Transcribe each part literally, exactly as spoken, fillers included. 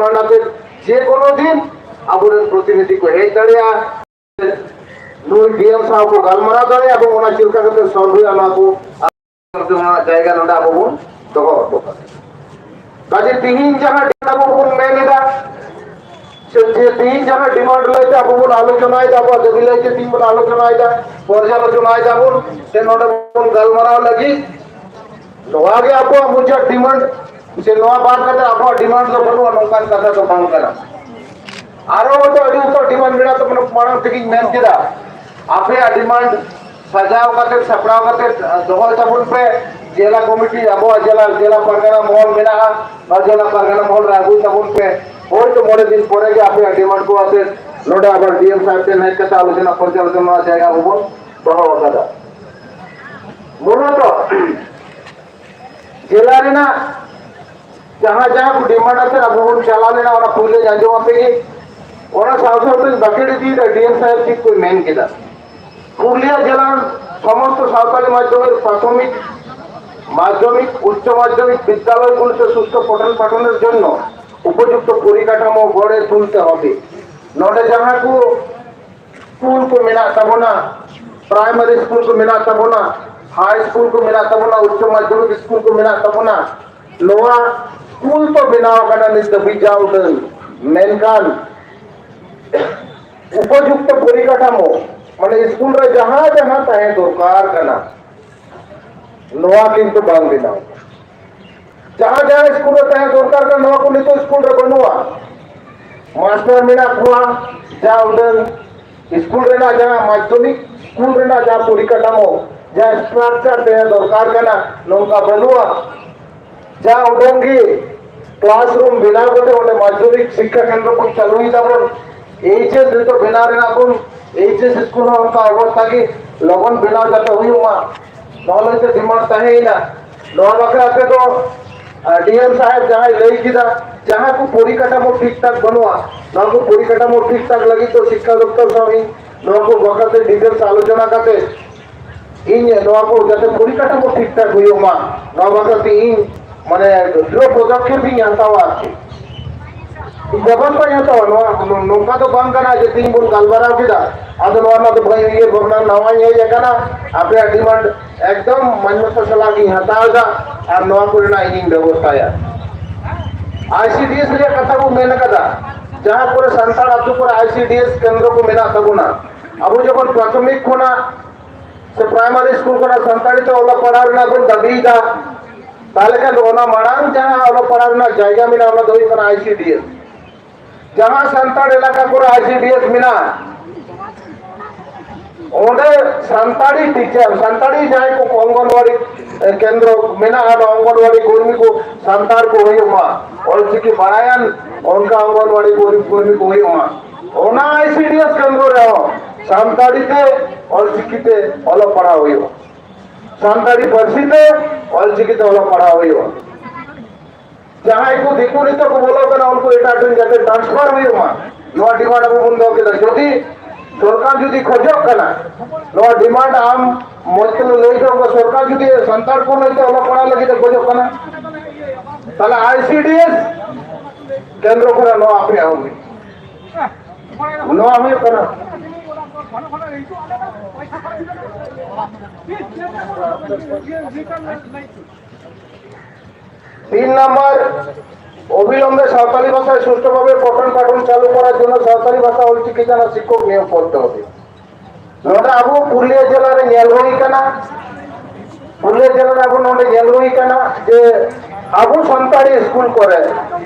ᱚᱱᱟᱛᱮ ᱡᱮ ᱠᱳᱱᱳ ᱫᱤᱱ ᱟᱵᱚᱨᱮᱱ ᱯᱨᱚᱛᱤᱱᱤᱫᱷᱤ ᱠᱚ ᱦᱮᱡ ᱫᱟᱲᱮᱭᱟᱜᱼᱟ, ᱱᱩᱭ ᱰᱤ ᱮᱢ ᱥᱟᱶ ᱠᱚ ᱜᱟᱞᱢᱟᱨᱟᱣ ᱫᱟᱲᱮᱭᱟᱜᱼᱟ ᱮᱵᱚᱝ ᱚᱱᱟ ᱪᱮᱫ ᱞᱮᱠᱟ ᱠᱟᱛᱮ ᱥᱚᱞᱵᱷ ᱦᱩᱭᱩᱜᱼᱟ, ᱱᱚᱣᱟ ᱠᱚ ᱡᱟᱭᱜᱟ ᱱᱚᱰᱮ ᱟᱵᱚ ᱵᱚᱱ ᱫᱚᱦᱚ ᱦᱚᱴᱚ ᱠᱟᱜᱼᱟ᱾ ᱠᱟᱡᱮ ᱛᱤᱦᱤᱧ ᱡᱟᱦᱟᱸ ᱟᱵᱚ ᱵᱚᱱ ᱢᱮᱱ ᱮᱫᱟ, ᱥᱮ ᱡᱮ ᱛᱤᱦᱤᱧ ᱡᱟᱦᱟᱸ ᱰᱤᱢᱟᱱᱰ ᱞᱟᱹᱭᱛᱮ ᱟᱵᱚ ᱵᱚᱱ ᱟᱞᱳᱪᱚᱱᱟᱭᱮᱫᱟ, ᱟᱵᱚᱣᱟᱜ ᱫᱟᱹᱵᱤ ᱞᱟᱹᱭᱛᱮ ᱛᱤᱦᱤᱧ ᱵᱚᱱ ᱟᱞᱳᱪᱚᱱᱟᱭᱮᱫᱟ, ᱯᱚᱨᱡᱟᱞᱳᱪᱚᱱᱟᱭᱮᱫᱟ ᱵᱚᱱ, ᱥᱮ ᱱᱚᱰᱮ ᱵᱚᱱ ᱜᱟᱞᱢᱟᱨᱟᱣ ᱞᱟᱹᱜᱤᱫ, ᱱᱚᱣᱟ ᱜᱮ ᱟᱵᱚᱣᱟᱜ ᱢᱩᱪᱟᱹᱫ ᱰᱤᱢᱟᱱᱰ, ᱥᱮ ᱱᱚᱣᱟ ᱵᱟᱫ ᱠᱟᱛᱮ ᱟᱵᱚᱣᱟᱜ ᱰᱤᱢᱟᱱᱰ ᱫᱚ ᱵᱟᱹᱱᱩᱜᱼᱟ, ᱱᱚᱝᱠᱟᱱ ᱠᱟᱛᱷᱟ ᱫᱚ ᱵᱟᱝ ᱠᱟᱱᱟ᱾ ᱟᱨᱚ ᱦᱚᱭᱛᱳ ᱟᱹᱰᱤ ᱩᱛᱟᱹᱨ ᱰᱤᱢᱟᱱᱰ ᱢᱮᱱᱟᱜ ᱛᱟᱵᱚᱱᱟ, ᱢᱟᱲᱟᱝ ᱛᱮᱜᱮᱧ ᱢᱮᱱ ᱠᱮᱫᱟ, ᱟᱯᱮᱭᱟᱜ ᱰᱤᱢᱟᱱᱰ ᱥᱟᱡᱟᱣ ᱠᱟᱛᱮ, ᱥᱟᱯᱲᱟᱣ ᱠᱟᱛᱮ ᱫᱚᱦᱚᱭ ᱛᱟᱵᱚᱱ ᱯᱮ᱾ ᱡᱮᱞᱟ ᱠᱚᱢᱤᱴᱤ, ᱟᱵᱚᱣᱟᱜ ᱡᱮᱞᱟ, ᱡᱮᱞᱟ ᱯᱟᱨᱜᱟᱱᱟ ᱢᱚᱦᱚᱞ ᱢᱮᱱᱟᱜᱼᱟ, ᱱᱚᱣᱟ ᱡᱮᱞᱟ ᱯᱟᱨᱜᱟᱱᱟ ᱢᱚᱦᱚᱞ ᱨᱮ ᱟᱹᱜᱩᱭ ᱛᱟᱵᱚᱱ ᱯᱮ᱾ ᱦᱳᱭᱛᱳ ᱢᱚᱬᱮ ᱫᱤᱱ ᱯᱚᱨᱮ ᱜᱮ ᱟᱯᱮᱭᱟᱜ ᱰᱤᱢᱟᱱᱰ ᱠᱚ ᱟᱛᱮ ᱱᱚᱰᱮ ᱟᱵᱟᱨ ᱰᱤ ᱮᱢ ᱥᱟᱦᱮᱵ ᱴᱷᱮᱱ ᱦᱮᱡ ᱠᱟᱛᱮ ᱟᱞᱳᱪᱚᱱᱟ ᱯᱚᱨᱡᱟᱞᱳᱪᱚᱱᱟ ᱡᱟᱭᱜᱟ ᱨᱮᱵᱚᱱ ᱫᱚᱦᱚ ᱟᱠᱟᱫᱟ᱾ ᱢᱩᱞᱚᱛᱚ ᱡᱮᱞᱟ ᱨᱮᱱᱟᱜ ᱡᱟᱦᱟᱸ ᱡᱟᱦᱟᱸ ᱠᱚ ᱰᱤᱢᱟᱱᱰ ᱟᱛᱮ ᱟᱵᱚ ᱵᱚᱱ ᱪᱟᱞᱟᱣ ᱞᱮᱱᱟ, ᱚᱱᱟ ᱯᱩᱭᱞᱩᱧ ᱟᱸᱡᱚᱢ ᱟᱯᱮ ᱜᱮ᱾ ᱚᱱᱟ ᱥᱟᱶ ᱥᱟᱶᱛᱮ ᱵᱟᱹᱠᱷᱮᱲ ᱤᱫᱤᱭᱮᱫᱟ ᱰᱤ ᱮᱢ ᱥᱟᱦᱮᱵ ᱪᱮᱫ ᱠᱚᱭ ᱢᱮᱱ ᱠᱮᱫᱟ᱾ ᱯᱩᱨᱩᱞᱤᱭᱟᱹ ᱡᱮᱞᱟ ᱥᱚᱢᱚᱥᱛᱚ ᱥᱟᱶᱛᱟᱞᱤ ᱢᱟᱫᱽᱫᱷᱚᱢᱤᱠ ᱯᱨᱟᱛᱷᱚᱢᱤᱠ, ᱢᱟᱫᱽᱫᱷᱚᱢᱤᱠ, উচ্চ মাধ্যমিক বিদ্যালয়গুলিতে সুস্থ পঠন পাঠনের জন্য উপযুক্ত পরিকাঠামো গড়ে তুলতে হবে। ᱱᱚᱰᱮ ᱡᱟᱦᱟᱸ ᱠᱚ ᱥᱠᱩᱞ ᱠᱚ ᱢᱮᱱᱟᱜ ᱛᱟᱵᱚᱱᱟ, ᱯᱨᱟᱭᱢᱟᱨᱤ ᱥᱠᱩᱞ ᱠᱚ ᱢᱮᱱᱟᱜ ᱛᱟᱵᱚᱱᱟ, ᱦᱟᱭ ᱥᱠᱩᱞ ᱠᱚ ᱢᱮᱱᱟᱜ ᱛᱟᱵᱚᱱᱟ, ᱩᱪᱪᱚ ᱢᱟᱫᱽᱫᱷᱚᱢᱤᱠ ᱥᱠᱩᱞ ᱠᱚ ᱢᱮᱱᱟᱜ ᱛᱟᱵᱚᱱᱟ, ᱱᱚᱣᱟ ᱥᱠᱩᱞ ᱛᱚ ᱵᱮᱱᱟᱣ ᱟᱠᱟᱱᱟ ᱱᱤᱛ ᱫᱷᱟᱹᱵᱤᱡ ᱡᱟ ᱩᱰᱟᱹᱝ, ᱢᱮᱱᱠᱷᱟᱱ ᱩᱯᱚᱡᱩᱠᱛᱚ ᱯᱚᱨᱤᱠᱟᱴᱷᱟᱢᱳ, ᱢᱟᱱᱮ ᱥᱠᱩᱞ ᱨᱮ ᱡᱟᱦᱟᱸ ᱡᱟᱦᱟᱸ ᱛᱟᱦᱮᱸ ᱫᱚᱨᱠᱟᱨ ᱠᱟᱱᱟ, ᱱᱚᱣᱟ ᱠᱤᱱᱛᱩ ᱵᱟᱝ ᱵᱮᱱᱟᱣ᱾ ᱡᱟᱦᱟᱸ ᱡᱟᱦᱟᱸ ᱥᱠᱩᱞ ᱨᱮ ᱛᱟᱦᱮᱸ ᱫᱚᱨᱠᱟᱨ ᱠᱟᱱᱟ, ᱱᱚᱣᱟ ᱠᱚ ᱱᱤᱛᱚᱜ ᱥᱠᱩᱞ ᱨᱮ ᱵᱟᱹᱱᱩᱜᱼᱟ᱾ ᱢᱟᱥᱴᱟᱨ ᱢᱮᱱᱟᱜ ᱠᱚᱣᱟ, ᱡᱟ ᱩᱰᱟᱹᱝ ᱥᱠᱩᱞ ᱨᱮᱱᱟᱜ ᱡᱟᱦᱟᱸ ᱢᱟᱫᱽᱫᱷᱚᱢᱤᱠ ᱥᱠᱩᱞ ᱨᱮᱱᱟᱜ ᱡᱟᱦᱟᱸ ᱯᱚᱨᱤᱠᱟᱴᱷᱟᱢᱳ, ᱡᱟᱦᱟᱸ ᱥᱴᱨᱟᱠᱪᱟᱨ ᱛᱟᱦᱮᱸ ᱫᱚᱨᱠᱟᱨ ᱠᱟᱱᱟ, ᱱᱚᱝᱠᱟ ᱵᱟᱹᱱᱩᱜᱼᱟ᱾ ᱡᱟ ᱩᱰᱟᱹᱝ ᱜᱮ ᱠᱞᱟᱥᱨᱩᱢ ᱵᱮᱱᱟᱣ ᱠᱟᱛᱮ ᱚᱸᱰᱮ ᱢᱟᱫᱽᱫᱷᱚᱢᱤᱠ ᱥᱤᱠᱠᱷᱟ ᱠᱮᱱᱫᱨᱚ ᱵᱚᱱ ᱪᱟᱹᱞᱩᱭ ᱫᱟᱵᱚᱱ, ᱮᱭᱤᱪ ᱮᱥ ᱱᱤᱛᱚᱜ ᱵᱮᱱᱟᱣ ᱨᱮᱱᱟᱜ ᱵᱚᱱ, ᱮᱭᱤᱪ ᱮᱥ ᱥᱠᱩᱞ ᱦᱚᱸ ᱚᱱᱠᱟ ᱚᱵᱚᱥᱛᱟ ᱜᱮ ᱞᱚᱜᱚᱱ ᱵᱮᱱᱟᱣ ᱡᱟᱛᱮ ᱦᱩᱭᱩᱜ ᱢᱟ, ᱱᱚᱣᱟ ᱞᱟᱹᱜᱤᱫ ᱛᱮ ᱰᱤᱢᱟᱱᱰ ᱛᱟᱦᱮᱸᱭᱮᱱᱟ᱾ ᱱᱚᱣᱟ ᱵᱟᱠᱷᱨᱟ ᱛᱮᱫᱚ, ᱟᱨ, ᱰᱤ ᱮᱢ ᱥᱟᱦᱮᱵ ᱡᱟᱦᱟᱸᱭ ᱞᱟᱹᱭ ᱠᱮᱫᱟ, ᱡᱟᱦᱟᱸ ᱠᱚ ᱯᱚᱨᱤᱠᱟᱴᱷᱟᱢᱳ ᱴᱷᱤᱠ ᱴᱷᱟᱠ ᱵᱟᱹᱱᱩᱜᱼᱟ, ᱱᱚᱣᱟ ᱠᱚ ᱯᱚᱨᱤᱠᱟᱴᱷᱟᱢᱳ ᱴᱷᱤᱠ ᱴᱷᱟᱠ ᱞᱟᱹᱜᱤᱫ ᱫᱚ ᱥᱤᱠᱠᱷᱟ ᱫᱚᱯᱛᱚᱨ ᱥᱟᱶ ᱤᱧ ᱱᱚᱣᱟ ᱠᱚ ᱵᱟᱠᱷᱨᱟ ᱛᱮ ᱰᱤᱴᱮᱞᱥ ᱟᱞᱳᱪᱚᱱᱟ ᱠᱟᱛᱮ ᱤᱧ ᱱᱚᱣᱟ ᱠᱚ ᱡᱟᱛᱮ ᱯᱚᱨᱤᱠᱟᱴᱷᱟᱢᱳ ᱴᱷᱤᱠ ᱴᱷᱟᱠ ᱦᱩᱭᱩᱜ ᱢᱟ, ᱱᱚᱣᱟ ᱵᱟᱠᱷᱨᱟ ᱛᱮ ᱤᱧ, ᱢᱟᱱᱮ, ᱫᱨᱤᱲ ᱯᱚᱫᱚᱠᱷᱮᱯ ᱤᱧ ᱦᱟᱛᱟᱣᱟ ᱟᱨᱠᱤ᱾ ᱵᱮᱵᱚᱥᱛᱷᱟᱧ ᱦᱟᱛᱟᱣᱟ᱾ ᱱᱚᱣᱟ ᱱᱚᱝᱠᱟ ᱫᱚ ᱵᱟᱝ ᱠᱟᱱᱟ ᱡᱮ ᱛᱤᱦᱤᱧ ᱵᱚᱱ ᱜᱟᱞᱢᱟᱨᱟᱣ ᱠᱮᱫᱟ, ᱟᱫᱚ ᱱᱚᱣᱟ ᱨᱮᱱᱟᱜ ᱫᱚ ᱵᱟᱹᱧ ᱩᱭᱦᱟᱹᱨ ᱵᱷᱟᱵᱽᱱᱟ, ᱱᱟᱣᱟᱧ ᱦᱮᱡ ᱟᱠᱟᱱᱟ, ᱟᱯᱮᱭᱟᱜ ᱰᱤᱢᱟᱱᱰ ᱮᱠᱫᱚᱢ ᱢᱟᱱᱱᱚᱛᱟ ᱥᱟᱞᱟᱜ ᱜᱤᱧ ᱦᱟᱛᱟᱣ ᱮᱫᱟ ᱟᱨ ᱱᱚᱣᱟ ᱠᱚᱨᱮᱱᱟᱜ ᱤᱧᱤᱧ ᱵᱮᱵᱚᱥᱛᱷᱟᱭᱟ᱾ ᱟᱭᱥᱤᱰᱤᱮᱥ ᱨᱮᱭᱟᱜ ᱠᱟᱛᱷᱟ ᱵᱚᱱ ᱢᱮᱱ ᱟᱠᱟᱫᱟ, ᱡᱟᱦᱟᱸ ᱠᱚᱨᱮ ᱥᱟᱱᱛᱟᱲ ᱟᱛᱳ ᱠᱚᱨᱮ ᱟᱭᱥᱤᱰᱤᱮᱥ ᱠᱮᱱᱫᱨᱚ ᱠᱚ ᱢᱮᱱᱟᱜ ᱛᱟᱵᱚᱱᱟ, ᱟᱵᱚ ᱡᱚᱠᱷᱚᱱ ᱯᱨᱟᱛᱷᱚᱢᱤᱠ ᱠᱷᱚᱱᱟᱜ ᱥᱮ ᱯᱨᱟᱭᱢᱟᱨᱤ ᱥᱠᱩᱞ ᱠᱷᱚᱱᱟᱜ ᱥᱟᱱᱛᱟᱲᱤ ᱛᱮ ᱚᱞᱚᱜ ᱯᱟᱲᱦᱟᱣ ᱨᱮᱱᱟᱜ ᱵᱚᱱ ᱫᱟᱹᱵᱤᱭᱮᱫᱟ, ᱛᱟᱦᱚᱞᱮ ᱠᱷᱟᱱ ᱫᱚ ᱚᱱᱟ ᱢᱟᱲᱟᱝ ᱡᱟᱦᱟᱸ ᱚᱞᱚᱜ ᱯᱟᱲᱦᱟᱣ ᱨᱮᱱᱟᱜ ᱡᱟᱭᱜᱟ ᱢᱮᱱᱟᱜᱼᱟ, ᱚᱱᱟ ᱫᱚ ᱦᱩᱭᱩᱜ ᱠᱟᱱᱟ ᱟᱭᱥᱤᱰᱤᱮᱥ᱾ ᱡᱟᱦᱟᱸ ᱥᱟᱱᱛᱟᱲ ᱮᱞᱟᱠᱟ ᱠᱚᱨᱮ ᱟᱭᱥᱤᱰᱤᱮᱥ ᱢᱮᱱᱟᱜᱼᱟ, ᱚᱸᱰᱮ ᱥᱟᱱᱛᱟᱲᱤ ᱴᱤᱪᱟᱨ, ᱥᱟᱱᱛᱟᱲᱤ ᱡᱟᱦᱟᱸᱭ ᱠᱚ ᱚᱝᱜᱚᱱᱣᱟᱲᱤ, ᱮ, ᱠᱮᱱᱫᱨᱚ ᱢᱮᱱᱟᱜᱼᱟ, ᱚᱱᱟ ᱚᱝᱜᱚᱱᱣᱟᱲᱤ ᱠᱚᱨᱢᱤ ᱠᱚ ᱥᱟᱱᱛᱟᱲ ᱠᱚ ᱦᱩᱭᱩᱜ ᱢᱟ, ᱚᱞᱪᱤᱠᱤ ᱵᱟᱲᱟᱭᱟᱱ ᱚᱱᱠᱟ ᱚᱝᱜᱚᱱᱣᱟᱲᱤ ᱠᱚᱨᱢᱤ, ᱠᱚᱨᱢᱤ ᱠᱚ ᱦᱩᱭᱩᱜ ᱢᱟ᱾ ᱚᱱᱟ ᱟᱭᱥᱤᱰᱤᱮᱥ ᱠᱮᱱᱫᱨᱚ ᱨᱮᱦᱚᱸ ᱥᱟᱱᱛᱟᱲᱤ ᱛᱮ, ᱚᱞᱪᱤᱠᱤ ᱛᱮ ᱚᱞᱚᱜ ᱯᱟᱲᱦᱟᱣ ᱦᱩᱭᱩᱜᱼᱟ, ᱥᱟᱱᱛᱟᱲᱤ ᱯᱟᱹᱨᱥᱤ ᱛᱮ ᱚᱞᱪᱤᱠᱤ ᱛᱮ ᱚᱞᱚᱜ ᱯᱟᱲᱦᱟᱣ ᱦᱩᱭᱩᱜᱼᱟ᱾ ᱡᱟᱦᱟᱸᱭ ᱠᱚ ᱫᱤᱠᱩ ᱱᱤᱛᱚᱜ ᱠᱚ ᱵᱚᱞᱚ ᱠᱟᱱᱟ, ᱩᱱᱠᱩ ᱮᱴᱟᱜ ᱴᱷᱮᱱ ᱡᱟᱛᱮ ᱴᱨᱟᱱᱥᱯᱷᱟᱨ ᱦᱩᱭᱩᱜ ᱢᱟ, ᱱᱚᱣᱟ ᱰᱤᱢᱟᱱᱰ ᱟᱵᱚ ᱵᱚᱱ ᱫᱚᱦᱚ ᱠᱮᱫᱟ᱾ ᱡᱩᱫᱤ ᱥᱚᱨᱠᱟᱨ ᱡᱩᱫᱤ ᱠᱷᱚᱡᱚᱜ ᱠᱟᱱᱟ, ᱱᱚᱣᱟ ᱰᱤᱢᱟᱱᱰ ᱟᱢ ᱢᱚᱡᱽ ᱛᱮ ᱞᱟᱹᱭ ᱫᱚᱦᱚ ᱠᱟᱜ, ᱥᱚᱨᱠᱟᱨ ᱡᱩᱫᱤ ᱥᱟᱱᱛᱟᱲ ᱠᱚ ᱞᱟᱹᱜᱤᱫ ᱚᱞᱚᱜ ᱯᱟᱲᱦᱟᱜ ᱞᱟᱹᱜᱤᱫ ᱮ ᱠᱷᱚᱡᱚᱜ ᱠᱟᱱᱟ, ᱛᱟᱦᱞᱮ ᱟᱭᱥᱤᱰᱤᱮᱥ ᱠᱮᱱᱫᱨᱚ ᱠᱷᱚᱱᱟᱜ ᱱᱚᱣᱟ ᱟᱯᱮᱭᱟᱜ ᱦᱚᱸ ᱦᱩᱭᱩᱜ, ᱱᱚᱣᱟ ᱦᱩᱭᱩᱜ ᱠᱟᱱᱟ᱾ তিন নম্বর, অবিলম্বে সাঁওতালি ভাষায় সুষ্ঠুভাবে পঠন পাঠন চালু করার জন্য সাঁওতালি ভাষা ও শিক্ষিকানা শিক্ষক নিয়োগ করতে হবে। ᱱᱚᱰᱮ ᱟᱵᱚ ᱯᱩᱨᱩᱞᱤᱭᱟᱹ ᱡᱮᱞᱟ ᱨᱮ ᱧᱮᱞ ᱦᱩᱭ ᱠᱟᱱᱟ, ᱯᱩᱨᱩᱞᱤᱭᱟᱹ ᱡᱮᱞᱟ ᱨᱮ ᱟᱵᱚ ᱱᱚᱰᱮ ᱧᱮᱞ ᱦᱩᱭ ᱠᱟᱱᱟ ᱡᱮ ᱟᱵᱚ ᱥᱟᱱᱛᱟᱲᱤ ᱥᱠᱩᱞ ᱠᱚᱨᱮ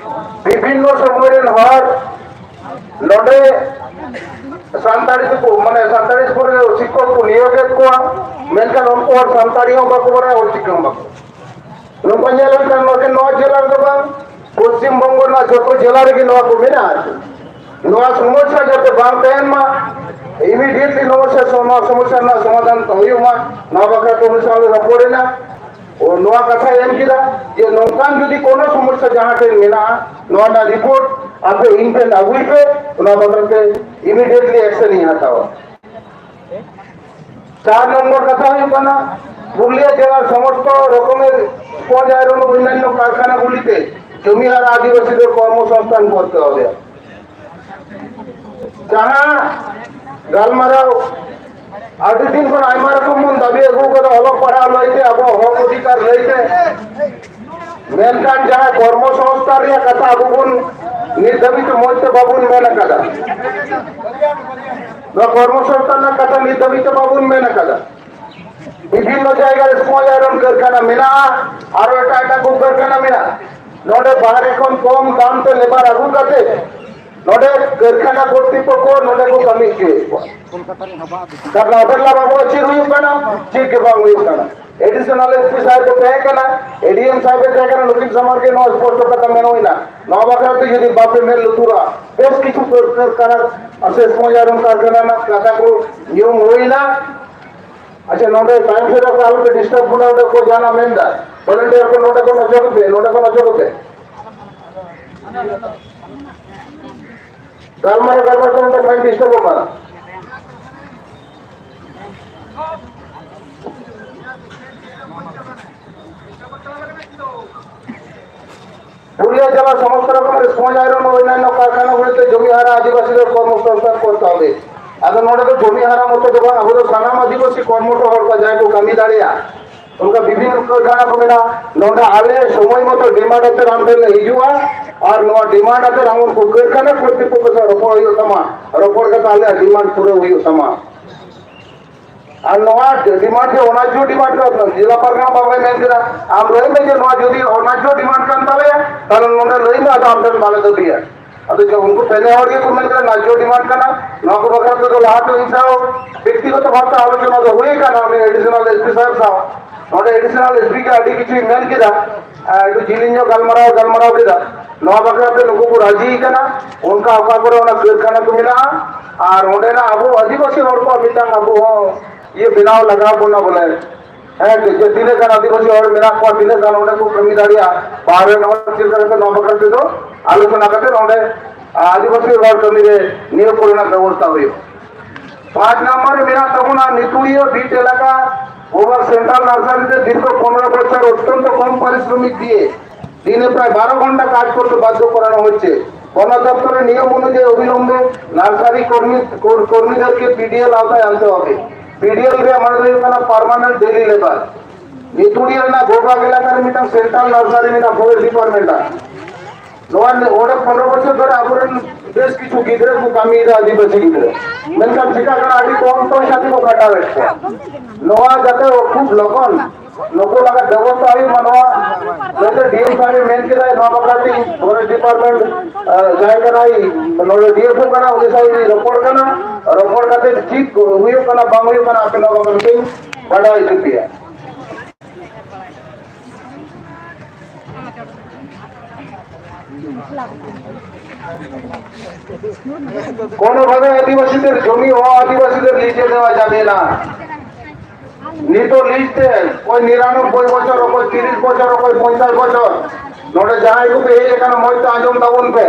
ᱵᱤᱵᱷᱤᱱᱱᱚ ᱥᱚᱢᱚᱭ ᱨᱮᱱ ᱦᱚᱲ ᱱᱚᱰᱮ ᱥᱟᱱᱛᱟᱲᱤ ᱛᱮᱠᱚ, ᱢᱟᱱᱮ ᱥᱟᱱᱛᱟᱲᱤ ᱥᱠᱩᱞ ᱨᱮ ᱥᱤᱠᱠᱷᱚᱠ ᱠᱚ ᱱᱤᱭᱳᱜᱮᱫ ᱠᱚᱣᱟ, ᱢᱮᱱᱠᱷᱟᱱ ᱩᱱᱠᱩ ᱦᱚᱲ ᱥᱟᱱᱛᱟᱲᱤ ᱦᱚᱸ ᱵᱟᱠᱚ ᱵᱟᱲᱟᱭᱟ, ᱚᱞᱪᱤᱠᱤ ᱦᱚᱸ ᱵᱟᱠᱚ᱾ ᱱᱚᱝᱠᱟ ᱧᱮᱞ ᱦᱩᱭ ᱠᱟᱱᱟ, ᱱᱚᱣᱟ ᱡᱮᱞᱟ ᱨᱮᱫᱚ ᱵᱟᱝ, ᱯᱚᱥᱪᱤᱢ ᱵᱚᱝᱜᱚ ᱨᱮᱱᱟᱜ ᱡᱚᱛᱚ ᱡᱮᱞᱟ ᱨᱮᱜᱮ ᱱᱚᱣᱟ ᱠᱚ ᱢᱮᱱᱟᱜᱼᱟ᱾ ᱟᱨᱠᱤ ᱱᱚᱣᱟ ᱥᱚᱢᱚᱥᱥᱟ ᱡᱟᱛᱮ ᱵᱟᱝ ᱛᱟᱦᱮᱱ ᱢᱟ, ᱤᱢᱤᱰᱤᱭᱮᱴᱞᱤ ᱱᱚᱣᱟ ᱥᱮ-, ᱱᱚᱣᱟ ᱥᱚᱢᱚᱥᱥᱟ ᱨᱮᱱᱟᱜ ᱥᱚᱢᱟᱫᱷᱟᱱ ᱦᱩᱭᱩᱜ ᱢᱟ, ᱱᱚᱣᱟ ᱵᱟᱠᱷᱨᱟ ᱛᱮ ᱩᱱᱤ ᱥᱟᱶ ᱞᱮ ᱨᱚᱯᱚᱲ ᱮᱱᱟ᱾ ᱚ, ᱱᱚᱣᱟ ᱠᱟᱛᱷᱟᱭ ᱮᱢ ᱠᱮᱫᱟ ᱡᱮ ᱱᱚᱝᱠᱟᱱ ᱡᱩᱫᱤ ᱠᱳᱱᱳ ᱥᱚᱢᱚᱥᱥᱟ ᱡᱟᱦᱟᱸ ᱴᱷᱮᱱ ᱢᱮᱱᱟᱜᱼᱟ, ᱱᱚᱣᱟ ᱨᱮᱱᱟᱜ ᱨᱤᱯᱳᱨᱴ ᱟᱯᱮ ᱤᱧ ᱴᱷᱮᱱ ᱟᱹᱜᱩᱭ ᱯᱮ, ᱚᱱᱟ ᱵᱟᱠᱷᱨᱟ ᱛᱮ ᱤᱢᱤᱰᱤᱭᱮᱴᱞᱤ ᱮᱠᱥᱮᱱ ᱤᱧ ᱦᱟᱛᱟᱣᱟ᱾ ᱪᱟᱨ ᱱᱚᱢᱵᱚᱨ ᱠᱟᱛᱷᱟ ᱦᱩᱭᱩᱜ ᱠᱟᱱᱟ, ᱯᱩᱨᱩᱞᱤᱭᱟᱹ ᱡᱮᱞᱟ ᱥᱚᱢᱚᱥᱛᱚ ᱨᱚᱠᱚᱢᱮᱨ ᱥᱯᱚᱧᱡᱽ ᱟᱭᱨᱚᱱ ᱚᱱᱱᱟᱱᱱᱚ ᱠᱟᱨᱠᱷᱟᱱᱟ ᱜᱩᱞᱤᱛᱮ ᱡᱚᱢᱤ ᱟᱨ ᱟᱹᱫᱤᱵᱟᱹᱥᱤ ᱫᱚ ᱠᱚᱨᱢᱚ ᱥᱚᱝᱥᱛᱷᱟᱱ ᱠᱚᱨᱛᱮ ᱦᱚᱵᱮ᱾ ᱡᱟᱦᱟᱸ ᱜᱟᱞᱢᱟᱨᱟᱣ ᱟᱹᱰᱤ ᱫᱤᱱ ᱠᱷᱚᱱ ᱟᱭᱢᱟ ᱨᱚᱠᱚᱢ ᱵᱚᱱ ᱫᱟᱹᱵᱤ ᱟᱹᱜᱩ ᱠᱟᱫᱟ, ᱚᱞᱚᱜ ᱯᱟᱲᱦᱟᱣ ᱞᱟᱹᱭᱛᱮ, ᱟᱵᱚ ᱦᱚᱠ ᱚᱫᱷᱤᱠᱟᱨ ᱞᱟᱹᱭᱛᱮ, ᱢᱮᱱᱠᱷᱟᱱ ᱡᱟᱦᱟᱸ ᱠᱚᱨᱢᱚ ᱥᱚᱝᱥᱛᱷᱟᱱ ᱨᱮᱭᱟᱜ ᱠᱟᱛᱷᱟ ᱟᱵᱚ ᱵᱚᱱ ᱱᱤᱛ ᱫᱷᱟᱹᱵᱤᱡ ᱛᱮ ᱢᱚᱡᱽ ᱛᱮ ᱵᱟᱵᱚᱱ ᱢᱮᱱ ᱟᱠᱟᱫᱟ᱾ ᱱᱚᱣᱟ ᱠᱚᱨᱢᱚ ᱥᱚᱝᱥᱛᱷᱟᱱ ᱨᱮᱱᱟᱜ ᱠᱟᱛᱷᱟ ᱱᱤᱛ ᱫᱷᱟᱹᱵᱤᱡ ᱛᱮ ᱵᱟᱵᱚᱱ ᱢᱮᱱ ᱟᱠᱟᱫᱟ᱾ ᱵᱤᱵᱷᱤᱱᱱᱚ ᱡᱟᱭᱜᱟ ᱨᱮ ᱥᱯᱚᱧᱡᱽ ᱟᱭᱨᱚᱱ ᱠᱟᱹᱨᱠᱷᱟᱱᱟ ᱢᱮᱱᱟᱜᱼᱟ, ᱟᱨᱚ ᱮᱴᱟᱜ ᱮᱴᱟᱜ ᱠᱚ ᱠᱟᱹᱨᱠᱷᱟᱱᱟ ᱢᱮᱱᱟᱜᱼᱟ᱾ ᱱᱚᱰᱮ ᱵᱟᱦᱨᱮ ᱠᱷᱚᱱ ᱠᱚᱢ ᱫᱟᱢ ᱛᱮ ᱞᱮᱵᱟᱨ ᱟᱹᱜᱩ ᱠᱟᱛᱮ ᱱᱚᱰᱮ ᱠᱟᱹᱨᱠᱷᱟᱱᱟ ᱠᱚᱨᱛᱨᱤᱯᱚᱠᱠᱷᱚ ᱱᱚᱰᱮ ᱠᱚ ᱠᱟᱹᱢᱤ ᱦᱚᱪᱚᱭᱮᱫ ᱠᱚᱣᱟ᱾ ᱠᱟᱨᱚᱱ ᱚᱵᱮᱞᱟ ᱵᱟᱵᱚᱫ ᱪᱮᱫ ᱦᱩᱭᱩᱜ ᱠᱟᱱᱟ? ᱪᱮᱫ ᱜᱮ ᱵᱟᱝ ᱦᱩᱭᱩᱜ ᱠᱟᱱᱟ᱾ ᱮᱰᱤᱥᱚᱱᱟᱞ ᱮᱥᱯᱤ ᱥᱟᱦᱮᱵ ᱠᱚ ᱛᱟᱦᱮᱸ ᱠᱟᱱᱟ, ᱮᱰᱤᱮᱢ ᱥᱟᱦᱮᱵ ᱠᱚ ᱛᱟᱦᱮᱸ ᱠᱟᱱᱟ, ᱱᱩᱠᱤᱱ ᱥᱟᱢᱟᱝ ᱨᱮ ᱱᱚᱣᱟ ᱥᱯᱚᱥᱴᱚ ᱠᱟᱛᱷᱟ ᱢᱮᱱ ᱦᱩᱭᱱᱟ᱾ ᱱᱚᱣᱟ ᱵᱟᱠᱷᱨᱟ ᱛᱮ ᱡᱩᱫᱤ ᱵᱟᱯᱮ ᱢᱮᱫ ᱞᱩᱛᱩᱨᱟ, ᱵᱮᱥ ᱠᱤᱪᱷᱩ ᱠᱟᱹᱨᱠᱷᱟᱱᱟ ᱥᱮ ᱥᱯᱚᱧᱡᱽ ᱟᱭᱨᱚᱱ ᱠᱟᱹᱨᱠᱷᱟᱱᱟ ᱨᱮᱱᱟᱜ ᱠᱟᱛᱷᱟ ᱠᱚ ᱧᱩᱢ ᱦᱩᱭᱱᱟ᱾ ᱟᱪᱪᱷᱟ, ᱱᱚᱰᱮ ᱛᱟᱭᱚᱢ ᱥᱮᱫ ᱨᱮ ᱟᱞᱚᱯᱮ ᱰᱤᱥᱴᱟᱨᱵ ᱵᱚᱱᱟ, ᱚᱸᱰᱮ ᱠᱚ ᱡᱟᱦᱟᱱᱟᱜ ᱢᱮᱱᱫᱟ᱾ ᱵᱷᱚᱞᱮᱱᱴᱤᱭᱟᱨ ᱠᱚ ᱱᱚᱰᱮ ᱠᱷᱚᱱ ᱚᱪᱚᱜ ᱯᱮ, ᱱᱚᱰᱮ ᱠᱷᱚᱱ ᱚᱪᱚᱜ ᱯᱮ᱾ ᱜᱟᱞᱢᱟᱨᱟᱣ ᱜᱟᱞᱢᱟᱨᱟᱣ ᱛᱮ ᱱᱚᱰᱮ ᱵᱟᱹᱧ ᱰᱤᱥᱴᱟᱨᱵᱚᱜ ᱠᱟᱱᱟ᱾ পুরুলিয়া জেলা সমস্ত রকমের স্পঞ্জ আয়রন ও অন্যান্য কারখানাগুলিতে জমি হারা আদিবাসীদের কর্মসংস্থান করতে হবে। ᱟᱫᱚ ᱱᱚᱰᱮ ᱫᱚ ᱡᱚᱢᱤ ᱦᱟᱨᱟ ᱢᱚᱛᱚ ᱫᱚ ᱵᱟᱝ, ᱟᱵᱚ ᱫᱚ ᱥᱟᱱᱟᱢ ᱟᱹᱫᱤᱵᱟᱹᱥᱤ ᱠᱚᱨᱢᱚᱴᱚ ᱦᱚᱲ ᱠᱚ ᱡᱟᱦᱟᱸᱭ ᱠᱚ ᱠᱟᱹᱢᱤ ᱫᱟᱲᱮᱭᱟᱜᱼᱟ, ᱚᱱᱠᱟ ᱵᱤᱵᱷᱤᱱᱱᱚ ᱠᱟᱹᱨᱠᱷᱟᱱᱟ ᱠᱚ ᱢᱮᱱᱟᱜᱼᱟ᱾ ᱱᱚᱰᱮ ᱟᱞᱮ ᱥᱚᱢᱚᱭ ᱢᱚᱛᱚ ᱰᱤᱢᱟᱱᱰ ᱟᱛᱮ ᱟᱢ ᱴᱷᱮᱱ ᱞᱮ ᱦᱤᱡᱩᱜᱼᱟ, ᱟᱨ ᱱᱚᱣᱟ ᱰᱤᱢᱟᱱᱰ ᱟᱛᱮ ᱟᱢ ᱩᱱᱠᱩ ᱠᱟᱹᱨᱠᱷᱟᱱᱟ ᱠᱚᱨᱛᱨᱤᱯᱚᱠᱠᱷᱚ ᱥᱟᱶ ᱨᱚᱯᱚᱲ ᱦᱩᱭᱩᱜ ᱛᱟᱢᱟ, ᱨᱚᱯᱚᱲ ᱠᱟᱛᱮ ᱟᱞᱮᱭᱟᱜ ᱰᱤᱢᱟᱱᱰ ᱯᱩᱨᱟᱹᱣ ᱦᱩᱭᱩᱜ ᱛᱟᱢᱟ᱾ ᱟᱨ ᱱᱚᱣᱟ ᱰᱤᱢᱟᱱᱰ ᱡᱮ ᱚᱱᱟᱡᱽᱡᱷᱚ ᱰᱤᱢᱟᱱᱰ ᱠᱟᱱ ᱛᱟᱵᱚᱱᱟ, ᱡᱮᱞᱟ ᱯᱟᱨᱜᱟᱱᱟ ᱵᱟᱵᱟᱭ ᱢᱮᱱ ᱠᱮᱫᱟ, ᱟᱢ ᱞᱟᱹᱭ ᱢᱮ ᱡᱮ ᱱᱚᱣᱟ ᱡᱩᱫᱤ ᱚᱱᱟᱡᱽᱡᱷᱚ ᱰᱤᱢᱟᱱᱰ ᱠᱟᱱ ᱛᱟᱞᱮᱭᱟ, ᱛᱟᱦᱞᱮ ᱱᱚᱰᱮ ᱞᱟᱹᱭ ᱢᱮ, ᱟᱫᱚ ᱟᱢ ᱴᱷᱮᱱ ᱵᱟᱞᱮ ᱫᱟᱹᱵᱤᱭᱟ᱾ ᱟᱫᱚ ᱡᱮ ᱩᱱᱠᱩ ᱯᱮᱱᱮ ᱦᱚᱲ ᱜᱮᱠᱚ ᱢᱮᱱ ᱠᱮᱫᱟ ᱱᱟᱡᱽᱡᱷᱚ ᱰᱤᱢᱟᱱᱰ ᱠᱟᱱᱟ, ᱱᱚᱣᱟ ᱠᱚ ᱵᱟᱠᱷᱨᱟ ᱛᱮᱫᱚ ᱞᱟᱦᱟᱛᱮ ᱤᱧ ᱥᱟᱶ ᱵᱮᱠᱛᱤᱜᱚᱛᱚ ᱵᱷᱟᱵᱛᱮ ᱟᱞᱳᱪᱚᱱᱟ ᱫᱚ ᱦᱩᱭ ᱟᱠᱟᱱᱟ, ᱩᱱᱤ ᱮᱰᱤᱥᱚᱱᱟᱞ ᱮᱥᱯᱤ ᱥᱟᱦᱮᱵ ᱥᱟᱶ᱾ ᱱᱚᱰᱮ ᱮᱰᱤᱥᱚᱱᱟᱞ ᱮᱥᱯᱤ ᱜᱮ ᱟᱹᱰᱤ ᱠᱤᱪᱷᱩᱭ ᱢᱮᱱ ᱠᱮᱫᱟ, ᱟᱨ ᱮᱠᱴᱩ ᱡᱤᱞᱤᱧ ᱧᱚᱜ ᱜᱟᱞᱢᱟᱨᱟᱣ ᱜᱟᱞᱢᱟᱨᱟᱣ ᱠᱮᱫᱟ᱾ ᱱᱚᱣᱟ ᱵᱟᱠᱷᱨᱟ ᱛᱮ ᱱᱩᱠᱩ ᱠᱚ ᱨᱟᱡᱤ ᱠᱟᱱᱟ, ᱚᱱᱠᱟ ᱚᱠᱟ ᱠᱚᱨᱮ ᱚᱱᱟ ᱠᱟᱹᱨᱠᱷᱟᱱᱟ ᱠᱚ ᱢᱮᱱᱟᱜᱼᱟ, ᱟᱨ ᱚᱸᱰᱮᱱᱟᱜ ᱟᱵᱚ ᱟᱹᱫᱤᱵᱟᱹᱥᱤ ᱦᱚᱲ ᱠᱚᱣᱟᱜ ᱢᱤᱫᱴᱟᱝ ᱟᱵᱚ ᱦᱚᱸ ᱤᱭᱟᱹ ᱵᱮᱱᱟᱣ ᱞᱟᱜᱟᱣ ᱵᱚᱱᱟ ᱵᱚᱞᱮ᱾ ᱦᱮᱸ, ᱡᱮ ᱛᱤᱱᱟᱹᱜ ᱜᱟᱱ ᱟᱹᱫᱤᱵᱟᱹᱥᱤ ᱦᱚᱲ ᱢᱮᱱᱟᱜ ᱠᱚᱣᱟ, ᱛᱤᱱᱟᱹᱜ ᱜᱟᱱ ᱚᱸᱰᱮ ᱠᱚ ᱠᱟᱹᱢᱤ ᱫᱟᱲᱮᱭᱟᱜᱼᱟ, ᱵᱟᱦᱨᱮ ᱨᱮᱱ ᱦᱚᱲ ᱪᱮᱫ ᱞᱮᱠᱟ ᱠᱟᱛᱮ ᱱᱚᱣᱟ ᱵᱟᱠᱷᱨᱟ ᱛᱮᱫᱚ ᱟᱞᱳᱪᱚᱱᱟ ᱠᱟᱛᱮ ᱚᱸᱰᱮ ᱟᱹᱫᱤᱵᱟᱹᱥᱤ ᱦᱚᱲ ᱠᱟᱹᱢᱤ ᱨᱮ ᱱᱤᱭᱳᱜᱽ ᱠᱚᱨᱮᱱᱟᱜ ᱵᱮᱵᱚᱥᱛᱷᱟ ᱦᱩᱭᱩᱜᱼᱟ᱾ ᱯᱟᱸᱪ ᱱᱟᱢᱵᱟᱨ ᱨᱮ ᱢᱮᱱᱟᱜ ᱛᱟᱵᱚᱱᱟ ᱱᱤᱛᱩᱲᱤᱭᱟᱹ ᱵᱤᱴ ᱮᱞᱟᱠᱟ ᱳᱵᱷᱟᱨ ᱥᱮᱱᱴᱨᱟᱞ ᱱᱟᱨᱥᱟᱨᱤ ᱨᱮ ᱫᱤᱨᱜᱷᱚ ᱯᱚᱱᱨᱚ ᱵᱚᱪᱷᱚᱨ ᱚᱛᱛᱚᱱᱛᱚ ᱠᱚᱢ ᱯᱟᱨᱤᱥᱨᱚᱢᱤᱠ ᱫᱤᱭᱮ দিনে প্রায় বারো ঘন্টা কাজ করতে বাধ্য করানো হচ্ছে। বন দপ্তরের নিয়ম অনুযায়ী অবিলম্বে নার্সারি কর্মী কর- কর্মীদেরকে পিডিএল আওতায় আনতে হবে। পিডিএল রে আমাদের এখানে পার্মানেন্ট ডেইলি লেবার। নিতুড়িয়া না গোবাগ এলাকার মিটার সেন্ট্রাল নার্সারি মিটার ফরেস্ট ডিপার্টমেন্ট। ᱱᱚᱣᱟ ᱚᱸᱰᱮ ᱯᱚᱱᱨᱚ ᱵᱚᱪᱷᱚᱨ ᱫᱷᱚᱨᱮ ᱟᱵᱚᱨᱮᱱ ᱵᱮᱥ ᱠᱤᱪᱷᱩ ᱜᱤᱫᱽᱨᱟᱹ ᱠᱚ ᱠᱟᱹᱢᱤᱭᱮᱫᱟ, ᱟᱹᱫᱤᱵᱟᱹᱥᱤ ᱜᱤᱫᱽᱨᱟᱹ᱾ ᱢᱮᱱᱠᱷᱟᱱ ᱪᱤᱠᱟᱹᱜ ᱠᱟᱱᱟ, ᱟᱹᱰᱤ ᱠᱚᱢ ᱯᱚᱭᱥᱟ ᱛᱮᱠᱚ ᱠᱷᱟᱴᱟᱣᱮᱫ ᱠᱚᱣᱟ᱾ ᱱᱚᱣᱟ ᱡᱟᱛᱮ ᱠᱷᱩᱵ ᱞᱚᱜᱚᱱ ᱱᱩᱠᱩ ᱞᱟᱹᱜᱤᱫ ᱵᱮᱵᱚᱥᱛᱷᱟ ᱦᱩᱭᱩᱜ ᱢᱟ, ᱱᱚᱣᱟ ᱡᱟᱛᱮ ᱰᱤ ᱮᱢ ᱥᱟᱦᱮᱵ ᱢᱮᱱ ᱠᱮᱫᱟᱭ, ᱱᱚᱣᱟ ᱵᱟᱠᱷᱨᱟ ᱛᱮ ᱯᱷᱚᱨᱮᱥᱴ ᱰᱤᱯᱟᱨᱴᱢᱮᱱᱴ, ᱟᱸ, ᱡᱟᱦᱟᱸᱭ ᱠᱟᱱᱟᱭ, ᱱᱚᱰᱮ ᱰᱤ ᱮᱯᱷ ᱳ ᱠᱟᱱᱟ, ᱩᱱᱤ ᱥᱟᱶ ᱤᱧ ᱨᱚᱯᱚᱲ ᱠᱟᱱᱟ᱾ ᱨᱚᱯᱚᱲ ᱠᱟᱛᱮ ᱪᱮᱫ ᱠᱚ ᱦᱩᱭᱩᱜ ᱠᱟᱱᱟ, ᱵᱟᱝ ᱦᱩᱭᱩᱜ ᱠᱟᱱᱟ, ᱟᱯᱮ ᱱᱚᱣᱟ ᱵᱟᱵᱚᱫ ᱛᱮᱧ ᱵᱟᱰᱟᱭ ᱦᱚᱪᱚ ᱯᱮᱭᱟ᱾ কোনোভাবে আদিবাসীদের জমি অ আদিবাসীদের লিজে দেওয়া যাবে না। নিত লিজতে ওই নিরানব্বই বছর, ওই তিরিশ বছর, ওই পঞ্চাশ বছর, ᱱᱚᱰᱮ ᱡᱟᱦᱟᱸᱭ ᱠᱚᱯᱮ ᱦᱮᱡ ᱟᱠᱟᱱᱟ, ᱢᱚᱡᱽ ᱛᱮ ᱟᱸᱡᱚᱢ ᱛᱟᱵᱚᱱ ᱯᱮ᱾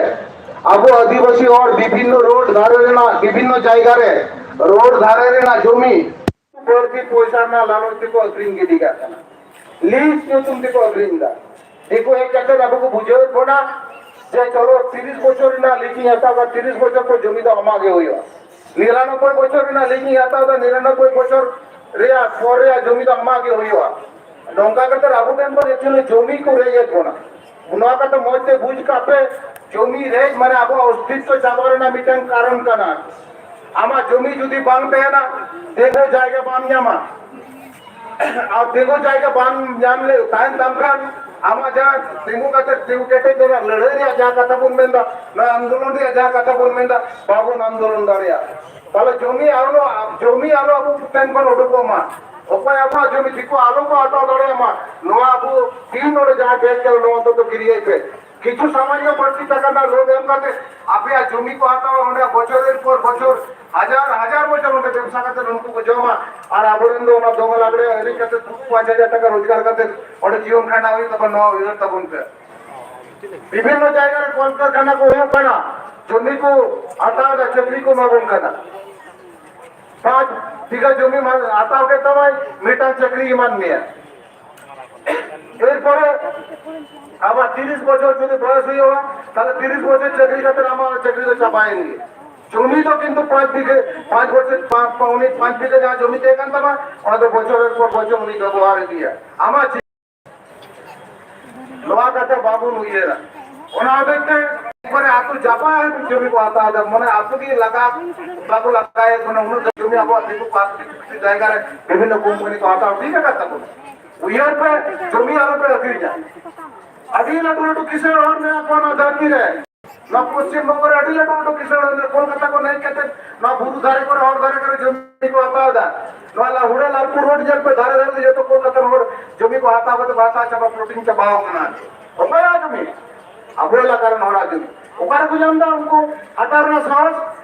ᱟᱵᱚ ᱟᱹᱫᱤᱵᱟᱹᱥᱤ ᱦᱚᱲ ᱵᱤᱵᱷᱤᱱᱱᱚ ᱨᱳᱰ ᱫᱷᱟᱨᱮ ᱨᱮᱱᱟᱜ, ᱵᱤᱵᱷᱤᱱᱱᱚ ᱡᱟᱭᱜᱟ ᱨᱮ ᱨᱳᱰ ᱫᱷᱟᱨᱮ ᱨᱮᱱᱟᱜ ᱡᱚᱢᱤ ᱵᱟᱹᱲᱛᱤ ᱯᱚᱭᱥᱟ ᱨᱮᱱᱟᱜ ᱞᱟᱞᱚᱪ ᱛᱮᱠᱚ ᱟᱹᱠᱷᱨᱤᱧ ᱜᱤᱰᱤ ᱠᱟᱜ ᱠᱟᱱᱟ, ᱞᱤᱡ ᱧᱩᱛᱩᱢ ᱛᱮᱠᱚ ᱟᱹᱠᱷᱨᱤᱧ ᱮᱫᱟ᱾ ᱫᱤᱠᱩ ᱦᱮᱡ ᱠᱟᱛᱮ ᱟᱵᱚ ᱠᱚ ᱵᱩᱡᱷᱟᱹᱣᱮᱫ ᱵᱚᱱᱟ ᱡᱮ ᱪᱚᱞᱚ ᱛᱤᱨᱤᱥ ᱵᱚᱪᱷᱚᱨ ᱨᱮᱱᱟᱜ ᱞᱤᱡ ᱤᱧ ᱦᱟᱛᱟᱣᱟ, ᱛᱤᱨᱤᱥ ᱵᱚᱪᱷᱚᱨ ᱯᱚᱨ ᱡᱚᱢᱤ ᱫᱚ ᱟᱢᱟᱜ ᱜᱮ ᱦᱩᱭᱩᱜᱼᱟ᱾ ᱱᱤᱨᱟᱱᱚᱵᱵᱳᱭ ᱵᱚᱪᱷᱚᱨ ᱨᱮᱱᱟᱜ ᱞᱤᱡ ᱤᱧ ᱦᱟᱛᱟᱣ ᱮᱫᱟ, ᱱᱤᱨᱟᱱᱚᱵᱵᱳᱭ ᱵᱚᱪᱷᱚᱨ ᱨᱮᱭᱟᱜ ᱯᱚᱨ ᱨᱮᱭᱟᱜ ᱡᱚᱢᱤ ᱫᱚ ᱟᱢᱟᱜ ᱜᱮ ᱦᱩᱭᱩᱜᱼᱟ᱾ ᱱᱚᱝᱠᱟ ᱠᱟᱛᱮ ᱟᱵᱚ ᱴᱷᱮᱱ ᱠᱷᱚᱱ actually ᱡᱚᱢᱤ ᱠᱚ ᱨᱮᱡ ᱮᱫ ᱵᱚᱱᱟ᱾ ᱱᱚᱣᱟ ᱠᱟᱛᱷᱟ ᱢᱚᱡᱽ ᱛᱮ ᱵᱩᱡᱽ ᱠᱟᱜ ᱯᱮ, ᱡᱚᱢᱤ ᱨᱮᱡ ᱢᱟᱱᱮ ᱟᱵᱚᱣᱟᱜ ᱚᱥᱛᱤᱛᱛᱚ ᱪᱟᱵᱟ ᱨᱮᱱᱟᱜ ᱢᱤᱫᱴᱟᱝ ᱠᱟᱨᱚᱱ ᱠᱟᱱᱟ᱾ ᱟᱢᱟᱜ ᱡᱚᱢᱤ ᱡᱩᱫᱤ ᱵᱟᱝ ᱛᱟᱦᱮᱱᱟ, ᱛᱤᱸᱜᱩ ᱡᱟᱭᱜᱟ ᱵᱟᱢ ᱧᱟᱢᱟ᱾ ᱟᱨ ᱛᱤᱸᱜᱩ ᱡᱟᱭᱜᱟ ᱵᱟᱢ ᱧᱟᱢ ᱞᱮ, ᱛᱟᱦᱮᱱ ᱛᱟᱢ ᱠᱷᱟᱱ, ᱟᱢᱟᱜ ᱡᱟᱦᱟᱸ ᱛᱤᱸᱜᱩ ᱠᱟᱛᱮ, ᱛᱤᱸᱜᱩ ᱠᱮᱴᱮᱡ ᱨᱮᱱᱟᱜ ᱞᱟᱹᱲᱦᱟᱹᱭ ᱨᱮᱭᱟᱜ ᱡᱟᱦᱟᱸ ᱠᱟᱛᱷᱟ ᱵᱚᱱ ᱢᱮᱱᱫᱟ, ᱱᱚᱣᱟ ᱟᱱᱫᱳᱞᱚᱱ ᱨᱮᱭᱟᱜ ᱡᱟᱦᱟᱸ ᱠᱟᱛᱷᱟ ᱵᱚᱱ ᱢᱮᱱᱫᱟ, ᱵᱟᱵᱚᱱ ᱟᱱᱫᱳᱞᱚᱱ ᱫᱟᱲᱮᱭᱟᱜᱼᱟ᱾ ᱛᱟᱦᱞᱮ ᱡᱚᱢᱤ ᱟᱞᱚ, ᱡᱚᱢᱤ ᱟᱞᱚ ᱟᱵᱚ ᱴᱷᱮᱱ ᱠᱷᱚᱱ ᱩᱰᱩᱠᱚᱜ ᱢᱟ, ᱚᱠᱚᱭ ᱟᱵᱚᱣᱟᱜ ᱡᱚᱢᱤ ᱫᱤᱠᱩ ᱟᱞᱚ ᱠᱚ ᱦᱟᱛᱟᱣ ᱫᱟᱲᱮᱭᱟᱜ ᱢᱟ, ᱱᱚᱣᱟ ᱟᱵᱚ ᱛᱤᱱ ᱱᱚᱰᱮ ᱡᱟᱦᱟᱸ ᱵᱮᱝᱠ ᱨᱮ ᱱᱚᱣᱟ ᱫᱚ ᱠᱤᱨᱤᱧ ᱯᱮ᱾ ᱠᱤᱪᱷᱩ ᱥᱟᱢᱟᱱᱱᱚ ᱵᱟᱹᱲᱛᱤ ᱴᱟᱠᱟ ᱨᱮᱱᱟᱜ ᱞᱳᱱ ᱮᱢ ᱠᱟᱛᱮ ᱟᱯᱮᱭᱟᱜ ᱡᱚᱢᱤ ᱠᱚ ᱦᱟᱛᱟᱣᱟ, ᱚᱸᱰᱮ ᱵᱚᱪᱷᱚᱨ ᱯᱚᱨ ᱵᱚᱪᱷᱚᱨ, ᱦᱟᱡᱟᱨ ᱦᱟᱡᱟᱨ ᱵᱚᱪᱷᱚᱨ ᱚᱸᱰᱮ ᱵᱮᱵᱽᱥᱟ ᱠᱟᱛᱮ ᱩᱱᱠᱩ ᱠᱚ ᱡᱚᱢᱟ᱾ ᱟᱨ ᱟᱵᱚᱨᱮᱱ ᱫᱚ ᱚᱱᱟ ᱫᱚᱝ ᱞᱟᱜᱽᱲᱮ ᱮᱱᱮᱡ ᱠᱟᱛᱮ ᱯᱟᱸᱪ ᱦᱟᱡᱟᱨ ᱴᱟᱠᱟ ᱨᱳᱡᱽᱜᱟᱨ ᱠᱟᱛᱮ ᱚᱸᱰᱮ ᱡᱤᱭᱚᱱ ᱠᱷᱟᱸᱰᱟᱣ ᱦᱩᱭᱩᱜ ᱛᱟᱵᱚᱱᱟ, ᱱᱚᱣᱟ ᱩᱭᱦᱟᱹᱨ ᱛᱟᱵᱚᱱ ᱯᱮ᱾ ᱵᱤᱵᱷᱤᱱᱱᱚ ᱡᱟᱭᱜᱟ ᱨᱮ ᱠᱚᱞᱠᱟᱨᱠᱷᱟᱱᱟ ᱠᱚ ᱦᱩᱭᱩᱜ ᱠᱟᱱᱟ, ᱡᱚᱢᱤ ᱠᱚ ᱦᱟᱛᱟᱣ ᱮᱫᱟ, ᱪᱟᱹᱠᱨᱤ ᱠᱚ ᱮᱢᱟ ᱵᱚᱱ ᱠᱟᱱᱟ᱾ ᱯᱟᱸᱪ ᱵᱤᱜᱷᱟᱹ ᱡᱚᱢᱤ ᱢᱟ-, ᱦᱟᱛᱟᱣ ᱠᱮᱫ ᱛᱟᱢᱟᱭ, ᱢᱤᱫᱴᱟᱝ ᱪᱟᱹᱠᱨᱤ ᱮᱢᱟᱱ ᱢᱮᱭᱟ᱾ ᱮᱨᱯᱚᱨᱮ ᱟᱵᱟᱨ ᱛᱤᱨᱤᱥ ᱵᱚᱪᱷᱚᱨ ᱡᱩᱫᱤ ᱵᱚᱭᱚᱥ ᱦᱩᱭᱩᱜᱼᱟ, ᱛᱟᱦᱞᱮ ᱛᱤᱨᱤᱥ ᱵᱚᱪᱷᱚᱨ ᱪᱟᱹᱠᱨᱤ ᱠᱟᱛᱮ ᱟᱢᱟᱜ ᱪᱟᱹᱠᱨᱤ ᱫᱚ ᱪᱟᱵᱟᱭᱮᱱ ᱜᱮ᱾ ᱡᱚᱢᱤ ᱫᱚ ᱠᱤᱱᱛᱩ ᱯᱟᱸᱪ ᱵᱤᱜᱷᱟᱹ, ᱯᱟᱸᱪ ᱵᱚᱪᱷᱚᱨ, ᱯᱟᱸᱪ, ᱩᱱᱤ ᱯᱟᱸᱪ ᱵᱤᱜᱷᱟᱹ ᱡᱟᱦᱟᱸ ᱡᱚᱢᱤ ᱛᱟᱦᱮᱸ ᱠᱟᱱ ᱛᱟᱢᱟ, ᱚᱱᱟ ᱫᱚ ᱵᱚᱪᱷᱚᱨ ᱯᱚᱨ ᱵᱚᱪᱷᱚᱨ ᱩᱱᱤ ᱵᱮᱵᱚᱦᱟᱨ ᱤᱫᱤᱭᱟ᱾ ᱟᱢᱟᱜ ᱪᱮᱫ? ᱱᱚᱣᱟ ᱠᱟᱛᱷᱟ ᱵᱟᱵᱚᱱ ᱩᱭᱦᱟᱹᱨᱟ᱾ ᱚᱱᱟ ᱦᱚᱛᱮᱡ ᱛᱮ ᱮᱠᱵᱟᱨᱮ ᱟᱹᱛᱩ ᱡᱟᱯᱟᱜ ᱡᱚᱢᱤ ᱠᱚ ᱦᱟᱛᱟᱣ ᱮᱫᱟ, ᱢᱟᱱᱮ ᱟᱹᱛᱩ ᱜᱮ ᱞᱟᱜᱟ ᱵᱟᱠᱚ ᱞᱟᱜᱟᱭᱮᱫ ᱵᱚᱱᱟ, ᱩᱱᱟᱹᱜ ᱡᱚᱢᱤ ᱟᱵᱚᱣᱟᱜ ᱫᱤᱠᱩ ᱠᱚ ᱟᱹᱛᱩ ᱠᱤᱪᱷᱩ ᱠᱤᱪᱷᱩ ᱡᱟᱭᱜᱟ ᱨᱮ ᱵᱤᱵᱷᱤᱱᱱᱚ ᱠᱳᱢᱯᱟᱱᱤ ᱠᱚ ᱦᱟᱛᱟᱣ ᱴᱷᱤᱠ ᱟᱠᱟᱫ ᱛᱟᱵᱚᱱᱟ᱾ ᱩᱭᱦᱟᱹᱨ ᱯᱮ, ᱡᱚᱢᱤ ᱟᱞᱚ ᱯᱮ ᱟᱹᱠᱷᱨᱤᱧᱟ᱾ ᱟᱹᱰᱤ ᱞᱟᱹᱴᱩ ᱞᱟᱹᱴᱩ ᱠᱤᱥᱟᱹᱬ ᱦᱚᱲ ᱢᱮᱱᱟᱜ ᱠᱚᱣᱟ ᱱᱚᱣᱟ ᱫᱷᱟᱹᱨᱛᱤ ᱨᱮ᱾ ᱱᱚᱣᱟ ᱯᱚᱥᱪᱤᱢ ᱵᱚᱝᱜᱚ ᱨᱮ ᱟᱹᱰᱤ ᱞᱟᱹᱴᱩ ᱞᱟᱹᱴᱩ ᱠᱤᱥᱟᱹᱬ ᱦᱚᱲ ᱢᱮᱱᱟᱜ, ᱠᱳᱞᱠᱟᱛᱟ ᱠᱚ ᱦᱮᱡ ᱠᱟᱛᱮ ᱱᱚᱣᱟ ᱵᱩᱨᱩ ᱫᱷᱟᱨᱮ ᱠᱚᱨᱮ, ᱦᱚᱨ ᱫᱷᱟᱨᱮ ᱠᱚᱨᱮ ᱡᱚᱢᱤ ᱠᱚ ᱦᱟᱛᱟᱣ ᱮᱫᱟ᱾ ᱱᱚᱣᱟ ᱞᱟᱦᱩᱲᱟ ᱞᱟᱞᱯᱩᱨ ᱨᱳᱰ ᱧᱮᱞ ᱯᱮ, ᱫᱷᱟᱨᱮ ᱫᱷᱟᱨᱮ ᱛᱮ ᱡᱚᱛᱚ ᱠᱳᱞᱠᱟᱛᱟ ᱨᱮᱱ ᱦᱚᱲ ᱡᱚᱢᱤ ᱠᱚ ᱦᱟᱛᱟᱣ ᱠᱟᱛᱮ ᱠᱚ ᱦᱟᱛᱟᱣ ᱪᱟᱵᱟ, ᱯᱞᱚᱴᱤᱝ ᱪᱟᱵᱟᱣ ᱠᱟᱱᱟ᱾ ᱚᱠᱚᱭᱟᱜ ᱡᱚᱢᱤ? ᱟᱵᱚ ᱮᱞᱟᱠᱟ ᱨᱮᱱ ᱦᱚᱲᱟᱜ ᱡᱚᱢᱤ᱾ ᱚᱠᱟ ᱨᱮᱠᱚ ᱧᱟᱢ ᱮᱫᱟ ᱩᱱᱠᱩ ᱦᱟᱛᱟᱣ ᱨᱮᱱᱟᱜ ᱥᱟᱦᱚᱥ?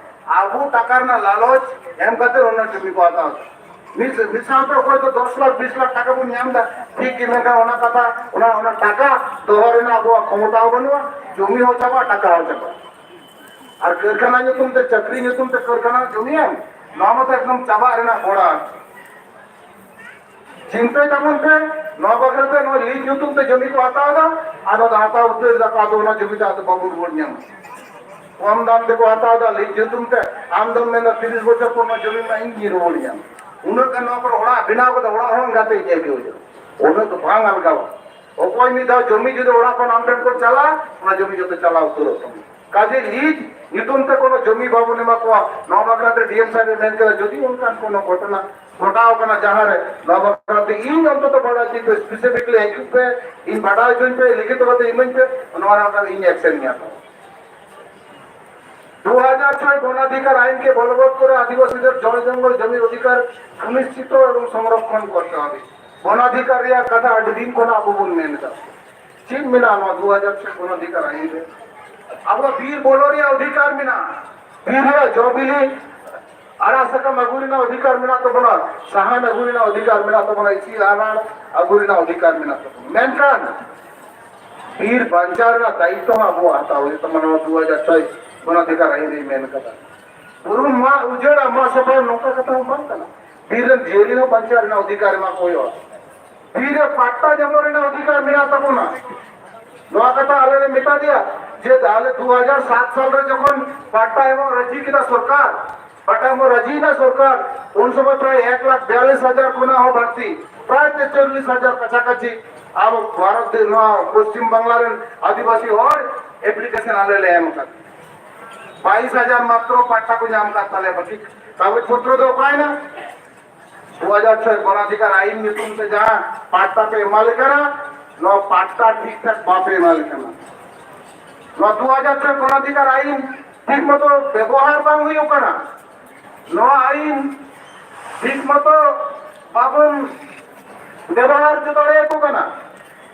ᱟᱵᱚ ᱴᱟᱠᱟ ᱨᱮᱱᱟᱜ ᱞᱟᱞᱚᱪ ᱮᱢ ᱠᱟᱛᱮ ᱚᱱᱟ ᱡᱚᱢᱤ ᱠᱚ ᱦᱟᱛᱟᱣ ᱮᱫᱟ᱾ ᱢᱤᱫ, ᱢᱤᱫ ᱥᱟᱶᱛᱮ ᱚᱠᱚᱭ ᱫᱚ ᱫᱚᱥ ᱞᱟᱠᱷ, ᱵᱤᱥ ᱞᱟᱠᱷ ᱴᱟᱠᱟ ᱵᱚᱱ ᱧᱟᱢ ᱮᱫᱟ, ᱴᱷᱤᱠ ᱜᱮ, ᱢᱮᱱᱠᱷᱟᱱ ᱚᱱᱟ ᱠᱟᱛᱷᱟ, ᱚᱱᱟ, ᱚᱱᱟ ᱴᱟᱠᱟ ᱫᱚᱦᱚ ᱨᱮᱱᱟᱜ ᱟᱵᱚᱣᱟᱜ ᱠᱷᱚᱢᱚᱛᱟ ᱦᱚᱸ ᱵᱟᱹᱱᱩᱜᱼᱟ, ᱡᱚᱢᱤ ᱦᱚᱸ ᱪᱟᱵᱟᱜᱼᱟ, ᱴᱟᱠᱟ ᱦᱚᱸ ᱪᱟᱵᱟᱜᱼᱟ᱾ ᱟᱨ ᱠᱟᱹᱨᱠᱷᱟᱱᱟ ᱧᱩᱛᱩᱢ ᱛᱮ, ᱪᱟᱹᱠᱨᱤ ᱧᱩᱛᱩᱢ ᱛᱮ ᱠᱟᱹᱨᱠᱷᱟᱱᱟ ᱡᱚᱢᱤᱭᱟᱢ, ᱱᱚᱣᱟ ᱢᱟᱛᱚ ᱮᱠᱫᱚᱢ ᱪᱟᱵᱟᱜ ᱨᱮᱱᱟᱜ ᱦᱚᱨᱟ᱾ ᱪᱤᱱᱛᱟᱹᱭ ᱛᱟᱵᱚᱱ ᱯᱮ, ᱱᱚᱣᱟ ᱵᱟᱠᱷᱨᱟ ᱛᱮ ᱱᱚᱣᱟ ᱞᱤᱡ ᱧᱩᱛᱩᱢ ᱛᱮ ᱡᱚᱢᱤ ᱠᱚ ᱦᱟᱛᱟᱣ ᱮᱫᱟ, ᱟᱨ ᱚᱱᱟ ᱦᱟᱛᱟᱣ ᱩᱛᱟᱹᱨ ᱮᱫᱟ ᱠᱚ, ᱟᱫᱚ ᱚᱱᱟ ᱡᱚᱢᱤ ᱫᱚ ᱟᱫᱚ ᱵᱟᱵᱚᱱ ᱨᱩᱣᱟᱹᱲ ᱧᱟᱢᱟ᱾ ᱠᱚᱢ ᱫᱟᱢ ᱛᱮᱠᱚ ᱦᱟᱛᱟᱣ ᱮᱫᱟ ᱞᱤᱡ ᱧᱩᱛᱩᱢ ᱛᱮ, ᱟᱢ ᱫᱚᱢ ᱢᱮᱱᱫᱟ ᱛᱤᱨᱤᱥ ᱵᱚᱪᱷᱚᱨ ᱯᱚᱨ ᱱᱚᱣᱟ ᱡᱚᱢᱤ ᱢᱟ ᱤᱧ ᱜᱤᱧ ᱨᱩᱣᱟᱹᱲ ᱧᱟᱢ᱾ ᱩᱱᱟᱹᱜ ᱜᱟᱱ ᱱᱚᱣᱟ ᱠᱚᱨᱮ ᱚᱲᱟᱜ ᱵᱮᱱᱟᱣ ᱠᱟᱛᱮ ᱚᱲᱟᱜ ᱦᱚᱸ ᱜᱟᱛᱮ ᱧᱮᱞ ᱜᱮ ᱦᱩᱭᱩᱜᱼᱟ, ᱩᱱᱟᱹᱜ ᱫᱚ ᱵᱟᱝ ᱟᱞᱜᱟᱣᱟ᱾ ᱚᱠᱚᱭ ᱢᱤᱫ ᱫᱷᱟᱣ ᱡᱚᱢᱤ ᱡᱩᱫᱤ ᱚᱲᱟᱜ ᱠᱷᱚᱱ ᱟᱢ ᱴᱷᱮᱱ ᱠᱚ ᱪᱟᱞᱟᱜᱼᱟ, ᱚᱱᱟ ᱡᱚᱢᱤ ᱡᱚᱛᱚ ᱪᱟᱞᱟᱣ ᱩᱛᱟᱹᱨᱚᱜ ᱛᱟᱢᱟ᱾ ᱠᱟᱡᱮ ᱞᱤᱡ ᱧᱩᱛᱩᱢ ᱛᱮ ᱠᱳᱱᱳ ᱡᱚᱢᱤ ᱵᱟᱵᱚᱱ ᱮᱢᱟ ᱠᱚᱣᱟ, ᱱᱚᱣᱟ ᱵᱟᱠᱷᱨᱟ ᱛᱮ ᱰᱤ ᱮᱢ ᱥᱟᱦᱮᱵ ᱮ ᱢᱮᱱ ᱠᱮᱫᱟ, ᱡᱩᱫᱤ ᱚᱱᱠᱟᱱ ᱠᱳᱱᱳ ᱜᱷᱚᱴᱚᱱᱟ ᱜᱷᱚᱴᱟᱣ ᱠᱟᱱᱟ ᱡᱟᱦᱟᱸ ᱨᱮ, ᱱᱚᱣᱟ ᱵᱟᱠᱷᱨᱟ ᱛᱮ ᱤᱧ ᱚᱱᱛᱚᱛᱚ ᱵᱟᱰᱟᱭ ᱦᱚᱪᱚᱧ ᱯᱮ, specifically ᱦᱤᱡᱩᱜ ᱯᱮ, ᱤᱧ ᱵᱟᱰᱟᱭ ᱦᱚᱪᱚᱧ ᱯᱮ, ᱞᱤᱠᱷᱤᱛ ᱠᱟᱛᱮ ᱤᱢᱟᱹᱧ ᱯᱮ, ᱱᱚᱣᱟ ᱨᱮ ᱤᱧ action ᱤᱧ ᱦᱟᱛᱟᱣᱟ᱾ দু হাজার ছয় বনাধিকার আইনকে বলবৎ করে আদিবাসীদের জল জঙ্গল জমির অধিকার সুনিশ্চিত এবং সংরক্ষণ করতে হবে। বনাধিকার ᱨᱮᱭᱟᱜ ᱠᱟᱛᱷᱟ ᱟᱹᱰᱤ ᱫᱤᱱ ᱠᱷᱚᱱ ᱟᱵᱚ ᱵᱚᱱ ᱢᱮᱱ ᱮᱫᱟ᱾ ᱪᱮᱫ ᱢᱮᱱᱟᱜᱼᱟ ᱱᱚᱣᱟ ᱫᱩ ᱦᱟᱡᱟᱨ ᱪᱷᱚᱭ ᱵᱚᱱᱟᱫᱷᱤᱠᱟᱨ ᱟᱭᱤᱱ ᱨᱮ? ᱟᱵᱚ ᱵᱤᱨ ᱵᱚᱞᱚ ᱨᱮᱭᱟᱜ ᱚᱫᱷᱤᱠᱟᱨ ᱢᱮᱱᱟᱜᱼᱟ, ᱵᱤᱨ ᱨᱮᱭᱟᱜ ᱡᱚ ᱵᱤᱞᱤ ᱟᱲᱟᱜ ᱥᱟᱠᱟᱢ ᱟᱹᱜᱩ ᱨᱮᱱᱟᱜ ᱚᱫᱷᱤᱠᱟᱨ ᱢᱮᱱᱟᱜ ᱛᱟᱵᱚᱱᱟ, ᱥᱟᱦᱟᱱ ᱟᱹᱜᱩ ᱨᱮᱱᱟᱜ ᱚᱫᱷᱤᱠᱟᱨ ᱢᱮᱱᱟᱜ ᱛᱟᱵᱚᱱᱟ, ᱤᱥᱤᱱ ᱟᱨᱟᱲ ᱟᱹᱜᱩ ᱨᱮᱱᱟᱜ ᱚᱫᱷᱤᱠᱟᱨ ᱢᱮᱱᱟᱜ ᱛᱟᱵᱚᱱᱟ᱾ ᱢᱮᱱᱠᱷᱟᱱ ᱵᱤᱨ ᱵᱟᱧᱪᱟᱣ ᱨᱮᱱᱟᱜ ᱫᱟᱭᱤᱛᱛᱚ ᱦᱚᱸ ᱟᱵᱚᱣᱟᱜ ᱦᱟᱛᱟᱣ ᱦᱩᱭᱩᱜ ᱛᱟᱵᱚᱱᱟ᱾ ᱱᱚᱣᱟ ᱫᱩ ᱦᱟᱡᱟᱨ ᱪᱷᱚᱭ ᱵᱚᱱᱟᱫᱷᱤᱠᱟᱨ ᱟᱭᱤᱱ ᱨᱮ ᱢᱮᱱ ᱠᱟᱫᱟ᱾ ᱵᱩᱨᱩ ᱢᱟᱜ ᱩᱡᱟᱹᱲ ᱟᱨ ᱢᱟᱜ ᱥᱟᱯᱷᱟ ᱱᱚᱝᱠᱟ ᱠᱟᱛᱷᱟ ᱦᱚᱸ ᱵᱟᱝ ᱠᱟᱱᱟ᱾ ᱵᱤᱨ ᱨᱮᱱ ᱡᱤᱭᱟᱹᱞᱤ ᱦᱚᱸ ᱵᱟᱧᱪᱟᱣ ᱨᱮᱱᱟᱜ ᱚᱫᱷᱤᱠᱟᱨ ᱮᱢᱟ ᱠᱚ ᱦᱩᱭᱩᱜᱼᱟ᱾ ᱛᱤᱨᱮ ᱯᱟᱴᱴᱟ ᱧᱟᱢᱚᱜ ᱨᱮᱱᱟᱜ ᱚᱫᱷᱤᱠᱟᱨ ᱢᱮᱱᱟᱜ ᱛᱟᱵᱚᱱᱟ? ᱱᱚᱣᱟ ᱠᱟᱛᱷᱟ ᱟᱞᱮ ᱞᱮ ᱢᱮᱛᱟ ᱫᱮᱭᱟ ᱡᱮ ᱟᱞᱮ ᱫᱩ ᱦᱟᱡᱟᱨ ᱥᱟᱛ ᱥᱟᱞ ᱨᱮ ᱡᱚᱠᱷᱚᱱ ᱯᱟᱴᱴᱟ ᱮᱢᱚᱜ ᱨᱟᱹᱡᱤ ᱠᱮᱫᱟ ᱥᱚᱨᱠᱟᱨ, ᱯᱟᱴᱴᱟ ᱮᱢᱚᱜ ᱨᱟᱹᱡᱤᱭᱮᱱᱟ ᱥᱚᱨᱠᱟᱨ, ᱩᱱ ᱥᱚᱢᱚᱭ ᱯᱨᱟᱭ ᱮᱠ ᱞᱟᱠᱷ ᱵᱤᱭᱟᱞᱤᱥ ᱦᱟᱡᱟᱨ ᱠᱷᱚᱱᱟᱜ ᱦᱚᱸ ᱵᱟᱹᱲᱛᱤ, ᱯᱨᱟᱭ ᱛᱮᱛᱟᱞᱤᱥ ᱦᱟᱡᱟᱨ ᱠᱟᱪᱷᱟ ᱠᱟᱪᱷᱤ ᱟᱵᱚ ᱵᱷᱟᱨᱚᱛ ᱫᱮ-, ᱱᱚᱣᱟ ᱯᱚᱥᱪᱤᱢ ᱵᱟᱝᱞᱟ ᱨᱮᱱ ᱟᱹᱫᱤᱵᱟᱹᱥᱤ ᱦᱚᱲ ᱮᱯᱞᱤᱠᱮᱥᱚᱱ ᱟᱞᱮ ᱞᱮ ᱮᱢ ᱟᱠᱟᱫᱟ᱾ ᱵᱟᱭᱤᱥ ᱦᱟᱡᱟᱨ ᱢᱟᱛᱨᱚ ᱯᱟᱴᱴᱟ ᱠᱚ ᱧᱟᱢ ᱟᱠᱟᱫ ᱛᱟᱞᱮᱭᱟ, ᱵᱟᱹᱠᱤ ᱠᱟᱜᱚᱡᱽ ᱯᱚᱛᱨᱚ ᱫᱚ ᱚᱠᱟᱭᱮᱱᱟ? ᱫᱩ ᱦᱟᱡᱟᱨ ᱪᱷᱚᱭ ᱜᱚᱱᱟᱫᱷᱤᱠᱟᱨ ᱟᱭᱤᱱ ᱧᱩᱛᱩᱢ ᱛᱮ ᱡᱟᱦᱟᱸ ᱯᱟᱴᱴᱟ ᱯᱮ ᱮᱢᱟᱞᱮ ᱠᱟᱱᱟ, ᱱᱚᱣᱟ ᱯᱟᱴᱴᱟ ᱴᱷᱤᱠ ᱴᱷᱟᱠ ᱵᱟᱯᱮ ᱮᱢᱟᱞᱮ ᱠᱟᱱᱟ᱾ ᱱᱚᱣᱟ ᱫᱩ ᱦᱟᱡᱟᱨ ᱪᱷᱚᱭ ᱜᱚᱱᱟᱫᱷᱤᱠᱟᱨ ᱟᱭᱤᱱ ᱴᱷᱤᱠ ᱢᱚᱛᱚ ᱵᱮᱵᱚᱦᱟᱨ ᱵᱟᱝ ᱦᱩᱭᱩᱜ ᱠᱟᱱᱟ᱾ ᱱᱚᱣᱟ ᱟᱭᱤᱱ ᱴᱷᱤᱠ ᱢᱚᱛᱚ ᱵᱟᱵᱚᱱ ᱵᱮᱵᱚᱦᱟᱨ ᱦᱚᱪᱚ ᱫᱟᱲᱮᱭᱟᱠᱚ ᱠᱟᱱᱟ᱾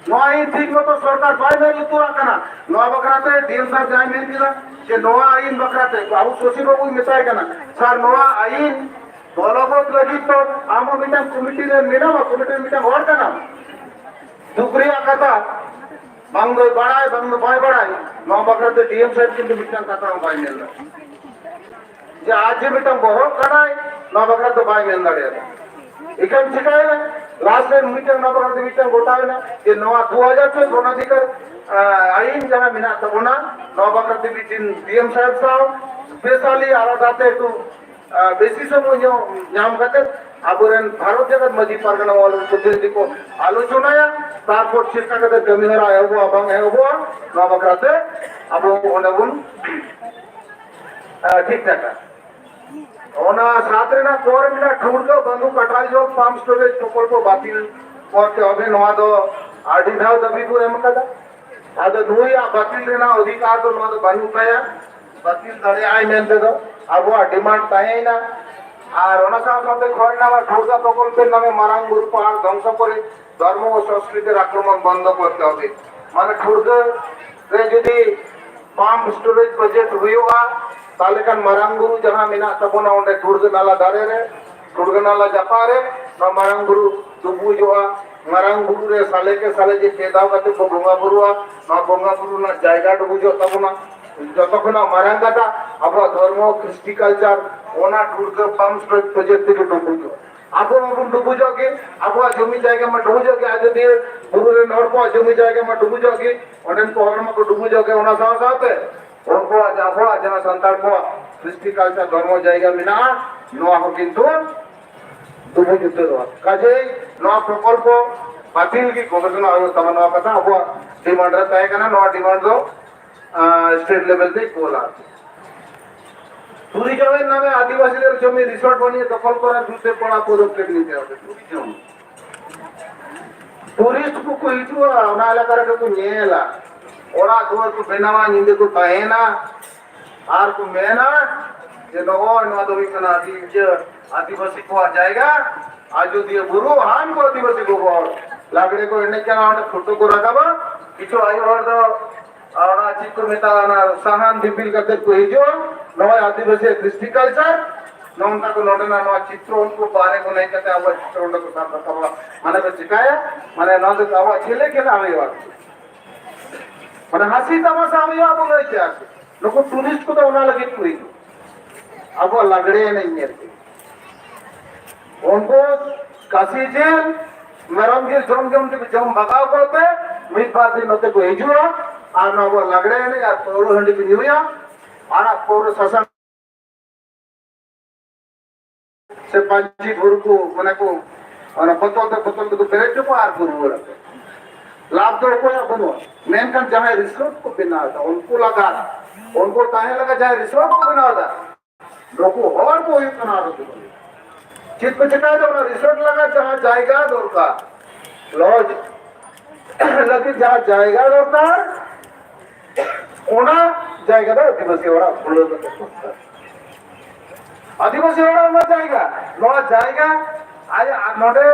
ᱱᱚᱣᱟ ᱟᱭᱤᱱ ᱴᱷᱤᱠ ᱢᱚᱛᱚ ᱥᱚᱨᱠᱟᱨ ᱵᱟᱭ ᱢᱮᱫ ᱞᱩᱛᱩᱨᱟᱜ ᱠᱟᱱᱟ᱾ ᱱᱚᱣᱟ ᱵᱟᱠᱷᱨᱟᱛᱮ ᱰᱤ ᱮᱢ ᱥᱟᱨ ᱡᱟᱦᱟᱸᱭ ᱢᱮᱱ ᱠᱮᱫᱟ ᱡᱮ ᱱᱚᱣᱟ ᱟᱭᱤᱱ ᱵᱟᱠᱷᱨᱟᱛᱮ ᱟᱵᱚ ᱥᱚᱥᱤ ᱵᱟᱵᱩᱧ ᱢᱮᱛᱟᱭ ᱠᱟᱱᱟ, ᱥᱟᱨ, ᱱᱚᱣᱟ ᱟᱭᱤᱱ ᱵᱚᱞᱚᱵᱚᱛ ᱞᱟᱹᱜᱤᱫ ᱫᱚ ᱟᱢ ᱦᱚᱸ ᱢᱤᱫᱴᱟᱝ ᱠᱚᱢᱤᱴᱤ ᱨᱮ ᱢᱮᱱᱟᱢᱟ, ᱠᱚᱢᱤᱴᱤ ᱨᱮ ᱢᱤᱫᱴᱟᱝ ᱦᱚᱲ ᱠᱟᱱᱟᱢ᱾ ᱫᱩᱠ ᱨᱮᱭᱟᱜ ᱠᱟᱛᱷᱟ, ᱵᱟᱝ ᱫᱚᱭ ᱵᱟᱲᱟᱭ, ᱵᱟᱝ ᱫᱚ ᱵᱟᱭ ᱵᱟᱲᱟᱭ, ᱱᱚᱣᱟ ᱵᱟᱠᱷᱨᱟ ᱛᱮ ᱰᱤ ᱮᱢ ᱥᱟᱦᱮᱵ ᱠᱤᱱᱛᱩ ᱢᱤᱫᱴᱟᱝ ᱠᱟᱛᱷᱟ ᱦᱚᱸ ᱵᱟᱭ ᱢᱮᱱ ᱮᱫᱟ᱾ ᱡᱮ ᱟᱡ ᱡᱮ ᱢᱤᱫᱴᱟᱝ ᱵᱚᱦᱚᱜ ᱠᱟᱱᱟᱭ, ᱱᱚᱣᱟ ᱵᱟᱠᱷᱨᱟ ᱛᱮ ᱵᱟᱭ ᱢᱮᱱ ᱫᱟᱲᱮᱭᱟᱫᱟ᱾ ᱮᱱᱠᱷᱟᱱ ᱪᱤᱠᱟᱹᱭᱮᱱᱟ? ᱞᱟᱥᱴ ᱨᱮ ᱢᱤᱫᱴᱟᱝ ᱱᱚᱣᱟ ᱵᱟᱠᱷᱨᱟ ᱛᱮ ᱢᱤᱫᱴᱟᱝ ᱜᱚᱴᱟᱭᱮᱱᱟ ᱡᱮ ᱱᱚᱣᱟ ᱫᱩ ᱦᱟᱡᱟᱨ ᱪᱷᱚᱭ ᱜᱚᱱᱟᱫᱷᱤᱠᱟᱨ, ᱟᱸ, ᱟᱭᱤᱱ ᱡᱟᱦᱟᱸ ᱢᱮᱱᱟᱜ ᱛᱟᱵᱚᱱᱟ, ᱱᱚᱣᱟ ᱵᱟᱠᱷᱨᱟ ᱛᱮ ᱢᱤᱫᱴᱤᱱ ᱰᱤ ᱮᱢ ᱥᱟᱦᱮᱵ ᱥᱟᱶ ᱥᱯᱮᱥᱟᱞᱤ ᱟᱞᱟᱫᱟ ᱛᱮ ᱮᱠᱴᱩ ᱟᱨ ᱵᱮᱥᱤ ᱥᱚᱢᱚᱭ ᱧᱚᱜ ᱧᱟᱢ ᱠᱟᱛᱮ ᱟᱵᱚᱨᱮᱱ ᱵᱷᱟᱨᱚᱛ ᱡᱟᱠᱟᱛ ᱢᱟᱹᱡᱷᱤ ᱯᱟᱨᱜᱟᱱᱟ ᱢᱚᱦᱚᱞ ᱨᱮᱱ ᱯᱨᱚᱛᱤᱱᱤᱫᱷᱤ ᱠᱚ ᱟᱞᱳᱪᱚᱱᱟᱭᱟ, ᱛᱟᱨᱯᱚᱨ ᱪᱮᱫ ᱞᱮᱠᱟ ᱠᱟᱛᱮ ᱠᱟᱹᱢᱤ ᱦᱚᱨᱟ ᱮᱦᱚᱵᱚᱜᱼᱟ ᱵᱟᱝ ᱮᱦᱚᱵᱚᱜᱼᱟ, ᱱᱚᱣᱟ ᱵᱟᱠᱷᱨᱟ ᱛᱮ ᱟᱵᱚ ᱚᱸᱰᱮ ᱵᱚᱱ, ᱟᱸ, ᱴᱷᱤᱠ ᱴᱷᱟᱠᱟ᱾ ᱚᱱᱟ ᱥᱟᱛ ᱨᱮᱱᱟᱜ ᱠᱚ ᱨᱮ ᱢᱮᱱᱟᱜᱼᱟ, ᱴᱷᱩᱲᱜᱟᱹ ᱵᱟᱸᱫᱷᱩ ᱠᱟᱴᱟᱞᱡᱚᱞ ᱯᱟᱢᱯ ᱥᱴᱳᱨᱮᱡᱽ ᱯᱨᱚᱠᱚᱞᱯᱚ ᱵᱟᱹᱛᱤᱞ ᱠᱚᱨᱛᱮ ᱦᱚᱵᱮ, ᱱᱚᱣᱟ ᱫᱚ ᱟᱹᱰᱤ ᱫᱷᱟᱣ ᱫᱟᱹᱵᱤ ᱠᱚ ᱮᱢ ᱟᱠᱟᱫᱟ᱾ ᱟᱫᱚ ᱱᱩᱭᱟᱜ ᱵᱟᱹᱛᱤᱞ ᱨᱮᱱᱟᱜ ᱚᱫᱷᱤᱠᱟᱨ ᱫᱚ ᱱᱚᱣᱟ ᱫᱚ ᱵᱟᱹᱱᱩᱜ ᱛᱟᱭᱟ, ᱵᱟᱹᱛᱤᱞ ᱫᱟᱲᱮᱭᱟᱜᱼᱟᱭ ᱢᱮᱱᱛᱮ ᱫᱚ ᱟᱵᱚᱣᱟᱜ ᱰᱤᱢᱟᱱᱰ ᱛᱟᱦᱮᱸᱭᱮᱱᱟ᱾ ᱟᱨ ᱚᱱᱟ ᱥᱟᱶ ᱥᱟᱶᱛᱮ ᱠᱷᱚᱭ ᱱᱟᱢᱟ ᱴᱷᱩᱲᱜᱟ ᱯᱨᱚᱠᱚᱞᱯᱮ ᱱᱟᱢᱮ ᱢᱟᱨᱟᱝ ᱵᱩᱨᱩ ᱯᱟᱦᱟᱲ ᱫᱷᱚᱝᱥᱚ ᱠᱚᱨᱮ ᱫᱷᱚᱨᱢᱚ ᱚ ᱥᱚᱝᱥᱠᱨᱤᱛᱤᱨ ᱟᱠᱨᱚᱢᱚᱱ ᱵᱚᱱᱫᱚ ᱠᱚᱨᱛᱮ ᱦᱚᱵᱮ᱾ ᱢᱟᱱᱮ ᱴᱷᱩᱲᱜᱟᱹ ᱨᱮ ᱡᱩᱫᱤ ᱯᱟᱢᱯ ᱥᱴᱳᱨᱮᱡᱽ ᱯᱨᱚᱡᱮᱠᱴ ᱦᱩᱭᱩᱜᱼᱟ, ᱛᱟᱦᱚᱞᱮ ᱠᱷᱟᱱ ᱢᱟᱨᱟᱝ ᱵᱩᱨᱩ ᱡᱟᱦᱟᱸ ᱢᱮᱱᱟᱜ ᱛᱟᱵᱚᱱᱟ ᱚᱸᱰᱮ ᱴᱷᱩᱲᱜᱟᱹ ᱱᱟᱞᱟ ᱫᱷᱟᱨᱮ ᱨᱮ, ᱴᱷᱩᱲᱜᱟᱹ ᱱᱟᱞᱟ ᱡᱟᱯᱟᱜ ᱨᱮ ᱱᱚᱣᱟ ᱢᱟᱨᱟᱝ ᱵᱩᱨᱩ ᱰᱩᱵᱩᱡᱚᱜᱼᱟ᱾ ᱢᱟᱨᱟᱝ ᱵᱩᱨᱩ ᱨᱮ ᱥᱟᱞᱮ ᱠᱮ ᱥᱟᱞᱮ ᱡᱮ ᱯᱮ ᱫᱷᱟᱣ ᱠᱟᱛᱮ ᱠᱚ ᱵᱚᱸᱜᱟ ᱵᱩᱨᱩᱜᱼᱟ, ᱱᱚᱣᱟ ᱵᱚᱸᱜᱟ ᱵᱩᱨᱩ ᱨᱮᱱᱟᱜ ᱡᱟᱭᱜᱟ ᱰᱩᱵᱩᱡᱚᱜ ᱛᱟᱵᱚᱱᱟ᱾ ᱡᱚᱛᱚ ᱠᱷᱚᱱᱟᱜ ᱢᱟᱨᱟᱝ ᱠᱟᱛᱷᱟ, ᱟᱵᱚᱣᱟᱜ ᱫᱷᱚᱨᱢᱚ, ᱠᱨᱤᱥᱴᱤ ᱠᱟᱞᱪᱟᱨ, ᱚᱱᱟ ᱴᱷᱩᱲᱜᱟᱹ ᱯᱟᱢᱯ ᱥᱴᱳᱨᱮᱡᱽ ᱯᱨᱚᱡᱮᱠᱴ ᱛᱮᱜᱮ ᱰᱩᱵᱩᱡᱚᱜᱼᱟ᱾ ᱟᱵᱚ ᱢᱟᱵᱚᱱ ᱰᱩᱵᱩᱡᱚᱜ ᱜᱮ, ᱟᱵᱚᱣᱟᱜ ᱡᱚᱢᱤ ᱡᱟᱭᱜᱟ ᱢᱟ ᱰᱩᱵᱩᱡᱚᱜ ᱜᱮ, ᱟᱡᱚᱫᱤᱭᱟᱹ ᱵᱩᱨᱩ ᱨᱮᱱ ᱦᱚᱲ ᱠᱚᱣᱟᱜ ᱡᱚᱢᱤ ᱡᱟᱭᱜᱟ ᱢᱟ ᱰᱩᱵᱩᱡᱚᱜ ᱜᱮ, ᱚᱸᱰᱮᱱ ᱠᱚ ᱦᱚᱲ ᱢᱟᱠᱚ ᱰᱩᱵᱩᱡᱚᱜ ᱜᱮ᱾ ᱚᱱᱟ ᱥᱟᱶ ᱥᱟᱶᱛᱮ ᱩᱱᱠᱩᱣᱟᱜ, ᱟᱵᱚᱣᱟᱜ ᱡᱟᱦᱟᱸ ᱥᱟᱱᱛᱟᱲ ᱠᱚᱣᱟᱜ ᱠᱨᱤᱥᱴᱤ ᱠᱟᱞᱪᱟᱨ ᱫᱷᱚᱨᱢᱚ ᱡᱟᱭᱜᱟ ᱢᱮᱱᱟᱜᱼᱟ, ᱱᱚᱣᱟ ᱦᱚᱸ ᱠᱤᱱᱛᱩ ᱰᱩᱵᱩᱡ ᱩᱛᱟᱹᱨᱚᱜᱼᱟ᱾ ᱠᱟᱡᱮᱭ ᱱᱚᱣᱟ ᱯᱨᱚᱠᱚᱞᱯᱚ ᱵᱟᱹᱛᱤᱞ ᱜᱮ ᱜᱚᱵᱮᱥᱚᱱᱟ ᱦᱩᱭᱩᱜ ᱛᱟᱵᱚᱱᱟ᱾ ᱱᱚᱣᱟ ᱠᱟᱛᱷᱟ ᱟᱵᱚᱣᱟᱜ ᱰᱤᱢᱟᱱᱰ ᱨᱮ ᱛᱟᱦᱮᱸ ᱠᱟᱱᱟ, ᱱᱚᱣᱟ ᱰᱤᱢᱟᱱᱰ ᱫᱚ ᱥᱴᱮᱴ ᱞᱮᱵᱮᱞ ᱛᱮ ᱠᱳᱞᱟ᱾ ট্যুরিজমের নামে আদিবাসীদের জমি রিসর্ট বানিয়ে দখল করার বিরুদ্ধে কড়া পদক্ষেপ নিতে হবে। ট্যুরিজম, ᱴᱩᱨᱤᱥᱴ ᱠᱚᱠᱚ ᱦᱤᱡᱩᱜᱼᱟ, ᱚᱱᱟ ᱮᱞᱟᱠᱟ ᱨᱮᱜᱮ ᱠᱚ ᱧᱮᱞᱟ, ᱚᱲᱟᱜ ᱫᱩᱣᱟᱹᱨ ᱠᱚ ᱵᱮᱱᱟᱣᱟ, ᱧᱤᱫᱟᱹ ᱠᱚ ᱛᱟᱦᱮᱱᱟ, ᱟᱨ ᱠᱚ ᱢᱮᱱᱟ ᱡᱮ ᱱᱚᱜᱼᱚᱭ ᱱᱚᱣᱟ ᱫᱚ ᱦᱩᱭᱩᱜ ᱠᱟᱱᱟ ᱟᱹᱫᱤ-, ᱤᱭᱟᱹ, ᱟᱹᱫᱤᱵᱟᱹᱥᱤ ᱠᱚᱣᱟᱜ ᱡᱟᱭᱜᱟ, ᱟᱡᱚᱫᱤᱭᱟᱹ ᱵᱩᱨᱩ, ᱦᱟᱱ ᱠᱚ ᱟᱹᱫᱤᱵᱟᱹᱥᱤ ᱠᱚ ᱦᱚᱲ ᱞᱟᱜᱽᱲᱮ ᱠᱚ ᱮᱱᱮᱡ ᱠᱟᱱᱟ, ᱚᱸᱰᱮ ᱯᱷᱳᱴᱳ ᱠᱚ ᱨᱟᱠᱟᱵᱟ, ᱠᱤᱪᱷᱩ ᱟᱭᱳ ᱦᱚᱲ ᱫᱚ ᱟᱨ ᱚᱱᱟ ᱪᱮᱫ ᱠᱚ ᱢᱮᱛᱟᱜᱼᱟ, ᱚᱱᱟ ᱥᱟᱦᱟᱱ ᱫᱤᱯᱤᱞ ᱠᱟᱛᱮ ᱠᱚ ᱦᱤᱡᱩᱜᱼᱟ᱾ ᱱᱚᱜᱼᱚᱭ ᱟᱹᱫᱤᱵᱟᱹᱥᱤ ᱠᱨᱤᱥᱴᱤ ᱠᱟᱞᱪᱟᱨ, ᱱᱚᱜᱼᱚ ᱱᱚᱝᱠᱟ ᱠᱚ ᱱᱚᱰᱮᱱᱟᱜ ᱱᱚᱣᱟ ᱪᱤᱛᱨᱚ ᱩᱱᱠᱩ ᱵᱟᱦᱨᱮ ᱠᱚ ᱦᱮᱡ ᱠᱟᱛᱮ ᱟᱵᱚᱣᱟᱜ ᱪᱤᱛᱨᱚ ᱚᱸᱰᱮ ᱠᱚ ᱥᱟᱵ ᱨᱟᱠᱟᱵᱟ᱾ ᱢᱟᱱᱮ ᱠᱚ ᱪᱤᱠᱟᱹᱭᱟ, ᱢᱟᱱᱮ ᱱᱚᱣᱟ ᱫᱚ ᱟᱵᱚᱣᱟᱜ ᱪᱮᱞᱮ ᱠᱷᱮᱞᱟ ᱦᱩᱭᱩᱜᱼᱟ, ᱢᱟᱱᱮ ᱦᱟᱹᱥᱤ ᱛᱟᱢᱟᱥᱟ ᱦᱩᱭᱩᱜᱼᱟ ᱵᱚᱞᱮ ᱪᱮᱫ ᱟᱨᱠᱤ᱾ ᱱᱩᱠᱩ ᱴᱩᱨᱤᱥᱴ ᱠᱚᱫᱚ ᱚᱱᱟ ᱞᱟᱹᱜᱤᱫ ᱠᱚ ᱦᱤᱡᱩᱜᱼᱟ, ᱟᱵᱚᱣᱟᱜ ᱞᱟᱜᱽᱲᱮ ᱮᱱᱮᱡ ᱧᱮᱞ ᱛᱮ᱾ ᱩᱱᱠᱩ ᱠᱟᱥᱤ ᱡᱤᱞ, ᱢᱮᱨᱚᱢ ᱡᱤᱞ ᱡᱚᱢ ᱡᱚᱢ ᱛᱮᱠᱚ ᱡᱚᱢ ᱵᱷᱟᱜᱟᱣ ᱠᱚᱛᱮ ᱢᱤᱫ ᱵᱟᱨ ᱫᱤᱱ ᱱᱚᱛᱮ ᱠᱚ ᱦᱤᱡᱩᱜᱼᱟ ᱟᱨ ᱱᱚᱣᱟ ᱟᱵᱚᱣᱟᱜ ᱞᱟᱜᱽᱲᱮ ᱮᱱᱮᱡ ᱟᱨ ᱯᱟᱹᱣᱨᱟᱹ ᱦᱟᱺᱰᱤ ᱠᱚ ᱧᱩᱭᱟ᱾ ᱟᱨᱟᱜ ᱯᱟᱹᱣᱨᱟᱹ ᱥᱟᱥᱟᱝ ᱥᱮ ᱯᱟᱹᱧᱪᱤ ᱵᱷᱩᱨᱠᱩ ᱢᱟᱱᱮ ᱠᱚ, ᱚᱱᱟ ᱵᱚᱛᱚᱞ ᱛᱮ, ᱵᱚᱛᱚᱞ ᱛᱮᱠᱚ ᱯᱮᱨᱮᱡ ᱦᱚᱪᱚ ᱠᱚᱣᱟ ᱟᱨ ᱠᱚ ᱨᱩᱣᱟᱹᱲᱟ᱾ ᱞᱟᱵᱷ ᱫᱚ ᱚᱠᱚᱭᱟᱜ ᱵᱟᱹᱱᱩᱜᱼᱟ᱾ ᱢᱮᱱᱠᱷᱟᱱ ᱡᱟᱦᱟᱸᱭ ᱨᱤᱥᱳᱨᱴ ᱠᱚ ᱵᱮᱱᱟᱣ ᱮᱫᱟ, ᱩᱱᱠᱩ ᱞᱟᱜᱟᱫ, ᱩᱱᱠᱩ ᱛᱟᱦᱮᱸ ᱞᱟᱜᱟᱫ ᱡᱟᱦᱟᱸᱭ ᱨᱤᱥᱳᱨᱴ ᱠᱚ ᱵᱮᱱᱟᱣ ᱮᱫᱟ, ᱱᱩᱠᱩ ᱦᱚᱲ ᱠᱚ ᱦᱩᱭᱩᱜ ᱠᱟᱱᱟ ᱟᱨᱚ ᱫᱩᱨᱵᱚᱞ᱾ ᱪᱮᱫ ᱠᱚ ᱪᱮᱠᱟᱭᱮᱫᱟ? ᱚᱱᱟ ᱨᱤᱥᱳᱨᱴ ᱞᱟᱜᱟᱫ ᱡᱟᱦᱟᱸ ᱡᱟᱭᱜᱟ ᱫᱚᱨᱠᱟᱨ, ᱞᱚᱡᱽ ᱞᱟᱹᱜᱤᱫ ᱡᱟᱦᱟᱸ ᱡᱟᱭᱜᱟ ᱫᱚᱨᱠᱟᱨ, ᱚᱱᱟ ᱡᱟᱭᱜᱟ ᱫᱚ ᱟᱹᱫᱤᱵᱟᱹᱥᱤ ᱦᱚᱲᱟᱜ ᱠᱷᱩᱞᱟᱹᱣ ᱠᱟᱛᱮ ᱫᱚᱨᱠᱟᱨ᱾ ᱟᱹᱫᱤᱵᱟᱹᱥᱤ ᱦᱚᱲᱟᱜ ᱚᱱᱟ ᱡᱟᱭᱜᱟ, ᱱᱚᱣᱟ ᱡᱟᱭᱜᱟ ᱟᱡ ᱱᱚᱰᱮ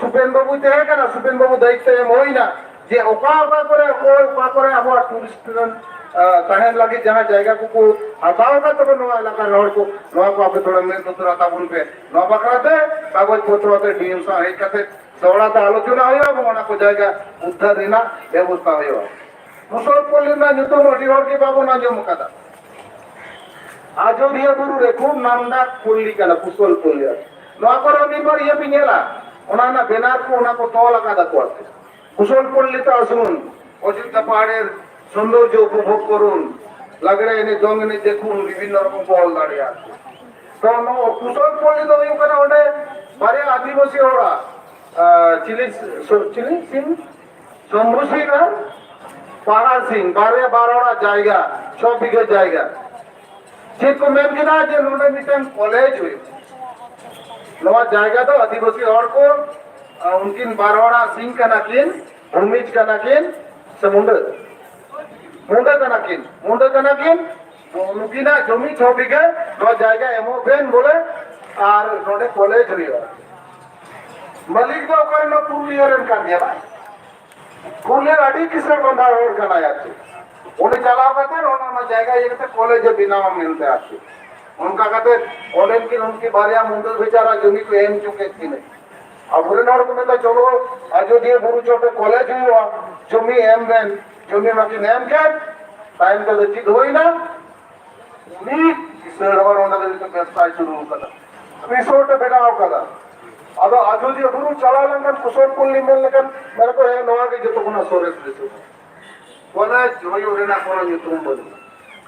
ᱥᱩᱯᱮᱱ ᱵᱟᱹᱵᱩᱭ ᱛᱟᱦᱮᱸ ᱠᱟᱱᱟ, ᱥᱩᱯᱮᱱ ᱵᱟᱹᱵᱩ ᱫᱟᱭᱤᱛᱛᱚ ᱮᱢ ᱦᱩᱭᱱᱟ ᱡᱮ ᱚᱠᱟ ᱚᱠᱟ ᱠᱚᱨᱮ ᱚᱠᱚᱭ ᱚᱠᱟ ᱠᱚᱨᱮ ᱟᱵᱚᱣᱟᱜ ᱴᱩᱨᱤᱥᱴ ᱨᱮᱱ, ᱟ, ᱛᱟᱦᱮᱱ ᱞᱟᱹᱜᱤᱫ ᱡᱟᱦᱟᱸ ᱡᱟᱭᱜᱟ ᱠᱚᱠᱚ ᱦᱟᱛᱟᱣ ᱟᱠᱟᱫ ᱛᱟᱵᱚᱱ ᱱᱚᱣᱟ ᱮᱞᱟᱠᱟ ᱨᱮᱱ ᱦᱚᱲ ᱠᱚ, ᱱᱚᱣᱟ ᱠᱚ ᱟᱯᱮ ᱛᱷᱚᱲᱟ ᱢᱮᱫ ᱞᱩᱛᱩᱨ ᱦᱟᱛᱟᱣ ᱵᱚᱱ ᱯᱮ᱾ ᱱᱚᱣᱟ ᱵᱟᱠᱷᱨᱟ ᱛᱮ ᱠᱟᱜᱚᱡᱽ ᱯᱚᱛᱨᱚ ᱟᱛᱮ ᱰᱤ ᱮᱢ ᱥᱟᱶ ᱦᱮᱡ ᱠᱟᱛᱮ ᱫᱚᱦᱲᱟ ᱛᱮ ᱟᱞᱳᱪᱚᱱᱟ ᱦᱩᱭᱩᱜᱼᱟ ᱮᱵᱚᱝ ᱚᱱᱟ ᱠᱚ ᱡᱟᱭᱜᱟ ᱩᱫᱽᱫᱷᱟᱨ ᱨᱮᱱᱟᱜ ᱵᱮᱵᱚᱥᱛᱷᱟ ᱦᱩᱭᱩᱜᱼᱟ᱾ ᱠᱩᱥᱚᱞ ᱯᱚᱞᱞᱤ ᱨᱮᱱᱟᱜ ᱧᱩᱛᱩᱢ ᱟᱹᱰᱤ ᱦᱚᱲ ᱜᱮ ᱵᱟᱵᱚᱱ ᱟᱸᱡᱚᱢ ᱟᱠᱟᱫᱟ᱾ ᱟᱡᱚᱫᱤᱭᱟᱹ ᱵᱩᱨᱩ ᱨᱮ ᱠᱷᱩᱵ ᱱᱟᱢᱰᱟᱠ ᱯᱚᱞᱞᱤ ᱠᱟᱱᱟ ᱠᱩᱥᱚᱞ ᱯᱚᱞᱞᱤ᱾ ᱱᱚᱣᱟ ᱠᱚᱨᱮ ᱢᱤᱫ ᱵᱟᱨ ᱤᱭᱟᱹ ᱯᱮ ᱧᱮᱞᱟ, ᱚᱱᱟ ᱨᱮᱱᱟᱜ ᱵᱮᱱᱟᱨ ᱠᱚ, ᱚᱱᱟ ᱠᱚ ᱛᱚᱞ ᱟᱠᱟᱫᱟ ᱠᱚ ᱟᱨᱠᱤ᱾ কুশলপল্লীতে আসুন, অযোধ্যা পাহাড়ের সৌন্দর্য উপভোগ করুন, ᱞᱟᱜᱽᱲᱮ ᱮᱱᱮᱡ, ᱫᱚᱝ ᱮᱱᱮᱡ ᱫᱮᱠᱷᱩᱱ, ᱵᱤᱵᱷᱤᱱᱱᱚ ᱨᱚᱠᱚᱢ ᱠᱚ ᱚᱞ ᱫᱟᱲᱮᱭᱟᱜᱼᱟ᱾ ᱛᱚ ᱱᱚᱣᱟ ᱠᱩᱥᱚᱞ ᱯᱚᱞᱞᱤ ᱫᱚ ᱦᱩᱭᱩᱜ ᱠᱟᱱᱟ ᱚᱸᱰᱮ ᱵᱟᱨᱭᱟ ᱟᱹᱫᱤᱵᱟᱹᱥᱤ ᱦᱚᱲᱟᱜ, ᱟᱸ, ᱪᱤᱞᱤ ᱥᱚ-, ᱪᱤᱞᱤ ᱥᱤᱢ? ᱥᱚᱢᱵᱷᱩ ᱥᱤᱝ ᱟᱨ ᱯᱟᱦᱟᱲ ᱥᱤᱝ, ᱵᱟᱨᱭᱟ, ᱵᱟᱨ ᱦᱚᱲᱟᱜ ᱡᱟᱭᱜᱟ, ᱪᱷᱚ ᱵᱤᱜᱷᱟᱹ ᱡᱟᱭᱜᱟ᱾ ᱪᱮᱫ ᱠᱚ ᱢᱮᱱ ᱠᱮᱫᱟ ᱡᱮ ᱱᱚᱰᱮ ᱢᱤᱫᱴᱟᱝ ᱠᱚᱞᱮᱡᱽ ᱦᱩᱭᱩᱜᱼᱟ᱾ ᱱᱚᱣᱟ ᱡᱟᱭᱜᱟ ᱫᱚ ᱟᱹᱫᱤᱵᱟᱹᱥᱤ ᱦᱚᱲ ᱠᱚ, ᱟᱸ, ᱩᱱᱠᱤᱱ ᱵᱟᱨ ᱦᱚᱲᱟᱜ ᱥᱤᱝ ᱠᱟᱱᱟ ᱠᱤᱱ, ᱵᱷᱩᱢᱤᱡᱽ ᱠᱟᱱᱟ ᱠᱤᱱ, ᱥᱮ ᱢᱩᱸᱰᱟᱹ? ᱢᱩᱸᱰᱟᱹ ᱠᱟᱱᱟ ᱠᱤᱱ, ᱢᱩᱸᱰᱟᱹ ᱠᱟᱱᱟ ᱠᱤᱱ᱾ ᱱᱩᱠᱤᱱᱟᱜ ᱡᱚᱢᱤ ᱪᱷᱚ ᱵᱤᱜᱷᱟᱹ, ᱱᱚᱣᱟ ᱡᱟᱭᱜᱟ ᱮᱢᱚᱜ ᱵᱮᱱ ᱵᱚᱞᱮ, ᱟᱨ ᱱᱚᱰᱮ ᱠᱚᱞᱮᱡᱽ ᱦᱩᱭᱩᱜᱼᱟ᱾ ᱢᱟᱹᱞᱤᱠ ᱫᱚ ᱚᱠᱟ ᱨᱮᱱ ᱯᱩᱨᱩᱞᱤᱭᱟᱹ ᱨᱮᱱ ᱠᱟᱱ ᱜᱮᱭᱟ ᱵᱟᱝ? ᱯᱩᱨᱩᱞᱤᱭᱟᱹ ᱟᱹᱰᱤ ᱠᱤᱥᱟᱹᱬ ᱵᱟᱸᱫᱷᱟ ᱦᱚᱲ ᱠᱟᱱᱟᱭ ᱟᱨ ᱪᱮᱫ᱾ ᱚᱸᱰᱮ ᱪᱟᱞᱟᱣ ᱠᱟᱛᱮ ᱚᱱᱟ, ᱚᱱᱟ ᱡᱟᱭᱜᱟ ᱤᱭᱟᱹ ᱠᱟᱛᱮ ᱠᱚᱞᱮᱡᱽ ᱮ ᱵᱮᱱᱟᱣᱟ ᱢᱮᱱᱛᱮ ᱟᱨ ᱪᱮᱫ᱾ ᱚᱱᱠᱟ ᱠᱟᱛᱮ ᱚᱸᱰᱮᱱ ᱠᱤᱱ ᱩᱱᱠᱤᱱ ᱵᱟᱨᱭᱟ ᱢᱩᱸᱰᱟᱹ ᱵᱮᱪᱟᱨᱟ ᱡᱚᱢᱤ ᱠᱚ ᱮᱢ ᱦᱚᱪᱚ ᱠᱮᱫ ᱠᱤᱱᱟ᱾ ᱟᱵᱚᱨᱮᱱ ᱦᱚᱲ ᱠᱚ ᱢᱮᱱᱫᱟ, "ᱪᱚᱞᱚ ᱟᱡᱚᱫᱤᱭᱟᱹ ᱵᱩᱨᱩ ᱪᱚᱴ ᱨᱮ ᱠᱚᱞᱮᱡᱽ ᱦᱩᱭᱩᱜᱼᱟ, ᱡᱚᱢᱤ ᱮᱢ ᱵᱮᱱ᱾" ᱡᱚᱢᱤ ᱢᱟᱠᱤᱱ ᱮᱢ ᱠᱮᱫ, ᱛᱟᱭᱚᱢ ᱛᱮᱫᱚ ᱪᱮᱫ ᱦᱩᱭᱱᱟ? ᱩᱱᱤ ᱠᱤᱥᱟᱹᱬ ᱦᱚᱲ ᱚᱸᱰᱮ ᱫᱚ ᱱᱤᱛᱚᱜ ᱵᱮᱵᱽᱥᱟᱭ ᱥᱩᱨᱩ ᱟᱠᱟᱫᱟ, ᱨᱤᱥᱳᱨᱴ ᱮ ᱵᱮᱱᱟᱣ ᱟᱠᱟᱫᱟ᱾ ᱟᱫᱚ ᱟᱡᱚᱫᱤᱭᱟᱹ ᱵᱩᱨᱩ ᱪᱟᱞᱟᱣ ᱞᱮᱱᱠᱷᱟᱱ ᱠᱩᱥᱚᱞ ᱯᱚᱞᱞᱤ ᱢᱮᱱ ᱞᱮᱠᱷᱟᱱ ᱢᱮᱱᱟ ᱠᱚ, "ᱦᱮᱸ, ᱱᱚᱣᱟ ᱜᱮ ᱡᱚᱛᱚ ᱠᱷᱚᱱᱟᱜ ᱥᱚᱨᱮᱥ ᱨᱤᱥᱳᱨᱴ᱾" ᱠᱚᱞᱮᱡᱽ ᱦᱩᱭᱩᱜ ᱨᱮᱱᱟᱜ ᱠᱳᱱᱳ ᱧᱩᱛᱩᱢ ᱵᱟᱹᱱᱩᱜᱼᱟ᱾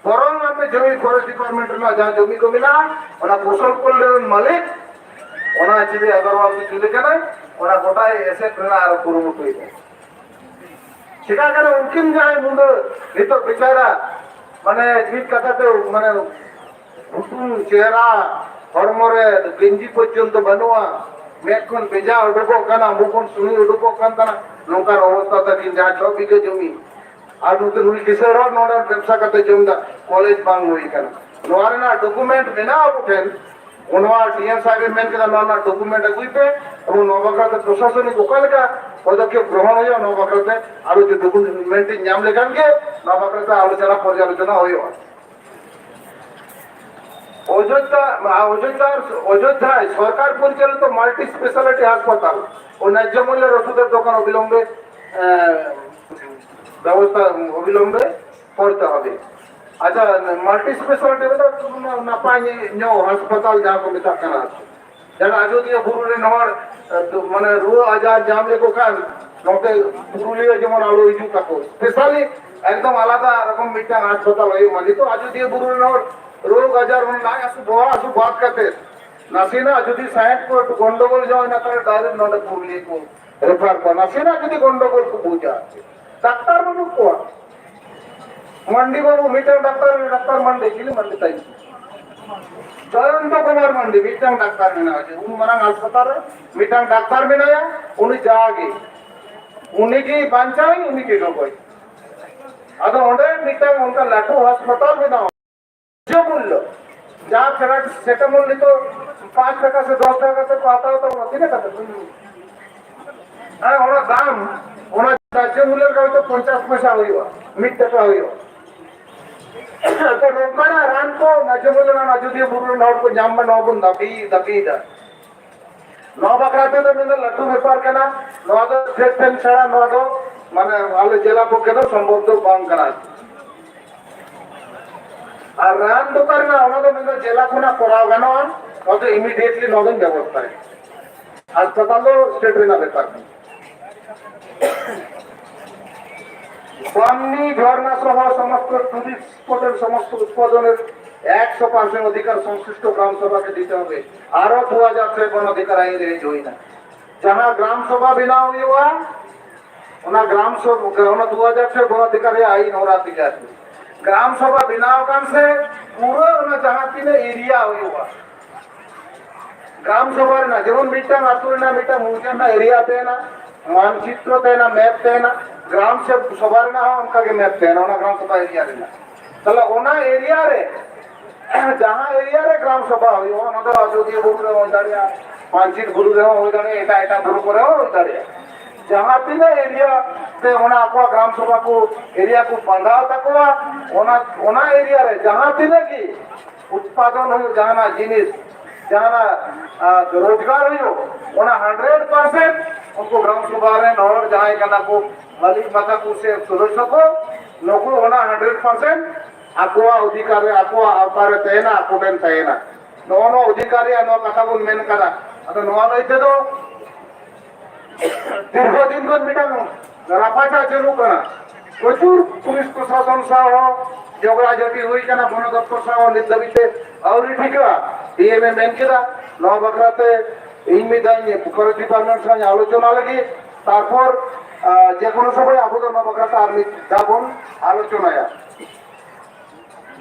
ᱵᱚᱨᱚᱝ ᱟᱯᱮ ᱡᱚᱢᱤ, ᱯᱷᱚᱨᱮᱥᱴ ᱰᱤᱯᱟᱨᱴᱢᱮᱱᱴ ᱨᱮᱱᱟᱜ ᱡᱟᱦᱟᱸ ᱡᱚᱢᱤ ᱠᱚ ᱢᱮᱱᱟᱜᱼᱟ, ᱚᱱᱟ ᱠᱩᱥᱚᱞ ᱯᱚᱞᱞᱤ ᱨᱮᱱ ᱢᱟᱹᱞᱤᱠ ᱚᱱᱟ ᱪᱤᱞᱤ ᱟᱜᱟᱨᱣᱟᱞ ᱠᱚ ᱪᱤᱞᱤ ᱠᱟᱱᱟᱭ, ᱚᱱᱟ ᱜᱚᱴᱟᱭ ᱮᱥᱮᱫ ᱨᱮᱱᱟᱜ ᱟᱨᱚ ᱠᱩᱨᱩᱢᱩᱴᱩᱭᱮᱫᱟ᱾ ᱪᱮᱫᱟᱜ ᱠᱟᱱᱟ ᱩᱱᱠᱤᱱ ᱡᱟᱦᱟᱸᱭ ᱢᱩᱸᱰᱟᱹ ᱱᱤᱛᱚᱜ ᱵᱮᱪᱟᱨᱟ, ᱢᱟᱱᱮ ᱢᱤᱫ ᱠᱟᱛᱷᱟ ᱛᱮ, ᱢᱟᱱᱮ ᱦᱩᱛᱩᱢ ᱪᱮᱦᱨᱟ, ᱦᱚᱲᱢᱚ ᱨᱮ ᱜᱮᱧᱡᱤ ᱯᱚᱨᱡᱚᱱᱛᱚ ᱵᱟᱹᱱᱩᱜᱼᱟ, ᱢᱮᱫ ᱠᱷᱚᱱ ᱵᱮᱡᱟ ᱩᱰᱩᱠᱚᱜ ᱠᱟᱱᱟ, ᱢᱩ ᱠᱷᱚᱱ ᱥᱩᱱᱤ ᱩᱰᱩᱠᱚᱜ ᱠᱟᱱ ᱛᱟᱦᱮᱱᱟ, ᱱᱚᱝᱠᱟᱱ ᱚᱵᱚᱥᱛᱟ ᱛᱟᱹᱠᱤᱱ, ᱡᱟᱦᱟᱸ ᱪᱷᱚ ᱵᱤᱜᱷᱟᱹ ᱡᱚᱢᱤ᱾ ᱟᱨ ᱱᱩᱠᱤᱱ, ᱱᱩᱭ ᱠᱤᱥᱟᱹᱬ ᱦᱚᱲ ᱱᱚᱰᱮ ᱵᱮᱵᱽᱥᱟ ᱠᱟᱛᱮ ᱡᱚᱢ ᱮᱫᱟ, ᱠᱚᱞᱮᱡᱽ ᱵᱟᱝ ᱦᱩᱭ ᱠᱟᱱᱟ᱾ ᱱᱚᱣᱟ ᱨᱮᱱᱟᱜ ᱰᱚᱠᱩᱢᱮᱱᱴ ᱢᱮᱱᱟᱜᱼᱟ ᱟᱵᱚ ᱴᱷᱮᱱ, ᱱᱚᱣᱟ ᱰᱤ ᱮᱢ ᱥᱟᱦᱮᱵ ᱮ ᱢᱮᱱ ᱠᱮᱫᱟ, "ᱱᱚᱣᱟ ᱨᱮᱱᱟᱜ ᱰᱚᱠᱩᱢᱮᱱᱴ ᱟᱹᱜᱩᱭ ᱯᱮ, ᱮᱵᱚᱝ ᱱᱚᱣᱟ ᱵᱟᱠᱷᱨᱟ ᱛᱮ ᱯᱨᱚᱥᱟᱥᱚᱱᱤᱠ ᱚᱠᱟ ᱞᱮᱠᱟ ᱯᱚᱫᱚᱠᱷᱮᱯ ᱜᱨᱚᱦᱚᱱ ᱦᱩᱭᱩᱜᱼᱟ, ᱱᱚᱣᱟ ᱵᱟᱠᱷᱨᱟ ᱛᱮ ᱟᱞᱚ ᱡᱮ ᱰᱚᱠᱩᱢᱮᱱᱴ ᱤᱧ ᱧᱟᱢ ᱞᱮᱠᱷᱟᱱ ᱜᱮ ᱱᱚᱣᱟ ᱵᱟᱠᱷᱨᱟ ᱛᱮ ᱟᱞᱳᱪᱚᱱᱟ ᱯᱚᱨᱡᱟᱞᱳᱪᱚᱱᱟ ᱦᱩᱭᱩᱜᱼᱟ᱾" ᱚᱡᱳᱫᱽᱫᱷᱟ, ᱚᱡᱳᱫᱽᱫᱷᱟ, ᱚᱡᱳᱫᱽᱫᱷᱟᱭ ᱥᱚᱨᱠᱟᱨ ᱯᱚᱨᱤᱪᱟᱞᱤᱛ ᱢᱟᱞᱴᱤ ᱥᱯᱮᱥᱟᱞᱤᱴᱤ ᱦᱟᱥᱯᱟᱛᱟᱞ ᱳ ন্যায্য মূল্যের ওষুধের দোকান অবিলম্বে, আহ, ব্যবস্থা অবিলম্বে করতে হবে। ᱟᱪᱪᱷᱟ, ᱢᱟᱞᱴᱤ ᱥᱯᱮᱥᱟᱞᱤᱴᱤ ᱨᱮᱫᱚ ᱱᱟᱯᱟᱭ ᱧᱚᱜ ᱦᱟᱥᱯᱟᱛᱟᱞ ᱡᱟᱦᱟᱸ ᱠᱚ ᱢᱮᱛᱟᱜ ᱠᱟᱱᱟ, ᱡᱟᱦᱟᱸ ᱟᱡᱚᱫᱤᱭᱟᱹ ᱵᱩᱨᱩ ᱨᱮᱱ ᱦᱚᱲ, ᱮ, ᱢᱟᱱᱮ ᱨᱩᱣᱟᱹ ᱟᱡᱟᱨ ᱧᱟᱢ ᱞᱮᱠᱚ ᱠᱷᱟᱱ ᱱᱚᱛᱮ ᱯᱩᱨᱩᱞᱤᱭᱟᱹ ᱡᱮᱢᱚᱱ ᱟᱞᱚ ᱦᱤᱡᱩᱜ ᱛᱟᱠᱚ, specially ᱮᱠᱫᱚᱢ ᱟᱞᱟᱫᱟ ᱨᱚᱠᱚᱢ ᱢᱤᱫᱴᱟᱝ ᱦᱟᱥᱯᱟᱛᱟᱞ ᱦᱩᱭᱩᱜ ᱢᱟ᱾ ᱱᱤᱛᱚᱜ ᱟᱡᱚᱫᱤᱭᱟᱹ ᱵᱩᱨᱩ ᱨᱮᱱ ᱦᱚᱲ ᱨᱳᱜᱽ ᱟᱡᱟᱨ, ᱚᱱᱟ ᱞᱟᱡ ᱦᱟᱹᱥᱩ, ᱵᱚᱦᱚᱜ ᱦᱟᱹᱥᱩ ᱵᱟᱫ ᱠᱟᱛᱮ ᱱᱟᱥᱮᱱᱟᱜ ᱡᱩᱫᱤ ᱥᱟᱦᱮᱫ ᱠᱚ ᱮᱠᱴᱩ ᱜᱚᱱᱰᱚᱜᱳᱞ ᱧᱚᱜ ᱮᱱᱟ, ᱛᱟᱦᱞᱮ direct ᱱᱚᱰᱮ ᱯᱩᱨᱩᱞᱤᱭᱟᱹ ᱠᱚ refer ᱠᱚᱣᱟ᱾ ᱱᱟᱥᱮᱱᱟᱜ ᱡᱩᱫᱤ ᱜᱚᱱᱰᱚᱜᱳᱞ ᱠᱚ ᱵᱩᱡᱟ, ᱰᱟᱠᱛᱟᱨ ᱵᱟᱹᱱᱩᱜ ᱠᱚᱣᱟ᱾ ᱢᱟᱱᱰᱤ ᱵᱟᱹᱵᱩ ᱢᱤᱫᱴᱟᱝ ᱰᱟᱠᱛᱟᱨ, ᱰᱟᱠᱛᱟᱨ ᱢᱟᱱᱰᱤ, ᱪᱤᱞᱤ ᱢᱟᱱᱰᱤ ᱛᱟᱭ? ᱡᱚᱭᱚᱱᱛᱚ ᱠᱩᱢᱟᱨ ᱢᱟᱱᱰᱤ ᱢᱤᱫᱴᱟᱝ ᱰᱟᱠᱛᱟᱨ ᱢᱮᱱᱟᱭᱟ, ᱡᱮ ᱩᱱ ᱢᱟᱨᱟᱝ ᱦᱟᱥᱯᱟᱛᱟᱞ ᱨᱮ ᱢᱤᱫᱴᱟᱝ ᱰᱟᱠᱛᱟᱨ ᱢᱮᱱᱟᱭᱟ, ᱩᱱᱤ ᱡᱟᱜᱮ, ᱩᱱᱤ ᱜᱮ ᱵᱟᱧᱪᱟᱣᱤᱡ, ᱩᱱᱤ ᱜᱮ ᱜᱚᱜᱚᱡ᱾ ᱟᱫᱚ ᱚᱸᱰᱮ ᱢᱤᱫᱴᱟᱝ ᱚᱱᱠᱟ ᱞᱟᱹᱴᱩ ᱦᱟᱥᱯᱟᱛᱟᱞ ᱵᱮᱱᱟᱣ, ᱡᱮ ᱢᱩᱞᱞᱚ, ᱡᱟᱦᱟᱸ paracetamol ᱱᱤᱛᱚᱜ ᱯᱟᱸᱪ ᱴᱟᱠᱟ ᱥᱮ ᱫᱚᱥ ᱴᱟᱠᱟ ᱠᱟᱛᱮ ᱠᱚ ᱦᱟᱛᱟᱣ ᱛᱟᱵᱚᱱᱟ, ᱛᱤᱱᱟᱹᱜ ᱠᱟᱛᱮ? ᱦᱮᱸ, ᱚᱱᱟ ᱫᱟᱢ, ᱚᱱᱟ ᱱᱟᱡᱚ ᱢᱩᱞᱞᱚ ᱨᱮ ᱦᱚᱭᱛᱚ ᱯᱚᱧᱪᱟᱥ ᱯᱚᱭᱥᱟ ᱦᱩᱭᱩᱜᱼᱟ, ᱢᱤᱫ ᱴᱟᱠᱟ ᱦᱩᱭᱩᱜᱼᱟ᱾ ᱛᱚ ᱱᱚᱝᱠᱟᱱᱟᱜ ᱨᱟᱱ ᱠᱚ ᱱᱟᱡᱚ ᱢᱩᱞᱞᱚ ᱨᱮᱱᱟᱜ ᱟᱡᱚᱫᱤᱭᱟᱹ ᱵᱩᱨᱩ ᱨᱮᱱ ᱦᱚᱲ ᱠᱚ ᱧᱟᱢ ᱢᱟ, ᱱᱚᱣᱟ ᱵᱚᱱ ᱫᱟᱹᱵᱤ, ᱫᱟᱹᱵᱤᱭᱮᱫᱟ᱾ ᱱᱚᱣᱟ ᱵᱟᱠᱷᱨᱟ ᱛᱮᱫᱚ ᱢᱮᱱᱫᱚ ᱞᱟᱹᱴᱩ ᱵᱮᱯᱟᱨ ᱠᱟᱱᱟ᱾ ᱱᱚᱣᱟ ᱫᱚ state ᱴᱷᱮᱱ ᱪᱷᱟᱲᱟ ᱱᱚᱣᱟ ᱫᱚ, ᱢᱟᱱᱮ, ᱟᱞᱮ ᱡᱮᱞᱟ ᱯᱚᱠᱠᱷᱮ ᱫᱚ ᱥᱚᱢᱵᱷᱚᱵ ᱫᱚ ᱵᱟᱝ ᱠᱟᱱᱟ᱾ ᱟᱨ ᱨᱟᱱ ᱫᱚᱠᱟᱱ ᱨᱮᱱᱟᱜ, ᱚᱱᱟ ᱫᱚ ᱢᱮᱱᱫᱚ ᱡᱮᱞᱟ ᱠᱷᱚᱱᱟᱜ ᱠᱚᱨᱟᱣ ᱜᱟᱱᱚᱜᱼᱟ, ᱱᱚᱣᱟ ᱫᱚ immediately ᱱᱚᱣᱟ ᱫᱚᱧ ᱵᱮᱵᱚᱥᱛᱷᱟᱭᱟ᱾ ᱦᱟᱥᱯᱟᱛᱟᱞ ᱫᱚ state ᱨᱮᱱᱟᱜ ᱵᱮᱯᱟᱨ ᱠᱟᱱᱟ᱾ বামনি ঝর্ণা সহ সমস্ত টুরিস্ট স্পটের সমস্ত উৎপাদনের একশো পার্সেন্ট অধিকার সংশ্লিষ্ট গ্রাম সভাকে দিতে হবে। আরো ᱫᱩ ᱦᱟᱡᱟᱨ ᱪᱷᱚᱭ ᱵᱚᱱ ᱚᱫᱷᱤᱠᱟᱨ ᱟᱭᱤᱱ ᱨᱮ ᱦᱤᱡᱩᱜ ᱮᱱᱟ᱾ ᱡᱟᱦᱟᱸ ᱜᱨᱟᱢ ᱥᱚᱵᱷᱟ ᱵᱮᱱᱟᱣ ᱦᱩᱭᱩᱜᱼᱟ, ᱚᱱᱟ ᱜᱨᱟᱢ ᱥᱚᱵᱷᱟ, ᱚᱱᱟ ᱫᱩ ᱦᱟᱡᱟᱨ ᱪᱷᱚᱭ ᱵᱚᱱ ᱚᱫᱷᱤᱠᱟᱨ ᱨᱮᱭᱟᱜ ᱟᱭᱤᱱ ᱦᱚᱨᱟ ᱛᱮᱜᱮ ᱟᱨᱠᱤ᱾ ᱜᱨᱟᱢ ᱥᱚᱵᱷᱟ ᱵᱮᱱᱟᱣ ᱟᱠᱟᱱ ᱥᱮ ᱯᱩᱨᱟᱹ ᱚᱱᱟ ᱡᱟᱦᱟᱸ ᱛᱤᱱᱟᱹᱜ ᱮᱨᱤᱭᱟ ᱦᱩᱭᱩᱜᱼᱟ, ᱜᱨᱟᱢ ᱥᱚᱵᱷᱟ ᱨᱮᱱᱟᱜ, ᱡᱮᱢᱚᱱ ᱢᱤᱫᱴᱟᱝ ᱟᱹᱛᱩ ᱨᱮᱱᱟᱜ ᱢᱤᱫᱴᱟᱝ ᱢᱩᱦᱡᱟᱹ ᱨᱮᱱᱟᱜ ᱮᱨᱤᱭᱟ ᱛᱟᱦᱮᱱᱟ, ᱢᱟᱱᱪᱤᱛᱨᱚ ᱛᱟᱦᱮᱱᱟ, ᱢᱮᱯ ᱛᱟᱦᱮᱱᱟ, ᱜᱨᱟᱢ ᱥᱮ ᱥᱚᱵᱷᱟ ᱨᱮᱱᱟᱜ ᱦᱚᱸ ᱚᱱᱠᱟ ᱜᱮ ᱢᱮᱯ ᱛᱟᱦᱮᱱᱟ, ᱚᱱᱟ ᱜᱨᱟᱢ ᱥᱚᱵᱷᱟ ᱮᱨᱤᱭᱟ ᱨᱮᱱᱟᱜ᱾ ᱛᱟᱦᱞᱮ ᱚᱱᱟ ᱮᱨᱤᱭᱟ ᱨᱮ ᱡᱟᱦᱟᱸ ᱮᱨᱤᱭᱟ ᱨᱮ ᱜᱨᱟᱢ ᱥᱚᱵᱷᱟ ᱦᱩᱭᱩᱜᱼᱟ, ᱚᱱᱟ ᱫᱚ ᱟᱡᱚᱫᱤᱭᱟᱹ ᱵᱩᱨᱩ ᱨᱮ ᱦᱩᱭ ᱫᱟᱲᱮᱭᱟᱜᱼᱟ, ᱯᱟᱧᱪᱤᱛ ᱵᱩᱨᱩ ᱨᱮᱦᱚᱸ ᱦᱩᱭ ᱫᱟᱲᱮᱭᱟᱜᱼᱟ, ᱮᱴᱟᱜ ᱮᱴᱟᱜ ᱵᱩᱨᱩ ᱠᱚᱨᱮ ᱦᱚᱸ ᱦᱩᱭ ᱫᱟᱲᱮᱭᱟᱜᱼᱟ᱾ ᱡᱟᱦᱟᱸ ᱛᱤᱱᱟᱹᱜ ᱮᱨᱤᱭᱟ ᱛᱮ ᱚᱱᱟ ᱟᱠᱚᱣᱟᱜ ᱜᱨᱟᱢ ᱥᱚᱵᱷᱟ ᱠᱚ, ᱮᱨᱤᱭᱟ ᱠᱚ ᱵᱟᱸᱫᱷᱟᱣ ᱛᱟᱠᱚᱣᱟ, ᱚᱱᱟ, ᱚᱱᱟ ᱮᱨᱤᱭᱟ ᱨᱮ ᱡᱟᱦᱟᱸ ᱛᱤᱱᱟᱹᱜ ᱜᱮ ᱩᱛᱯᱟᱫᱚᱱ ᱦᱩᱭᱩᱜ, ᱡᱟᱦᱟᱱᱟᱜ ᱡᱤᱱᱤᱥ, ᱡᱟᱦᱟᱱᱟᱜ, ᱟ, ᱨᱳᱡᱽᱜᱟᱨ ᱦᱩᱭᱩᱜ, ᱚᱱᱟ ᱦᱟᱱᱰᱨᱮᱰ ᱯᱟᱨᱥᱮᱱᱴ ᱩᱱᱠᱩ ᱜᱨᱟᱢ ᱥᱚᱵᱷᱟ ᱨᱮᱱ ᱦᱚᱲ ᱡᱟᱦᱟᱸᱭ ᱠᱟᱱᱟ ᱠᱚ, ᱢᱟᱹᱞᱤᱠ ᱢᱟᱛᱟ ᱠᱚ ᱥᱮ ᱥᱚᱫᱚᱥᱥᱚ ᱠᱚ, ᱱᱩᱠᱩ ᱚᱱᱟ ᱦᱟᱱᱰᱨᱮᱰ ᱯᱟᱨᱥᱮᱱᱴ ᱟᱠᱚᱣᱟᱜ ᱚᱫᱷᱤᱠᱟᱨ ᱨᱮ, ᱟᱠᱚᱣᱟᱜ ᱟᱣᱛᱟ ᱨᱮ ᱛᱟᱦᱮᱱᱟ, ᱟᱠᱚ ᱴᱷᱮᱱ ᱛᱟᱦᱮᱱᱟ᱾ ᱱᱚᱣᱟ ᱱᱚᱣᱟ ᱚᱫᱷᱤᱠᱟᱨ ᱨᱮᱭᱟᱜ ᱱᱚᱣᱟ ᱠᱟᱛᱷᱟ ᱵᱚᱱ ᱢᱮᱱ ᱠᱟᱫᱟ᱾ ᱟᱫᱚ ᱱᱚᱣᱟ ᱞᱟᱹᱭ ᱛᱮᱫᱚ ᱫᱤᱨᱜᱷᱚ ᱫᱤᱱ ᱠᱷᱚᱱ ᱢᱤᱫᱴᱟᱝ ᱨᱟᱯᱟᱪᱟᱜ ᱪᱟᱹᱞᱩᱜ ᱠᱟᱱᱟ᱾ ᱯᱨᱚᱪᱩᱨ ᱯᱩᱞᱤᱥ ᱯᱨᱚᱥᱟᱥᱚᱱ ᱥᱟᱶ ᱦᱚᱸ ᱡᱷᱚᱜᱽᱲᱟ ᱡᱷᱟᱹᱴᱤ ᱦᱩᱭ ᱠᱟᱱᱟ, ᱵᱚᱱᱚ ᱫᱚᱯᱛᱚᱨ ᱥᱟᱶ ᱦᱚᱸ ᱱᱤᱛ ᱫᱷᱟᱹᱵᱤᱡ ᱛᱮ ᱟᱹᱣᱨᱤ ᱴᱷᱤᱠᱟᱹᱜᱼᱟ᱾ ᱰᱤ ᱮᱢ ᱮ ᱢᱮᱱ ᱠᱮᱫᱟ, ᱱᱚᱣᱟ ᱵᱟᱠᱷᱨᱟ ᱛᱮ ᱤᱧ ᱢᱤᱫ ᱫᱷᱟᱣ ᱯᱷᱚᱨᱮᱥᱴ ᱰᱤᱯᱟᱨᱴᱢᱮᱱᱴ ᱥᱟᱶ ᱟᱞᱳᱪᱚᱱᱟ ᱞᱟᱹᱜᱤᱫ, ᱛᱟᱨᱯᱚᱨ, ᱟᱸ, ᱡᱮ ᱠᱳᱱᱳ ᱥᱚᱢᱚᱭ ᱟᱵᱚ ᱫᱚ ᱱᱚᱣᱟ ᱵᱟᱠᱷᱨᱟ ᱛᱮ ᱟᱨ ᱢᱤᱫ ᱫᱷᱟᱣ ᱵᱚᱱ ᱟᱞᱳᱪᱚᱱᱟᱭᱟ᱾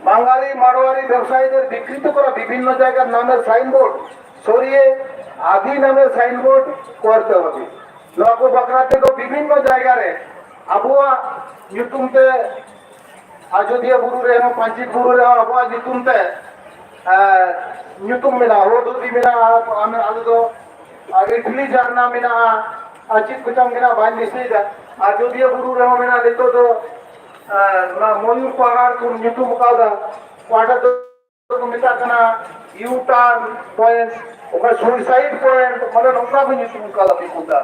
বাঙালি মারোয়ারি ব্যবসায়ীদের বিকৃত করা বিভিন্ন জায়গার নামের সাইনবোর্ড সরিয়ে আদি নামের সাইনবোর্ড করতে হবে। ᱱᱚᱣᱟ ᱠᱚ ᱵᱟᱠᱷᱨᱟ ᱛᱮᱫᱚ ᱵᱤᱵᱷᱤᱱᱱᱚ ᱡᱟᱭᱜᱟ ᱨᱮ ᱟᱵᱚᱣᱟᱜ ᱧᱩᱛᱩᱢ ᱛᱮ ᱟᱡᱚᱫᱤᱭᱟᱹ ᱵᱩᱨᱩ ᱨᱮᱦᱚᱸ, ᱯᱟᱧᱪᱮᱛ ᱵᱩᱨᱩ ᱨᱮᱦᱚᱸ ᱟᱵᱚᱣᱟᱜ ᱧᱩᱛᱩᱢ ᱛᱮ, ᱮ, ᱧᱩᱛᱩᱢ ᱢᱮᱱᱟᱜᱼᱟ, ᱦᱚᱨᱚ ᱫᱷᱩᱛᱤ ᱢᱮᱱᱟᱜᱼᱟ, ᱟᱞᱮ ᱫᱚ ᱟᱨ ᱤᱰᱞᱤ ᱡᱷᱟᱨᱱᱟ ᱢᱮᱱᱟᱜᱼᱟ, ᱟᱨ ᱪᱮᱫ ᱠᱚᱪᱚᱝ ᱢᱮᱱᱟᱜᱼᱟ, ᱵᱟᱹᱧ ᱫᱤᱥᱟᱹᱭᱮᱫᱟ᱾ ᱟᱡᱚᱫᱤᱭᱟᱹ ᱵᱩᱨᱩ ᱨᱮᱦᱚᱸ ᱢᱮᱱᱟᱜᱼᱟ ᱱᱤᱛᱚᱜ ᱫᱚ, ᱮ, ᱚᱱᱟ ᱢᱚᱭᱩᱨ ᱯᱟᱦᱟᱲ ᱠᱚ ᱧᱩᱛᱩᱢ ᱟᱠᱟᱫᱟ, ᱚᱠᱟᱴᱟᱜ ᱫᱚ ᱠᱚ ᱢᱮᱛᱟᱜ ᱠᱟᱱᱟ ᱤᱭᱩ ᱴᱟᱨᱱ ᱯᱚᱭᱮᱱᱴ, ᱚᱠᱟ ᱥᱩᱭᱥᱟᱭᱤᱰ ᱯᱚᱭᱮᱱᱴ, ᱢᱟᱱᱮ ᱱᱚᱝᱠᱟ ᱠᱚ ᱧᱩᱛᱩᱢ ᱟᱠᱟᱫᱟ ᱫᱤᱠᱩ ᱫᱚ᱾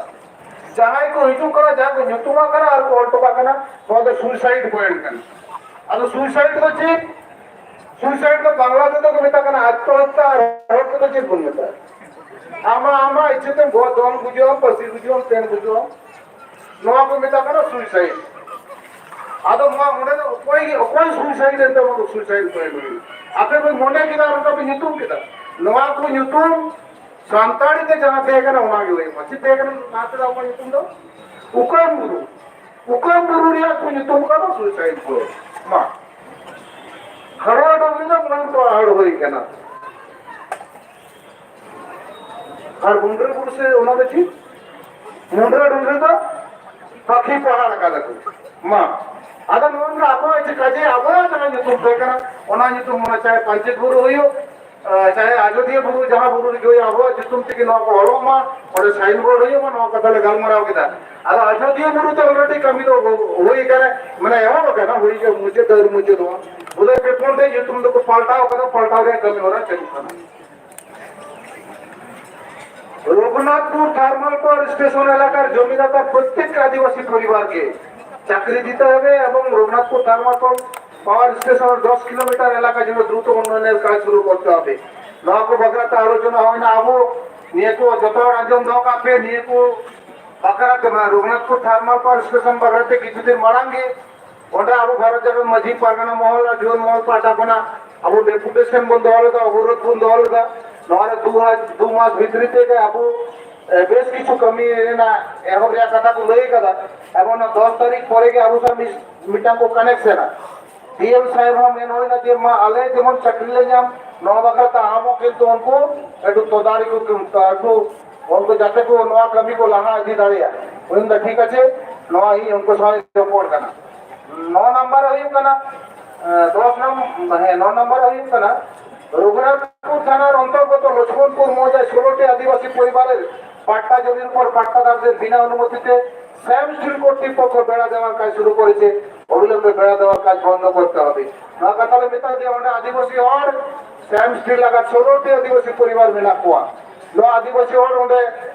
ᱡᱟᱦᱟᱸᱭ ᱠᱚ ᱦᱤᱡᱩᱜ ᱠᱟᱱᱟ, ᱡᱟᱦᱟᱸ ᱠᱚ ᱧᱩᱛᱩᱢᱟᱜ ᱠᱟᱱᱟ ᱟᱨ ᱠᱚ ᱚᱞ ᱦᱚᱴᱚ ᱠᱟᱜ ᱠᱟᱱᱟ, ᱱᱚᱣᱟ ᱫᱚ ᱥᱩᱭᱥᱟᱭᱤᱰ ᱯᱚᱭᱮᱱᱴ ᱠᱟᱱᱟ᱾ ᱟᱫᱚ ᱥᱩᱭᱥᱟᱭᱤᱰ ᱫᱚ ᱪᱮᱫ? ᱥᱩᱭᱥᱟᱭᱤᱰ ᱫᱚ ᱵᱟᱝᱞᱟ ᱛᱮᱫᱚ ᱠᱚ ᱢᱮᱛᱟᱜ ᱠᱟᱱᱟ ᱟᱛᱢᱚᱦᱚᱛᱛᱟ, ᱟᱨ ᱦᱚᱲ ᱛᱮᱫᱚ ᱪᱮᱫ ᱵᱚᱱ ᱢᱮᱛᱟᱜᱼᱟ? ᱟᱢᱟᱜ, ᱟᱢᱟᱜ ᱤᱪᱪᱷᱟᱹ ᱛᱮᱢ ᱜᱚ-, ᱫᱚᱱ ᱜᱩᱡᱩᱜ ᱟᱢ, ᱯᱟᱹᱥᱤ ᱜᱩᱡᱩᱜ ᱟᱢ, ᱛᱮᱱ ᱜᱩᱡᱩᱜ ᱟᱢ, ᱱᱚᱣᱟ ᱠᱚ ᱢᱮᱛᱟᱜ ᱠᱟᱱᱟ ᱥᱩᱭᱥᱟᱭᱤᱰ᱾ ᱟᱫᱚ ᱱᱚᱣᱟ ᱚᱸᱰᱮ ᱫᱚ ᱚᱠᱚᱭ ᱜᱮ, ᱚᱠᱚᱭ ᱥᱩᱭᱥᱟᱭᱤᱰ ᱮᱱ ᱛᱟᱵᱚᱱᱟ? ᱥᱩᱭᱥᱟᱭᱤᱰ ᱯᱚᱭᱮᱱᱴ ᱨᱮ ᱟᱯᱮ ᱯᱮ ᱢᱚᱱᱮ ᱠᱮᱫᱟ, ᱚᱱᱠᱟ ᱯᱮ ᱧᱩᱛᱩᱢ ᱠᱮᱫᱟ᱾ ᱱᱚᱣᱟ ᱠᱚ ᱧᱩᱛᱩᱢ ᱥᱟᱱᱛᱟᱲᱤ ᱛᱮ ᱡᱟᱦᱟᱸ ᱛᱟᱦᱮᱸ ᱠᱟᱱᱟ, ᱚᱱᱟ ᱜᱮ ᱦᱩᱭᱩᱜ ᱢᱟ᱾ ᱪᱮᱫ ᱛᱟᱦᱮᱸ ᱠᱟᱱᱟ ᱞᱟᱦᱟ ᱛᱮᱫᱚ ᱟᱵᱚᱣᱟᱜ ᱧᱩᱛᱩᱢ ᱫᱚ? ᱩᱠᱟᱹᱢ ᱵᱩᱨᱩ᱾ ᱩᱠᱟᱹᱢ ᱵᱩᱨᱩ ᱨᱮᱭᱟᱜ ᱠᱚ ᱧᱩᱛᱩᱢ ᱠᱟᱫᱟ ᱥᱩᱭᱥᱟᱭᱤᱰ ᱯᱚᱭᱮᱱᱴ᱾ ᱢᱟ, ᱦᱟᱲᱣᱟ ᱰᱩᱝᱨᱤ ᱫᱚ ᱢᱚᱭᱩᱨ ᱯᱟᱦᱟᱲ ᱦᱩᱭ ᱠᱟᱱᱟ᱾ ᱟᱨ ᱢᱩᱱᱰᱨᱟᱹ ᱵᱩᱨᱩ ᱥᱮ ᱚᱱᱟ ᱫᱚ ᱪᱮᱫ? ᱢᱩᱱᱰᱨᱟᱹ ᱰᱩᱝᱨᱤ ᱫᱚ ᱯᱟᱠᱷᱤ ᱯᱟᱦᱟᱲ ᱠᱟᱫᱟ ᱠᱚ᱾ ᱢᱟ, ᱟᱫᱚ ᱱᱚᱣᱟ ᱨᱮᱱᱟᱜ ᱟᱵᱚᱣᱟᱜ ᱡᱮ ᱠᱟᱡᱮ ᱟᱵᱚᱣᱟᱜ ᱡᱟᱦᱟᱸ ᱧᱩᱛᱩᱢ ᱛᱟᱦᱮᱸ ᱠᱟᱱᱟ, ᱚᱱᱟ ᱧᱩᱛᱩᱢ ᱢᱟ ᱪᱟᱦᱮ ᱯᱟᱧᱪᱮᱛ ᱵᱩᱨᱩ ᱦᱩᱭᱩᱜ, ᱟᱨ ᱪᱟᱦᱮ ᱟᱡᱚᱫᱤᱭᱟᱹ ᱵᱩᱨᱩ, ᱡᱟᱦᱟᱸ ᱵᱩᱨᱩ ᱨᱮᱜᱮ ᱦᱩᱭᱩᱜ, ᱟᱵᱚᱣᱟᱜ ᱧᱩᱛᱩᱢ ᱛᱮᱜᱮ ᱱᱚᱣᱟ ᱠᱚ ᱚᱞᱚᱜ ᱢᱟ, ᱚᱸᱰᱮ ᱥᱟᱭᱤᱱ ᱵᱳᱨᱰ ᱦᱩᱭᱩᱜ ᱢᱟ, ᱱᱚᱣᱟ ᱠᱟᱛᱷᱟ ᱞᱮ ᱜᱟᱞᱢᱟᱨᱟᱣ ᱠᱮᱫᱟ᱾ ᱟᱫᱚ ᱟᱡᱚᱫᱤᱭᱟᱹ ᱵᱩᱨᱩ ᱛᱮ already ᱠᱟᱹᱢᱤ ᱫᱚ ᱦᱩᱭ ᱠᱟᱱᱟ, ᱢᱟᱱᱮ ᱮᱦᱚᱵ ᱟᱠᱟᱱᱟ, ᱦᱩᱭ ᱜᱮ ᱢᱩᱪᱟᱹᱫ ᱫᱚ ᱟᱹᱣᱨᱤ ᱢᱩᱪᱟᱹᱫᱚᱜᱼᱟ᱾ ᱵᱚᱞᱮ ᱯᱮ ᱯᱩᱱ ᱴᱷᱮᱡ ᱧᱩᱛᱩᱢ ᱫᱚᱠᱚ ᱯᱟᱞᱴᱟᱣ ᱠᱟᱫᱟ, ᱯᱟᱞᱴᱟᱣ ᱨᱮᱭᱟᱜ ᱠᱟᱹᱢᱤ ᱦᱚᱨᱟ ᱪᱟᱹᱞᱩᱜ ᱠᱟᱱᱟ᱾ রঘুনাথপুর থার্মাল পাওয়ার স্টেশন এলাকার জমিদাতার প্রত্যেক আদিবাসী পরিবারকে চাকরি দিতে হবে এবং রঘুনাথপুর থার্মাল পাওয়ার স্টেশনের দশ কিলোমিটার এলাকা জুড়ে দ্রুত উন্নয়নের কাজ শুরু করতে হবে। ᱱᱚᱣᱟ ᱠᱚ ᱵᱟᱠᱷᱨᱟ ᱛᱮ ᱟᱞᱳᱪᱚᱱᱟ ᱦᱩᱭᱱᱟ᱾ ᱟᱵᱚ ᱱᱤᱭᱟᱹ ᱠᱚ ᱡᱚᱛᱚ ᱦᱚᱲ ᱟᱸᱡᱚᱢ ᱫᱚᱦᱚ ᱠᱟᱜ ᱯᱮ, ᱱᱤᱭᱟᱹ ᱠᱚ ᱵᱟᱠᱷᱨᱟ ᱛᱮ, ᱢᱟᱱᱮ, ᱨᱚᱜᱷᱩᱱᱟᱛᱷᱯᱩᱨ ᱛᱷᱟᱨᱢᱟᱞ ᱯᱟᱣᱟᱨ ᱥᱴᱮᱥᱚᱱ ᱵᱟᱠᱷᱨᱟ ᱛᱮ ᱠᱤᱪᱷᱩ ᱫᱤᱱ ᱢᱟᱲᱟᱝ ᱜᱮ ᱚᱸᱰᱮ ᱟᱵᱚ ᱵᱷᱟᱨᱚᱛ ᱡᱟᱠᱟᱛ ᱢᱟᱹᱡᱷᱤ ᱯᱟᱨᱜᱟᱱᱟ ᱢᱚᱦᱚᱞ ᱟᱨ ᱡᱩᱣᱟᱹᱱ ᱢᱚᱦᱚᱞ ᱯᱟᱦᱴᱟ ᱠᱷᱚᱱᱟᱜ ᱟᱵᱚ ᱰᱮᱯᱩᱴᱮᱥᱚᱱ ᱵᱚᱱ ᱫᱚᱦᱚ ᱞᱮᱫᱟ, ᱚᱵᱚᱨᱳᱫᱷ ᱵᱚᱱ ᱫᱚᱦᱚ ᱞᱮᱫᱟ᱾ ᱱᱚᱣᱟ ᱨᱮ ᱫᱩ ᱦᱟᱡ-, ᱫᱩ ᱢᱟᱥ ᱵᱷᱤᱛᱨᱤ ᱛᱮᱜᱮ ᱟᱵᱚ, ᱮ, ᱵᱮᱥ ᱠᱤᱪᱷᱩ ᱠᱟᱹᱢᱤ ᱨᱮᱱᱟᱜ ᱮᱦᱚᱵ ᱨᱮᱭᱟᱜ ᱠᱟᱛᱷᱟ ᱠᱚ ᱞᱟᱹᱭ ᱠᱟᱫᱟ᱾ ᱮᱵᱚᱝ ᱚᱱᱟ ᱫᱚᱥ ᱛᱟᱹᱨᱤᱠᱷ ᱯᱚᱨᱮ ᱜᱮ ᱟᱵᱚ ᱥᱟᱶ ᱢᱤᱫ-, ᱢᱤᱫᱴᱟᱝ ᱠᱚ ᱠᱟᱱᱮᱠᱥᱚᱱᱟ᱾ ᱰᱤ ᱮᱢ ᱥᱟᱦᱮᱵ ᱦᱚᱸ ᱢᱮᱱ ᱦᱩᱭᱱᱟ ᱡᱮ, ᱢᱟ, ᱟᱞᱮ ᱡᱮᱢᱚᱱ ᱪᱟᱹᱠᱨᱤ ᱞᱮ ᱧᱟᱢ, ᱱᱚᱣᱟ ᱵᱟᱠᱷᱨᱟ ᱛᱮ ᱟᱢ ᱦᱚᱸ ᱠᱤᱱᱛᱩ ᱩᱱᱠᱩ ᱮᱠᱴᱩ ᱛᱚᱫᱟᱨᱤ ᱠᱚ, ᱮᱠᱴᱩ ᱩᱱᱠᱩ ᱡᱟᱛᱮ ᱠᱚ ᱱᱚᱣᱟ ᱠᱟᱹᱢᱤ ᱠᱚ ᱞᱟᱦᱟ ᱤᱫᱤ ᱫᱟᱲᱮᱭᱟᱜ᱾ ᱩᱱᱤ ᱫᱚ ᱴᱷᱤᱠ ᱟᱪᱷᱮ, ᱱᱚᱣᱟ ᱤᱧ ᱩᱱᱠᱩ ᱥᱟᱶ ᱨᱚᱯᱚᱲ ᱠᱟᱱᱟ᱾ ᱱᱚ ᱱᱟᱢᱵᱟᱨ ᱦᱩᱭᱩᱜ ᱠᱟᱱᱟ, ᱮ, ᱫᱚᱥ ᱱᱚᱢ-, ᱦᱮᱸ, ᱱᱚ ᱱᱟᱢᱵᱟᱨ ᱦᱩᱭᱩᱜ ᱠᱟᱱᱟ, ᱨᱚᱜᱷᱩᱱᱟᱛᱷᱯᱩᱨ ᱛᱷᱟᱱᱟর অন্তর্গত লক্ষ্মণপুর মৌজায় ষোলোটি আদিবাসী পরিবারের পাট্টা জমির উপর পাট্টাদারদের বিনা অনুমতিতে স্যাম স্টিল কর্তৃপক্ষ বেড়া দেওয়ার কাজ শুরু করেছে। অবিলম্বে বেড়া দেওয়ার কাজ বন্ধ করতে হবে। ᱱᱚᱣᱟ ᱠᱟᱛᱷᱟ ᱞᱮ ᱢᱮᱛᱟ ᱡᱮ ᱚᱸᱰᱮ ᱟᱹᱫᱤᱵᱟᱹᱥᱤ ᱦᱚᱲ ᱥᱮᱢ ᱥᱴᱤᱞ ᱞᱟᱜᱟᱫ ᱥᱳᱞᱳ ᱴᱤ ᱟᱹᱫᱤᱵᱟᱹᱥᱤ ᱯᱚᱨᱤᱵᱟᱨ ᱢᱮᱱᱟᱜ ᱠᱚᱣᱟ᱾ ᱱᱚᱣᱟ ᱟᱹᱫᱤᱵᱟᱹᱥᱤ ᱦᱚᱲ ᱚᱸᱰᱮ,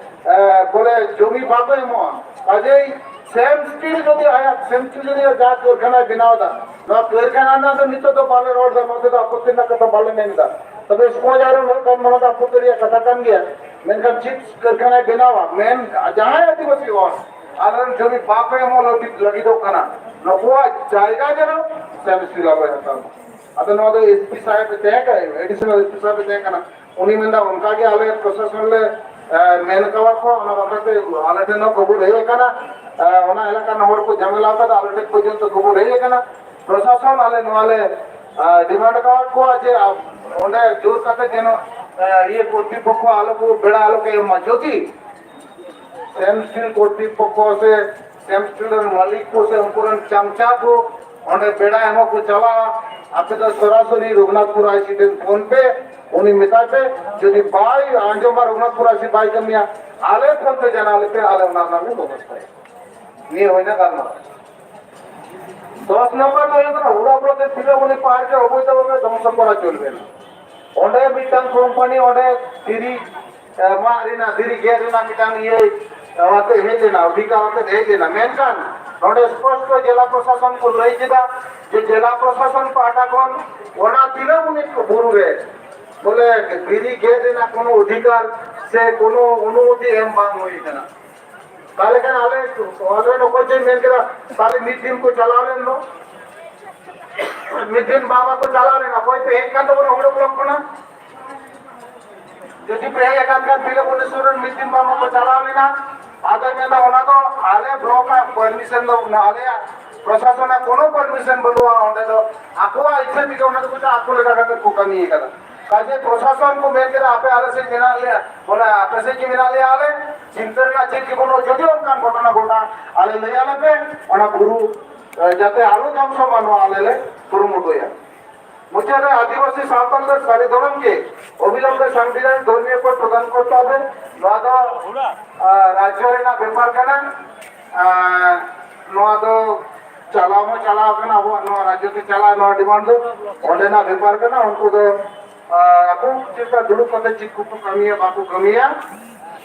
ᱮ, ᱵᱚᱞᱮ ᱡᱚᱢᱤ ᱵᱟᱠᱚ ᱮᱢᱚᱜᱼᱟ᱾ ᱠᱟᱡᱮᱭ ᱥᱮᱢ ᱥᱴᱤᱞ ᱡᱩᱫᱤ ᱟᱭᱟᱜ ᱥᱮᱢ ᱥᱴᱤᱞ ᱡᱩᱫᱤ ᱡᱟᱦᱟᱸ ᱠᱟᱹᱨᱠᱷᱟᱱᱟᱭ ᱵᱮᱱᱟᱣ ᱮᱫᱟ, ᱱᱚᱣᱟ ᱠᱟᱹᱨᱠᱷᱟᱱᱟ ᱨᱮᱱᱟᱜ ᱫᱚ ᱱᱤᱛᱚᱜ ᱫᱚ ᱵᱟᱞᱮ ᱨᱚᱲ ᱮᱫᱟ, ᱱᱚᱛᱮ ᱫᱚ ᱟᱯᱚᱛᱛᱤ ᱨᱮᱱᱟᱜ ᱠᱟᱛᱷᱟ ᱵᱟᱞᱮ ᱢᱮᱱ ᱮᱫᱟ᱾ ᱛᱚᱵᱮ ᱥᱯᱚᱧᱡᱽ ᱟᱭᱨᱚᱱ ᱦᱩᱭᱩᱜ ᱠᱷᱟᱱ ᱱᱚᱣᱟ ᱫᱚ ᱟᱯᱚᱛᱛᱤ ᱨᱮᱭᱟᱜ ᱠᱟᱛᱷᱟ ᱠᱟᱱ ᱜᱮᱭᱟ᱾ ᱢᱮᱱᱠᱷᱟᱱ ᱪᱮᱫ ᱠᱟᱹᱨᱠᱷᱟᱱᱟᱭ ᱵᱮᱱᱟᱣᱟ, ᱢᱮᱱ ᱡᱟᱦᱟᱸᱭ ᱟᱹᱫᱤᱵᱟᱹᱥᱤ ᱦᱚᱲ ᱟᱞᱮᱨᱮᱱ ᱡᱚᱢᱤ ᱵᱟᱠᱚ ᱮᱢᱚᱜ ᱞᱟᱹᱜᱤᱫ, ᱞᱟᱹᱜᱤᱫᱚᱜ ᱠᱟᱱᱟ, ᱱᱩᱠᱩᱣᱟᱜ ᱡᱟᱭᱜᱟ ᱡᱮᱱᱚ ᱥᱮᱢ ᱥᱴᱤᱞ ᱟᱞᱚᱭ ᱦᱟᱛᱟᱣ ᱢᱟ᱾ ᱟᱫᱚ ᱱᱚᱣᱟ ᱫᱚ ᱮᱥ ᱯᱤ ᱥᱟᱦᱮᱵ ᱮ ᱛᱟᱦᱮᱸ ᱠᱟᱱᱟ, ᱮᱰᱤᱥᱚᱱᱟᱞ ᱮᱥ ᱯᱤ ᱥᱟᱦᱮᱵ ᱮ ᱛᱟᱦᱮᱸ ᱠᱟᱱᱟ᱾ ᱩᱱᱤ ᱢᱮᱱᱫᱟ, ᱚᱱᱠᱟ ᱜᱮ ᱟᱞᱮ ᱯᱨᱚᱥᱟᱥᱚᱱ ᱞᱮ, ᱮ, ᱢᱮᱱ ᱠᱟᱣᱟ ᱠᱚ, ᱚᱱᱟ ᱵᱟᱠᱷᱨᱟ ᱛᱮ ᱟᱞᱮ ᱴᱷᱮᱱ ᱦᱚᱸ ᱠᱷᱚᱵᱚᱨ ᱦᱮᱡ ᱟᱠᱟᱱᱟ, ᱮ, ᱚᱱᱟ ᱮᱞᱟᱠᱟ ᱨᱮᱱ ᱦᱚᱲ ᱠᱚ ᱡᱷᱟᱢᱮᱞᱟ ᱟᱠᱟᱫᱟ, ᱟᱞᱮ ᱴᱷᱮᱱ ᱯᱚᱨᱡᱚᱱᱛᱚ ᱠᱷᱚᱵᱚᱨ ᱦᱮᱡ ᱟᱠᱟᱱᱟ᱾ ᱯᱨᱚᱥᱟᱥᱚᱱ ᱟᱞᱮ ᱱᱚᱣᱟ ᱞᱮ, ᱮ, ᱰᱤᱢᱟᱱᱰ ᱟᱠᱟᱫ ᱠᱚᱣᱟ ᱡᱮ, ᱟ, ᱚᱸᱰᱮ ᱡᱳᱨ ᱠᱟᱛᱮ ᱡᱮᱱᱚ, ᱮ, ᱤᱭᱟᱹ ᱠᱚᱨᱛᱨᱤᱯᱚᱠᱠᱷᱚ ᱟᱞᱚ ᱠᱚ, ᱵᱮᱲᱟ ᱟᱞᱚ ᱠᱚ ᱮᱢ ᱢᱟ᱾ ᱡᱩᱫᱤ ᱥᱮᱢ ᱥᱴᱤᱞ ᱠᱚᱨᱛᱨᱤᱯᱚᱠᱠᱷᱚ ᱥᱮ ᱥᱮᱢ ᱥᱴᱤᱞ ᱨᱮᱱ ᱢᱟᱹᱞᱤᱠ ᱠᱚ ᱥᱮ ᱩᱱᱠᱩ ᱨᱮᱱ ᱪᱟᱢᱪᱟ ᱠᱚ ᱚᱸᱰᱮ ᱵᱮᱲᱟ ᱮᱢᱚᱜ ᱠᱚ ᱪᱟᱞᱟᱜᱼᱟ, ᱟᱯᱮ ᱫᱚ ᱥᱚᱨᱟᱥᱚᱨᱤ ᱨᱚᱜᱷᱩᱱᱟᱛᱷᱯᱩᱨ ᱟᱭ ᱥᱤ ᱴᱷᱮᱱ ᱯᱷᱳᱱ ᱯᱮ, ᱩᱱᱤ ᱢᱮᱛᱟᱭ ᱯᱮ, ᱡᱩᱫᱤ ᱵᱟᱭ ᱟᱸᱡᱚᱢᱟ, ᱨᱚᱜᱷᱩᱱᱟᱛᱷᱯᱩᱨ ᱟᱭ ᱥᱤ ᱵᱟᱭ ᱠᱟᱹᱢᱤᱭᱟ, ᱟᱞᱮ ᱯᱷᱳᱱ ᱛᱮ ᱡᱟᱱᱟᱣ ᱞᱮᱯᱮ, ᱟᱞᱮ ᱚᱱᱟ ᱨᱮᱱᱟᱜ ᱞᱮ ᱵᱮᱵᱚᱥᱛᱷᱟᱭᱟ᱾ ᱱᱤᱭᱟᱹ ᱦᱩᱭᱱᱟ ᱜᱟᱞᱢᱟᱨᱟᱣ᱾ ᱫᱚᱥ ᱱᱚᱢᱵᱚᱨ ᱫᱚ ᱦᱩᱭᱩᱜ ᱠᱟᱱᱟ, ᱦᱩᱲᱟ ᱯᱨᱚᱫᱮᱥ ᱛᱤᱞᱟᱹᱵᱚᱱᱤ ᱯᱟᱦᱟᱲ ᱨᱮ ᱚᱵᱚᱭᱫᱷ ᱵᱷᱟᱵᱮ ᱫᱷᱚᱝᱥᱚ ᱠᱚᱨᱟ ᱪᱚᱞᱵᱮ ᱱᱟ᱾ ᱚᱸᱰᱮ ᱢᱤᱫᱴᱟᱝ ᱠᱳᱢᱯᱟᱱᱤ ᱚᱸᱰᱮ ᱫᱷᱤᱨᱤ, ᱮ, ᱢᱟᱜ ᱨᱮᱱᱟᱜ, ᱫᱷᱤᱨᱤ ᱜᱮᱫ ᱨᱮᱱᱟᱜ ᱢᱤᱫᱴᱟᱝ ᱤᱭᱟᱹ, ᱮ, ᱟᱛᱮ ᱦᱮᱡ ᱞᱮᱱᱟ, ᱚᱫᱷᱤᱠᱟᱨ ᱟᱛᱮ ᱦᱮᱡ ᱞᱮᱱᱟ᱾ ᱢᱮᱱᱠᱷᱟᱱ ᱱᱚᱰᱮ ᱥᱯᱚᱥᱴᱚ ᱡᱮᱞᱟ ᱯᱨᱚᱥᱟᱥᱚᱱ ᱠᱚ ᱞᱟᱹᱭ ᱠᱮᱫᱟ ᱡᱮ ᱡᱮᱞᱟ ᱯᱨᱚᱥᱟᱥᱚᱱ ᱯᱟᱦᱴᱟ ᱠᱷᱚᱱ ᱚᱱᱟ ᱛᱤᱞᱟᱹᱵᱚᱱᱤ ᱵᱩᱨᱩ ᱨᱮ ᱵᱚᱞᱮ ᱫᱷᱤᱨᱤ ᱜᱮᱫ ᱨᱮᱱᱟᱜ ᱠᱳᱱᱳ ᱚᱫᱷᱤᱠᱟᱨ ᱥᱮ ᱠᱳᱱᱳ ᱚᱱᱩᱢᱚᱛᱤ ᱮᱢ ᱵᱟᱝ ᱦᱩᱭ ᱟᱠᱟᱱᱟ᱾ ᱛᱟᱦᱞᱮ ᱠᱷᱟᱱ ᱟᱞᱮ ᱚᱞ ᱨᱮᱱ ᱚᱠᱚᱭ ᱪᱚᱭ ᱢᱮᱱ ᱠᱮᱫᱟ, ᱛᱟᱦᱞᱮ ᱢᱤᱫ ᱫᱤᱱ ᱠᱚ ᱪᱟᱞᱟᱣ ᱞᱮᱱ ᱫᱚ, ᱢᱤᱫ ᱫᱤᱱ ᱵᱟᱵᱟ ᱠᱚ ᱪᱟᱞᱟᱣ ᱞᱮᱱᱟ, ᱚᱠᱚᱭ ᱯᱮ ᱦᱮᱡ ᱠᱟᱱ ᱛᱟᱵᱚᱱᱟ ᱦᱩᱲᱩ ᱵᱞᱚᱠ ᱠᱷᱚᱱᱟᱜ? ᱡᱩᱫᱤ ᱯᱮ ᱦᱮᱡ ᱟᱠᱟᱱ ᱠᱷᱟᱱ ᱛᱤᱞᱟᱹᱯᱩᱨ ᱥᱩᱨ ᱨᱮᱱ ᱢᱤᱫ ᱫᱤᱱ ᱵᱟᱵᱟ ᱠᱚ ᱪᱟᱞᱟᱣ ᱞᱮᱱᱟ, ᱟᱫᱚᱭ ᱢᱮᱱᱫᱟ ᱚᱱᱟ ᱫᱚ ᱟᱞᱮ ᱵᱞᱚᱠ ᱟᱜ ᱯᱟᱨᱢᱤᱥᱚᱱ ᱫᱚ, ᱟᱞᱮᱭᱟᱜ ᱯᱨᱚᱥᱟᱥᱚᱱᱟᱜ ᱠᱳᱱᱳ ᱯᱟᱨᱢᱤᱥᱚᱱ ᱵᱟᱹᱱᱩᱜᱼᱟ, ᱚᱸᱰᱮ ᱫᱚ ᱟᱠᱚᱣᱟᱜ ᱤᱪᱪᱷᱟᱹ ᱛᱮᱜᱮ ᱚᱱᱟ ᱫᱚᱠᱚ ᱪᱟ-, ᱟᱠᱚ ᱞᱮᱠᱟ ᱠᱟᱛᱮ ᱠᱚ ᱠᱟᱹᱢᱤ ᱟᱠᱟᱫᱟ᱾ ᱠᱟᱡᱮ ᱯᱨᱚᱥᱟᱥᱚᱱ ᱠᱚ ᱢᱮᱱ ᱠᱮᱫᱟ, "ᱟᱯᱮ ᱟᱞᱮ ᱥᱮᱫ ᱢᱮᱱᱟᱜ ᱞᱮᱭᱟ, ᱵᱚᱞᱮ ᱟᱯᱮ ᱥᱮᱫ ᱜᱮ ᱢᱮᱱᱟᱜ ᱞᱮᱭᱟ ᱟᱞᱮ, ᱪᱤᱱᱛᱟᱹ ᱨᱮᱱᱟᱜ ᱪᱮᱫ ᱜᱮ ᱵᱟᱹᱱᱩᱜᱼᱟ, ᱡᱩᱫᱤ ᱚᱱᱠᱟᱱ ᱜᱷᱚᱴᱚᱱᱟ ᱜᱷᱚᱴᱟᱜ ᱟᱞᱮ ᱞᱟᱹᱭ ᱟᱞᱮ ᱯᱮ, ᱚᱱᱟ ᱵᱩᱨᱩ, ᱮ, ᱡᱟᱛᱮ ᱟᱞᱚ ᱫᱷᱚᱝᱥᱚ ᱢᱟ, ᱱᱚᱣᱟ ᱟᱞᱮ ᱞᱮ ᱠᱩᱨᱩᱢᱩᱴᱩᱭᱟ᱾" ᱢᱩᱪᱟᱹᱫ ᱨᱮ ᱟᱹᱫᱤᱵᱟᱹᱥᱤ ᱥᱟᱶᱛᱟ ᱫᱚ ᱥᱟᱹᱨᱤ ᱫᱷᱚᱨᱚᱢ ᱜᱮ ᱚᱵᱤᱞᱚᱢᱵᱮ ᱥᱟᱝᱵᱤᱫᱷᱟᱱᱤᱠ ᱫᱷᱚᱨᱢᱤᱭᱚ ᱠᱳᱰ ᱯᱨᱚᱫᱟᱱ ᱠᱚᱨᱛᱮ ᱦᱚᱵᱮ᱾ ᱱᱚᱣᱟ ᱫᱚ, ᱟ, ᱨᱟᱡᱽᱡᱚ ᱨᱮᱱᱟᱜ ᱵᱮᱯᱟᱨ ᱠᱟᱱᱟ᱾ ᱟ, ᱱᱚᱣᱟ ᱫᱚ ᱪᱟᱞᱟᱣ ᱦᱚᱸ ᱪᱟᱞᱟᱣ ᱠᱟᱱᱟ, ᱟᱵᱚᱣᱟᱜ ᱱᱚᱣᱟ ᱨᱟᱡᱽᱡᱚ ᱛᱮ ᱪᱟᱞᱟᱜ ᱱᱚᱣᱟ ᱰᱤᱢᱟᱱᱰ ᱫᱚ ᱚᱸᱰᱮᱱᱟᱜ ᱵᱮᱯᱟᱨ ᱠᱟᱱᱟ᱾ ᱩᱱᱠᱩ ᱫᱚ, ᱟ, ᱟᱠᱚ ᱪᱮᱫ ᱞᱮᱠᱟ ᱫᱩᱲᱩᱵ ᱠᱟᱛᱮ ᱪᱮᱫ ᱠᱚᱠᱚ ᱠᱟᱹᱢᱤᱭᱟ, ᱵᱟᱠᱚ ᱠᱟᱹᱢᱤᱭᱟ,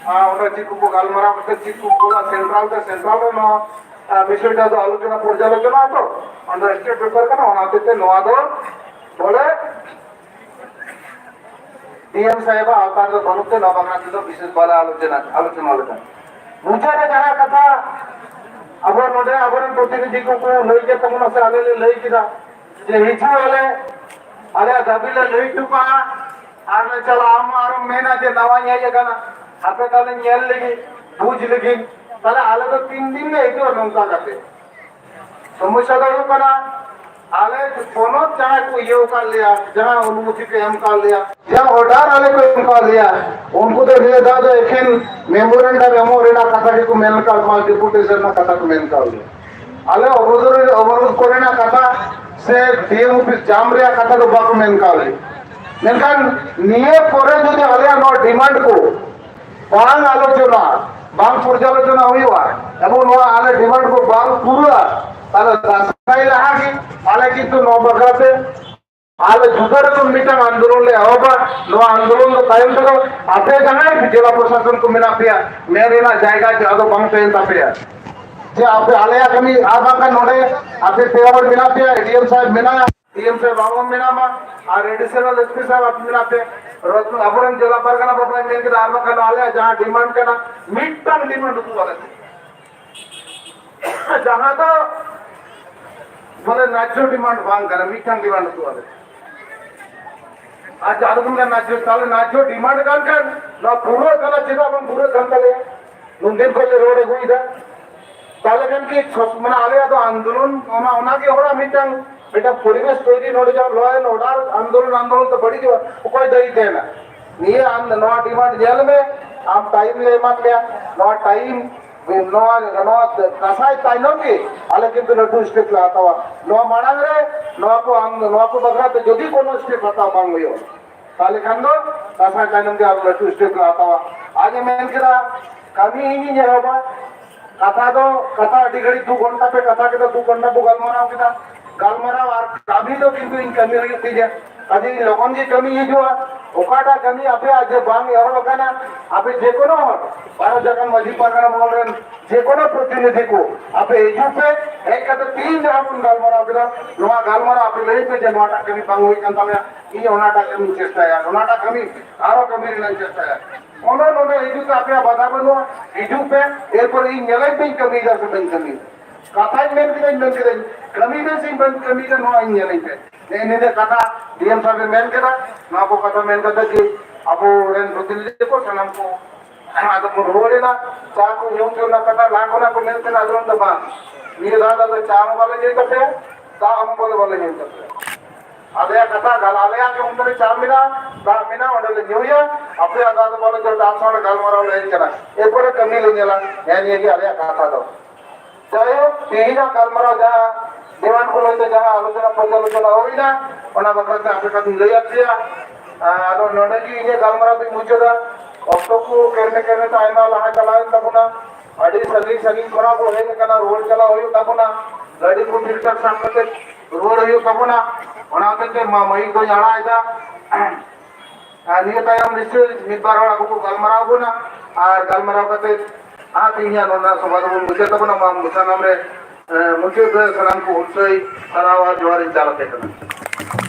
ᱟ, ᱚᱸᱰᱮ ᱪᱮᱫ ᱠᱚᱠᱚ ᱜᱟᱞᱢᱟᱨᱟᱣ ᱠᱟᱛᱮ ᱪᱮᱫ ᱠᱚ ᱠᱚᱨᱟᱣᱟ, ᱥᱮᱱᱴᱨᱟᱞ ᱛᱮ, ᱥᱮᱱᱴᱨᱟᱞ ᱨᱮ ᱱᱚᱣᱟ, ᱟ, ᱵᱤᱥᱚᱭᱴᱟ ᱫᱚ ᱟᱞᱳᱪᱚᱱᱟ ᱯᱚᱨᱡᱟᱞᱳᱪᱚᱱᱟ ᱛᱚ, ᱚᱸᱰᱮ ᱥᱴᱮᱴ ᱵᱮᱯᱟᱨ ᱠᱟᱱᱟ, ᱚᱱᱟ ᱦᱚᱛᱮᱡ ᱛᱮ ᱱᱚᱣᱟ ᱫᱚ ᱵᱚᱞᱮ ᱰᱤ ᱮᱢ ᱥᱟᱦᱮᱵᱟᱜ ᱟᱣᱛᱟ ᱨᱮᱫᱚ ᱵᱟᱹᱱᱩᱜ ᱛᱮ ᱱᱚᱣᱟ ᱵᱟᱠᱷᱨᱟ ᱛᱮᱫᱚ ᱵᱤᱥᱮᱥ ᱵᱟᱞᱮ ᱟᱞᱳᱪᱚᱱᱟ, ᱟᱞᱳᱪᱚᱱᱟ ᱞᱮᱫᱟ᱾ ᱢᱩᱪᱟᱹᱫ ᱨᱮ ᱡᱟᱦᱟᱸ ᱠᱟᱛᱷᱟ ᱟᱵᱚ ᱱᱚᱰᱮ ᱟᱵᱚᱨᱮᱱ ᱯᱨᱚᱛᱤᱱᱤᱫᱷᱤ ᱠᱚᱠᱚ ᱞᱟᱹᱭ ᱠᱮᱫ ᱛᱟᱵᱚᱱᱟ ᱥᱮ ᱟᱞᱮ ᱞᱮ ᱞᱟᱹᱭ ᱠᱮᱫᱟ ᱡᱮ ᱦᱤᱡᱩᱜ ᱟᱞᱮ, ᱟᱞᱮᱭᱟᱜ ᱫᱟᱹᱵᱤ ᱞᱮ ᱞᱟᱹᱭ ᱦᱚᱴᱚ ᱠᱟᱜᱼᱟ, ᱟᱨ ᱞᱮ ᱪᱟᱞᱟᱜᱼᱟ, ᱟᱢ ᱟᱨᱚᱢ ᱢᱮᱱᱟ ᱡᱮ ᱱᱟᱣᱟᱧ ᱦᱮᱡ ᱟᱠᱟᱱᱟ, ᱦᱟᱯᱮ ᱛᱟᱦᱞᱮ ᱧᱮᱞ ᱞᱟᱹᱜᱤᱫ, ᱵᱩᱡᱽ ᱞᱟᱹᱜᱤᱫ, ᱛᱟᱦᱞᱮ ᱟᱞᱮ ᱫᱚ ᱛᱤᱱ ᱫᱤᱱ ᱞᱮ ᱦᱤᱡᱩᱜᱼᱟ ᱱᱚᱝᱠᱟ ᱠᱟᱛᱮ? ᱥᱚᱢᱚᱥᱥᱟ ᱫᱚ ᱦᱩᱭᱩᱜ ᱠᱟᱱᱟ, ᱟᱞᱮ ᱯᱚᱱᱚᱛ ᱡᱟᱦᱟᱸᱭ ᱠᱚ ᱤᱭᱟᱹ ᱟᱠᱟᱫ ᱞᱮᱭᱟ, ᱡᱟᱦᱟᱸ ᱚᱱᱩᱢᱚᱛᱤ ᱠᱚ ᱮᱢ ᱟᱠᱟᱫ ᱞᱮᱭᱟ, ᱡᱟᱦᱟᱸ ᱚᱨᱰᱟᱨ ᱟᱞᱮ ᱠᱚ ᱮᱢ ᱟᱠᱟᱫ ᱞᱮᱭᱟ, ᱩᱱᱠᱩ ᱫᱚ ᱱᱤᱭᱟᱹ ᱫᱷᱟᱣ ᱫᱚ ᱮᱠᱷᱮᱱ ᱢᱮᱢᱳᱨᱮᱱᱰᱟᱢ ᱮᱢᱚᱜ ᱨᱮᱱᱟᱜ ᱠᱟᱛᱷᱟ ᱜᱮᱠᱚ ᱢᱮᱱ ᱟᱠᱟᱫ ᱢᱟ, ᱰᱮᱯᱩᱴᱮᱥᱚᱱ ᱨᱮᱱᱟᱜ ᱠᱟᱛᱷᱟ ᱠᱚ ᱢᱮᱱ ᱟᱠᱟᱫ ᱞᱮᱭᱟ᱾ ᱟᱞᱮ ᱚᱵᱚᱨᱳᱫᱷ, ᱚᱵᱚᱨᱳᱫᱷ ᱠᱚᱨᱮᱱᱟᱜ ᱠᱟᱛᱷᱟ ᱥᱮ ᱰᱤ ᱮᱢ ᱚᱯᱷᱤᱥ ᱡᱟᱢ ᱨᱮᱭᱟᱜ ᱠᱟᱛᱷᱟ ᱫᱚ ᱵᱟᱠᱚ ᱢᱮᱱ ᱟᱠᱟᱫ ᱞᱮᱭᱟ᱾ ᱢᱮᱱᱠᱷᱟᱱ ᱱᱤᱭᱟᱹ ᱯᱚᱨᱮ ᱡᱩᱫᱤ ᱟᱞᱮᱭᱟᱜ ᱱᱚᱣᱟ ᱰᱤᱢᱟᱱᱰ ᱠᱚ ᱵᱟᱝ ᱟᱞᱳᱪᱚᱱᱟ, ᱵᱟᱝ ᱯᱚᱨᱡᱟᱞᱳᱪᱚᱱᱟ ᱦᱩᱭᱩᱜᱼᱟ, ᱮᱵᱚᱝ ᱱᱚᱣᱟ ᱟᱞᱮ ᱰᱤᱢᱟᱱᱰ ᱠᱚ ᱵᱟᱝ ᱯᱩᱨᱟᱹᱜᱼᱟ, ᱛᱟᱦᱞᱮ ᱫᱟᱸᱥᱟᱭ ᱞᱟᱦᱟ ᱜᱮ ᱟᱞᱮ ᱠᱤᱱᱛᱩ ᱱᱚᱣᱟ ᱵᱟᱠᱷᱨᱟ ᱛᱮ ᱟᱞᱮ ᱡᱩᱫᱟᱹ ᱨᱚᱠᱚᱢ ᱢᱤᱫᱴᱟᱝ ᱟᱱᱫᱳᱞᱚᱱ ᱞᱮ ᱮᱦᱚᱵᱟ᱾ ᱱᱚᱣᱟ ᱟᱱᱫᱳᱞᱚᱱ ᱫᱚ ᱛᱟᱭᱚᱢ ᱛᱮᱫᱚ ᱟᱯᱮ ᱡᱟᱦᱟᱸᱭ ᱡᱮᱞᱟ ᱯᱨᱚᱥᱟᱥᱚᱱ ᱠᱚ ᱢᱮᱱᱟᱜ ᱯᱮᱭᱟ, ᱢᱮᱱ ᱨᱮᱱᱟᱜ ᱡᱟᱭᱜᱟ ᱪᱮᱫ ᱟᱫᱚ ᱵᱟᱝ ᱛᱟᱦᱮᱱ ᱛᱟᱯᱮᱭᱟ᱾ ᱡᱮ ᱟᱯᱮ ᱟᱞᱮᱭᱟᱜ ᱠᱟᱹᱢᱤ ᱟᱨ ᱵᱟᱝᱠᱷᱟᱱ ᱱᱚᱰᱮ ᱟᱯᱮ ᱯᱮ ᱦᱚᱲ ᱢᱮᱱᱟᱜ ᱯᱮᱭᱟ, ᱮ ᱰᱤ ᱮᱢ ᱥᱟᱦᱮᱵᱽ ᱢᱮᱱᱟᱭᱟ, ᱰᱤ ᱮᱢ ᱥᱟᱦᱮᱵ ᱟᱵᱚ ᱢᱮᱱᱟᱢᱟ, ᱟᱨ ᱮᱰᱤᱥᱚᱱᱟᱞ ᱮᱥ ᱯᱤ ᱥᱟᱦᱮᱵ ᱟᱯᱮ ᱢᱮᱱᱟᱜ ᱯᱮ, ᱨᱚᱛᱱᱚ ᱟᱵᱚᱨᱮᱱ ᱡᱮᱞᱟ ᱯᱟᱨᱜᱟᱱᱟ ᱵᱟᱵᱟᱭ ᱢᱮᱱ ᱠᱮᱫᱟ, ᱟᱨ ᱵᱟᱝᱠᱷᱟᱱ ᱫᱚ ᱟᱞᱮᱭᱟᱜ ᱡᱟᱦᱟᱸ ᱰᱤᱢᱟᱱᱰ ᱠᱟᱱᱟ, ᱢᱤᱫᱴᱟᱝ ᱰᱤᱢᱟᱱᱰ ᱩᱫᱩᱜ ᱟᱞᱮ ᱯᱮ᱾ ᱡᱟᱦᱟᱸ ᱫᱚ ᱵᱚᱞᱮ ᱱᱟᱡᱽᱡᱷᱚ ᱰᱤᱢᱟᱱᱰ ᱵᱟᱝ ᱠᱟᱱᱟ, ᱢᱤᱫᱴᱟᱝ ᱰᱤᱢᱟᱱᱰ ᱩᱫᱩᱜ ᱟᱞᱮ ᱯᱮ᱾ ᱟᱪᱪᱷᱟ, ᱟᱨ ᱵᱚᱱ ᱱᱟᱡᱽᱡᱷᱚ, ᱛᱟᱦᱞᱮ ᱱᱟᱡᱽᱡᱷᱚ ᱰᱤᱢᱟᱱᱰ ᱠᱟᱱ ᱠᱷᱟᱱ, ᱱᱚᱣᱟ ᱯᱩᱨᱟᱹᱜ ᱠᱟᱱᱟ, ᱪᱮᱫᱟᱜ ᱵᱟᱝ ᱯᱩᱨᱟᱹᱜ ᱠᱟᱱ ᱛᱟᱞᱮᱭᱟ? ᱱᱩᱱᱫᱤᱱ ᱠᱷᱚᱱ ᱞᱮ ᱨᱚᱲ ᱟᱹᱜᱩᱭᱮᱫᱟ᱾ ᱛᱟᱦᱞᱮ ᱠᱷᱟᱱ ᱠᱤ ᱥᱚᱥ-, ᱢᱟᱱᱮ ᱟᱞᱮᱭᱟᱜ ᱫᱚ ᱟᱱᱫᱳᱞᱚᱱ, ᱚᱱᱟ, ᱚᱱᱟᱜᱮ ᱦᱚᱲᱟᱜ ᱢᱤᱫᱴᱟᱝ, ᱢᱤᱫᱴᱟᱝ ᱯᱚᱨᱤᱵᱮᱥ ᱛᱚᱭᱨᱤ, ᱱᱚᱰᱮ ᱡᱟᱦᱟᱸ law and order ᱟᱱᱫᱳᱞᱚᱱ, ᱟᱱᱫᱳᱞᱚᱱ ᱫᱚ ᱵᱟᱹᱲᱤᱡᱚᱜᱼᱟ, ᱚᱠᱚᱭ ᱫᱟᱹᱭᱤ ᱛᱟᱦᱮᱱᱟ? ᱱᱤᱭᱟᱹ ᱟᱢ ᱱᱚᱣᱟ ᱰᱤᱢᱟᱱᱰ ᱧᱮᱞ ᱢᱮ, ᱟᱢ ᱴᱟᱭᱤᱢ ᱞᱮ ᱮᱢᱟᱫ ᱢᱮᱭᱟ, ᱱᱚᱣᱟ ᱴᱟᱭᱤᱢ, ᱱᱚᱣᱟ, ᱱᱚᱣᱟ ᱫᱟᱸᱥᱟᱭ ᱛᱟᱭᱱᱚᱢ ᱜᱮ ᱟᱞᱮ ᱠᱤᱱᱛᱩ ᱞᱟᱹᱴᱩ ᱥᱴᱮᱯ ᱞᱮ ᱦᱟᱛᱟᱣᱟ᱾ ᱱᱚᱣᱟ ᱢᱟᱲᱟᱝ ᱨᱮ ᱱᱚᱣᱟ ᱠᱚ ᱟᱢ, ᱱᱚᱣᱟ ᱠᱚ ᱵᱟᱠᱷᱨᱟ ᱛᱮ ᱡᱩᱫᱤ ᱠᱳᱱᱳ ᱥᱴᱮᱯ ᱦᱟᱛᱟᱣ ᱵᱟᱝ ᱦᱩᱭᱩᱜᱼᱟ, ᱛᱟᱦᱞᱮ ᱠᱷᱟᱱ ᱫᱚ ᱫᱟᱸᱥᱟᱭ ᱛᱟᱭᱱᱚᱢ ᱜᱮ ᱟᱨ ᱞᱟᱹᱴᱩ ᱥᱴᱮᱯ ᱞᱮ ᱦᱟᱛᱟᱣᱟ᱾ ᱟᱡ ᱮ ᱢᱮᱱ ᱠᱮᱫᱟ, ᱠᱟᱹᱢᱤ ᱤᱧᱤᱧ ᱮᱦᱚᱵᱟ᱾ ᱠᱟᱛᱷᱟ ᱫᱚ, ᱠᱟᱛᱷᱟ ᱟᱹᱰᱤ ᱜᱷᱟᱹᱲᱤᱡ ᱫᱩ ᱜᱷᱚᱱᱴᱟ ᱯᱮ ᱠᱟᱛᱷᱟ ᱠᱮᱫᱟ, ᱫᱩ ᱜᱷᱚᱱᱴᱟ ᱵᱚ ᱜᱟᱞᱢᱟᱨᱟᱣ ᱠᱮᱫᱟ᱾ ᱜᱟᱞᱢᱟᱨᱟᱣ ᱟᱨ ᱠᱟᱹᱢᱤ ᱫᱚ ᱠᱤᱱᱛᱩ ᱤᱧ ᱠᱟᱹᱢᱤ ᱦᱩᱭᱩᱜ ᱛᱤᱧᱟ᱾ ᱟᱹᱰᱤ ᱞᱚᱜᱚᱱ ᱜᱮ ᱠᱟᱹᱢᱤ ᱦᱤᱡᱩᱜᱼᱟ᱾ ᱚᱠᱟᱴᱟᱜ ᱠᱟᱹᱢᱤ ᱟᱯᱮᱭᱟᱜ ᱡᱮ ᱵᱟᱝ ᱮᱦᱚᱵ ᱟᱠᱟᱱᱟ, ᱟᱯᱮ ᱡᱮ ᱠᱳᱱᱳ ᱦᱚᱲ, ᱵᱷᱟᱨᱚᱛ ᱡᱷᱟᱲᱠᱷᱚᱸᱰ ᱢᱟᱹᱡᱷᱤ ᱯᱟᱨᱜᱟᱱᱟ ᱢᱚᱦᱚᱞ ᱨᱮᱱ ᱡᱮ ᱠᱳᱱᱳ ᱯᱨᱚᱛᱤᱱᱤᱫᱷᱤ ᱠᱚ, ᱟᱯᱮ ᱦᱤᱡᱩᱜ ᱯᱮ, ᱦᱮᱡ ᱠᱟᱛᱮ ᱛᱤᱦᱤᱧ ᱡᱟᱦᱟᱸ ᱵᱚᱱ ᱜᱟᱞᱢᱟᱨᱟᱣ ᱠᱮᱫᱟ, ᱱᱚᱣᱟ ᱜᱟᱞᱢᱟᱨᱟᱣ ᱟᱯᱮ ᱞᱟᱹᱭ ᱯᱮ ᱡᱮ ᱱᱚᱣᱟᱴᱟᱜ ᱠᱟᱹᱢᱤ ᱵᱟᱝ ᱦᱩᱭ ᱠᱟᱱ ᱛᱟᱞᱮᱭᱟ, ᱤᱧ ᱚᱱᱟᱴᱟᱜ ᱠᱟᱹᱢᱤᱧ ᱪᱮᱥᱴᱟᱭᱟ, ᱚᱱᱟᱴᱟᱜ ᱠᱟᱹᱢᱤ ᱟᱨᱚ ᱠᱟᱹᱢᱤ ᱨᱮᱱᱟᱜ ᱤᱧ ᱪᱮᱥᱴᱟᱭᱟ᱾ ᱚᱱᱟ ᱱᱚᱰᱮ ᱦᱤᱡᱩᱜ ᱛᱮ ᱟᱯᱮᱭᱟᱜ ᱵᱟᱫᱷᱟ ᱵᱟᱹᱱᱩᱜᱼᱟ, ᱦᱤᱡᱩᱜ ᱯᱮ, ᱮᱨᱯᱚᱨᱮ ᱤᱧ ᱧᱮᱞᱟᱹᱧ ᱯᱮᱧ ᱠᱟᱹᱢᱤᱭᱮᱫᱟ ᱥᱮ ᱵᱟᱹᱧ ᱠᱟᱹᱢᱤᱭᱮᱫᱟ᱾ ᱠᱟᱛᱷᱟᱧ ᱢᱮᱱ ᱠᱮᱫᱟᱧ, ᱢᱮᱱ ᱠᱮᱫᱟᱧ, ᱠᱟᱹᱢᱤᱭᱮᱫᱟᱹᱧ ᱥᱮ ᱵᱟᱹᱧ ᱠᱟᱹᱢᱤᱭᱮᱫᱟ, ᱱᱚᱣᱟ ᱤᱧ ᱧᱮᱞᱟᱹᱧ ᱯᱮ᱾ ᱱᱮᱜᱼᱮ ᱱᱤᱭᱟᱹ ᱠᱟᱛᱷᱟ ᱰᱤ ᱮᱢ ᱥᱟᱦᱮᱵ ᱮ ᱢᱮᱱ ᱠᱮᱫᱟ, ᱱᱚᱣᱟ ᱠᱚ ᱠᱟᱛᱷᱟ ᱢᱮᱱ ᱠᱟᱛᱮ ᱜᱮ ᱟᱵᱚ ᱨᱮᱱ ᱯᱨᱚᱛᱤᱱᱤᱫᱷᱤ ᱠᱚ ᱥᱟᱱᱟᱢ ᱠᱚ ᱟᱫᱚ ᱠᱚ ᱨᱩᱣᱟᱹᱲ ᱮᱱᱟ᱾ ᱪᱟ ᱠᱚ ᱧᱩ ᱦᱚᱪᱚ ᱨᱮᱱᱟᱜ ᱠᱟᱛᱷᱟ, ᱞᱟᱦᱟ ᱠᱷᱚᱱᱟᱜ ᱠᱚ ᱢᱮᱱ ᱛᱟᱦᱮᱱᱟ, ᱟᱫᱚ ᱢᱮᱱᱫᱟ, "ᱵᱟᱝ, ᱱᱤᱭᱟᱹ ᱫᱷᱟᱣ ᱫᱚ ᱟᱞᱮ ᱪᱟ ᱦᱚᱸ ᱵᱟᱞᱮ ᱧᱩᱭ ᱛᱟᱯᱮᱭᱟ, ᱫᱟᱜ ᱦᱚᱸ ᱵᱚᱞᱮ ᱵᱟᱞᱮ ᱧᱩᱭ ᱛᱟᱯᱮᱭᱟ᱾ ᱟᱞᱮᱭᱟᱜ ᱠᱟᱛᱷᱟ, ᱟᱞᱮᱭᱟᱜ ᱜᱮ ᱚᱱᱛᱮ ᱨᱮ ᱪᱟ ᱢᱮᱱᱟᱜᱼᱟ, ᱫᱟᱜ ᱢᱮᱱᱟᱜᱼᱟ, ᱚᱸᱰᱮ ᱞᱮ ᱧᱩᱭᱟ, ᱟᱯᱮᱭᱟᱜ ᱫᱟᱜ ᱫᱚ ᱵᱟᱞᱮ ᱧᱩᱭᱟ, ᱟᱢ ᱥᱟᱶ ᱞᱮ ᱜᱟᱞᱢᱟᱨᱟᱣ ᱞᱮ ᱦᱮᱡ ᱠᱟᱱᱟ, ᱮᱨᱯᱚᱨᱮ ᱠᱟᱹᱢᱤ ᱞᱮ ᱧᱮᱞᱟ᱾" ᱦᱮᱸ, ᱱᱤᱭᱟᱹ ᱜᱮ ᱟᱞᱮᱭᱟᱜ ᱠᱟᱛᱷᱟ ᱫᱚ᱾ ᱡᱟᱭᱦᱳᱠ, ᱛᱮᱦᱮᱧᱟᱜ ᱜᱟᱞᱢᱟᱨᱟᱣ ᱡᱟᱦᱟᱸ ᱰᱤᱢᱟᱱᱰ ᱠᱚ ᱞᱟᱹᱭᱛᱮ ᱡᱟᱦᱟᱸ ᱟᱞᱳᱪᱚᱱᱟ ᱯᱚᱨᱡᱟᱞᱳᱪᱚᱱᱟ ᱦᱩᱭᱱᱟ, ᱚᱱᱟ ᱵᱟᱠᱷᱨᱟ ᱛᱮ ᱟᱯᱮ ᱠᱟᱛᱷᱟᱧ ᱞᱟᱹᱭ ᱟᱫ ᱯᱮᱭᱟ᱾ ᱟᱨ ᱟᱫᱚ ᱱᱚᱰᱮ ᱜᱮ ᱤᱧᱟᱹᱜ ᱜᱟᱞᱢᱟᱨᱟᱣ ᱫᱚᱧ ᱢᱩᱪᱟᱹᱫᱟ᱾ ᱚᱠᱛᱚ ᱠᱚ ᱠᱮᱨᱢᱮ ᱠᱮᱨᱢᱮ ᱛᱮ ᱟᱭᱢᱟ ᱞᱟᱦᱟ ᱪᱟᱞᱟᱣᱮᱱ ᱛᱟᱵᱚᱱᱟ, ᱟᱹᱰᱤ ᱥᱟᱺᱜᱤᱧ ᱥᱟᱺᱜᱤᱧ ᱠᱷᱚᱱᱟᱜ ᱵᱚᱱ ᱦᱮᱡ ᱟᱠᱟᱱᱟ, ᱨᱩᱣᱟᱹᱲ ᱪᱟᱞᱟᱣ ᱦᱩᱭᱩᱜ ᱛᱟᱵᱚᱱᱟ, ᱜᱟᱹᱰᱤ ᱠᱚ ᱴᱷᱤᱠ ᱴᱷᱟᱠ ᱥᱟᱵ ᱠᱟᱛᱮ ᱨᱩᱣᱟᱹᱲ ᱦᱩᱭᱩᱜ ᱛᱟᱵᱚᱱᱟ᱾ ᱚᱱᱟ ᱦᱚᱛᱮᱡ ᱛᱮ ᱢᱟ ᱢᱟᱹᱭᱤᱠ ᱫᱚᱧ ᱟᱲᱟᱜ ᱮᱫᱟ᱾ ᱟᱨ ᱱᱤᱭᱟᱹ ᱛᱟᱭᱚᱢ ᱱᱤᱥᱪᱚᱭ ᱢᱤᱫ ᱵᱟᱨ ᱦᱚᱲ ᱟᱵᱚ ᱠᱚ ᱜᱟᱞᱢᱟᱨᱟᱣ ᱵᱚᱱᱟ, ᱟᱨ ᱜᱟᱞᱢᱟᱨᱟᱣ ᱠᱟᱛᱮ ᱟᱨ ᱛᱮᱦᱮᱧᱟᱜ ᱱᱚᱣᱟ ᱥᱚᱵᱷᱟ ᱫᱚᱵᱚᱱ ᱢᱩᱪᱟᱹᱫ ᱛᱟᱵᱚᱱᱟ᱾ ᱢᱟ ᱥᱟᱱᱟᱢ ᱨᱮ ᱢᱩᱪᱟᱹᱫ ᱨᱮ ᱥᱟᱱᱟᱢ ᱠᱚ ᱦᱩᱞᱥᱟᱹᱭ ᱥᱟᱨᱦᱟᱣ ᱟᱨ ᱡᱚᱦᱟᱨ ᱤᱧ ᱪᱟᱞ ᱟᱯᱮ ᱠᱟᱱᱟ᱾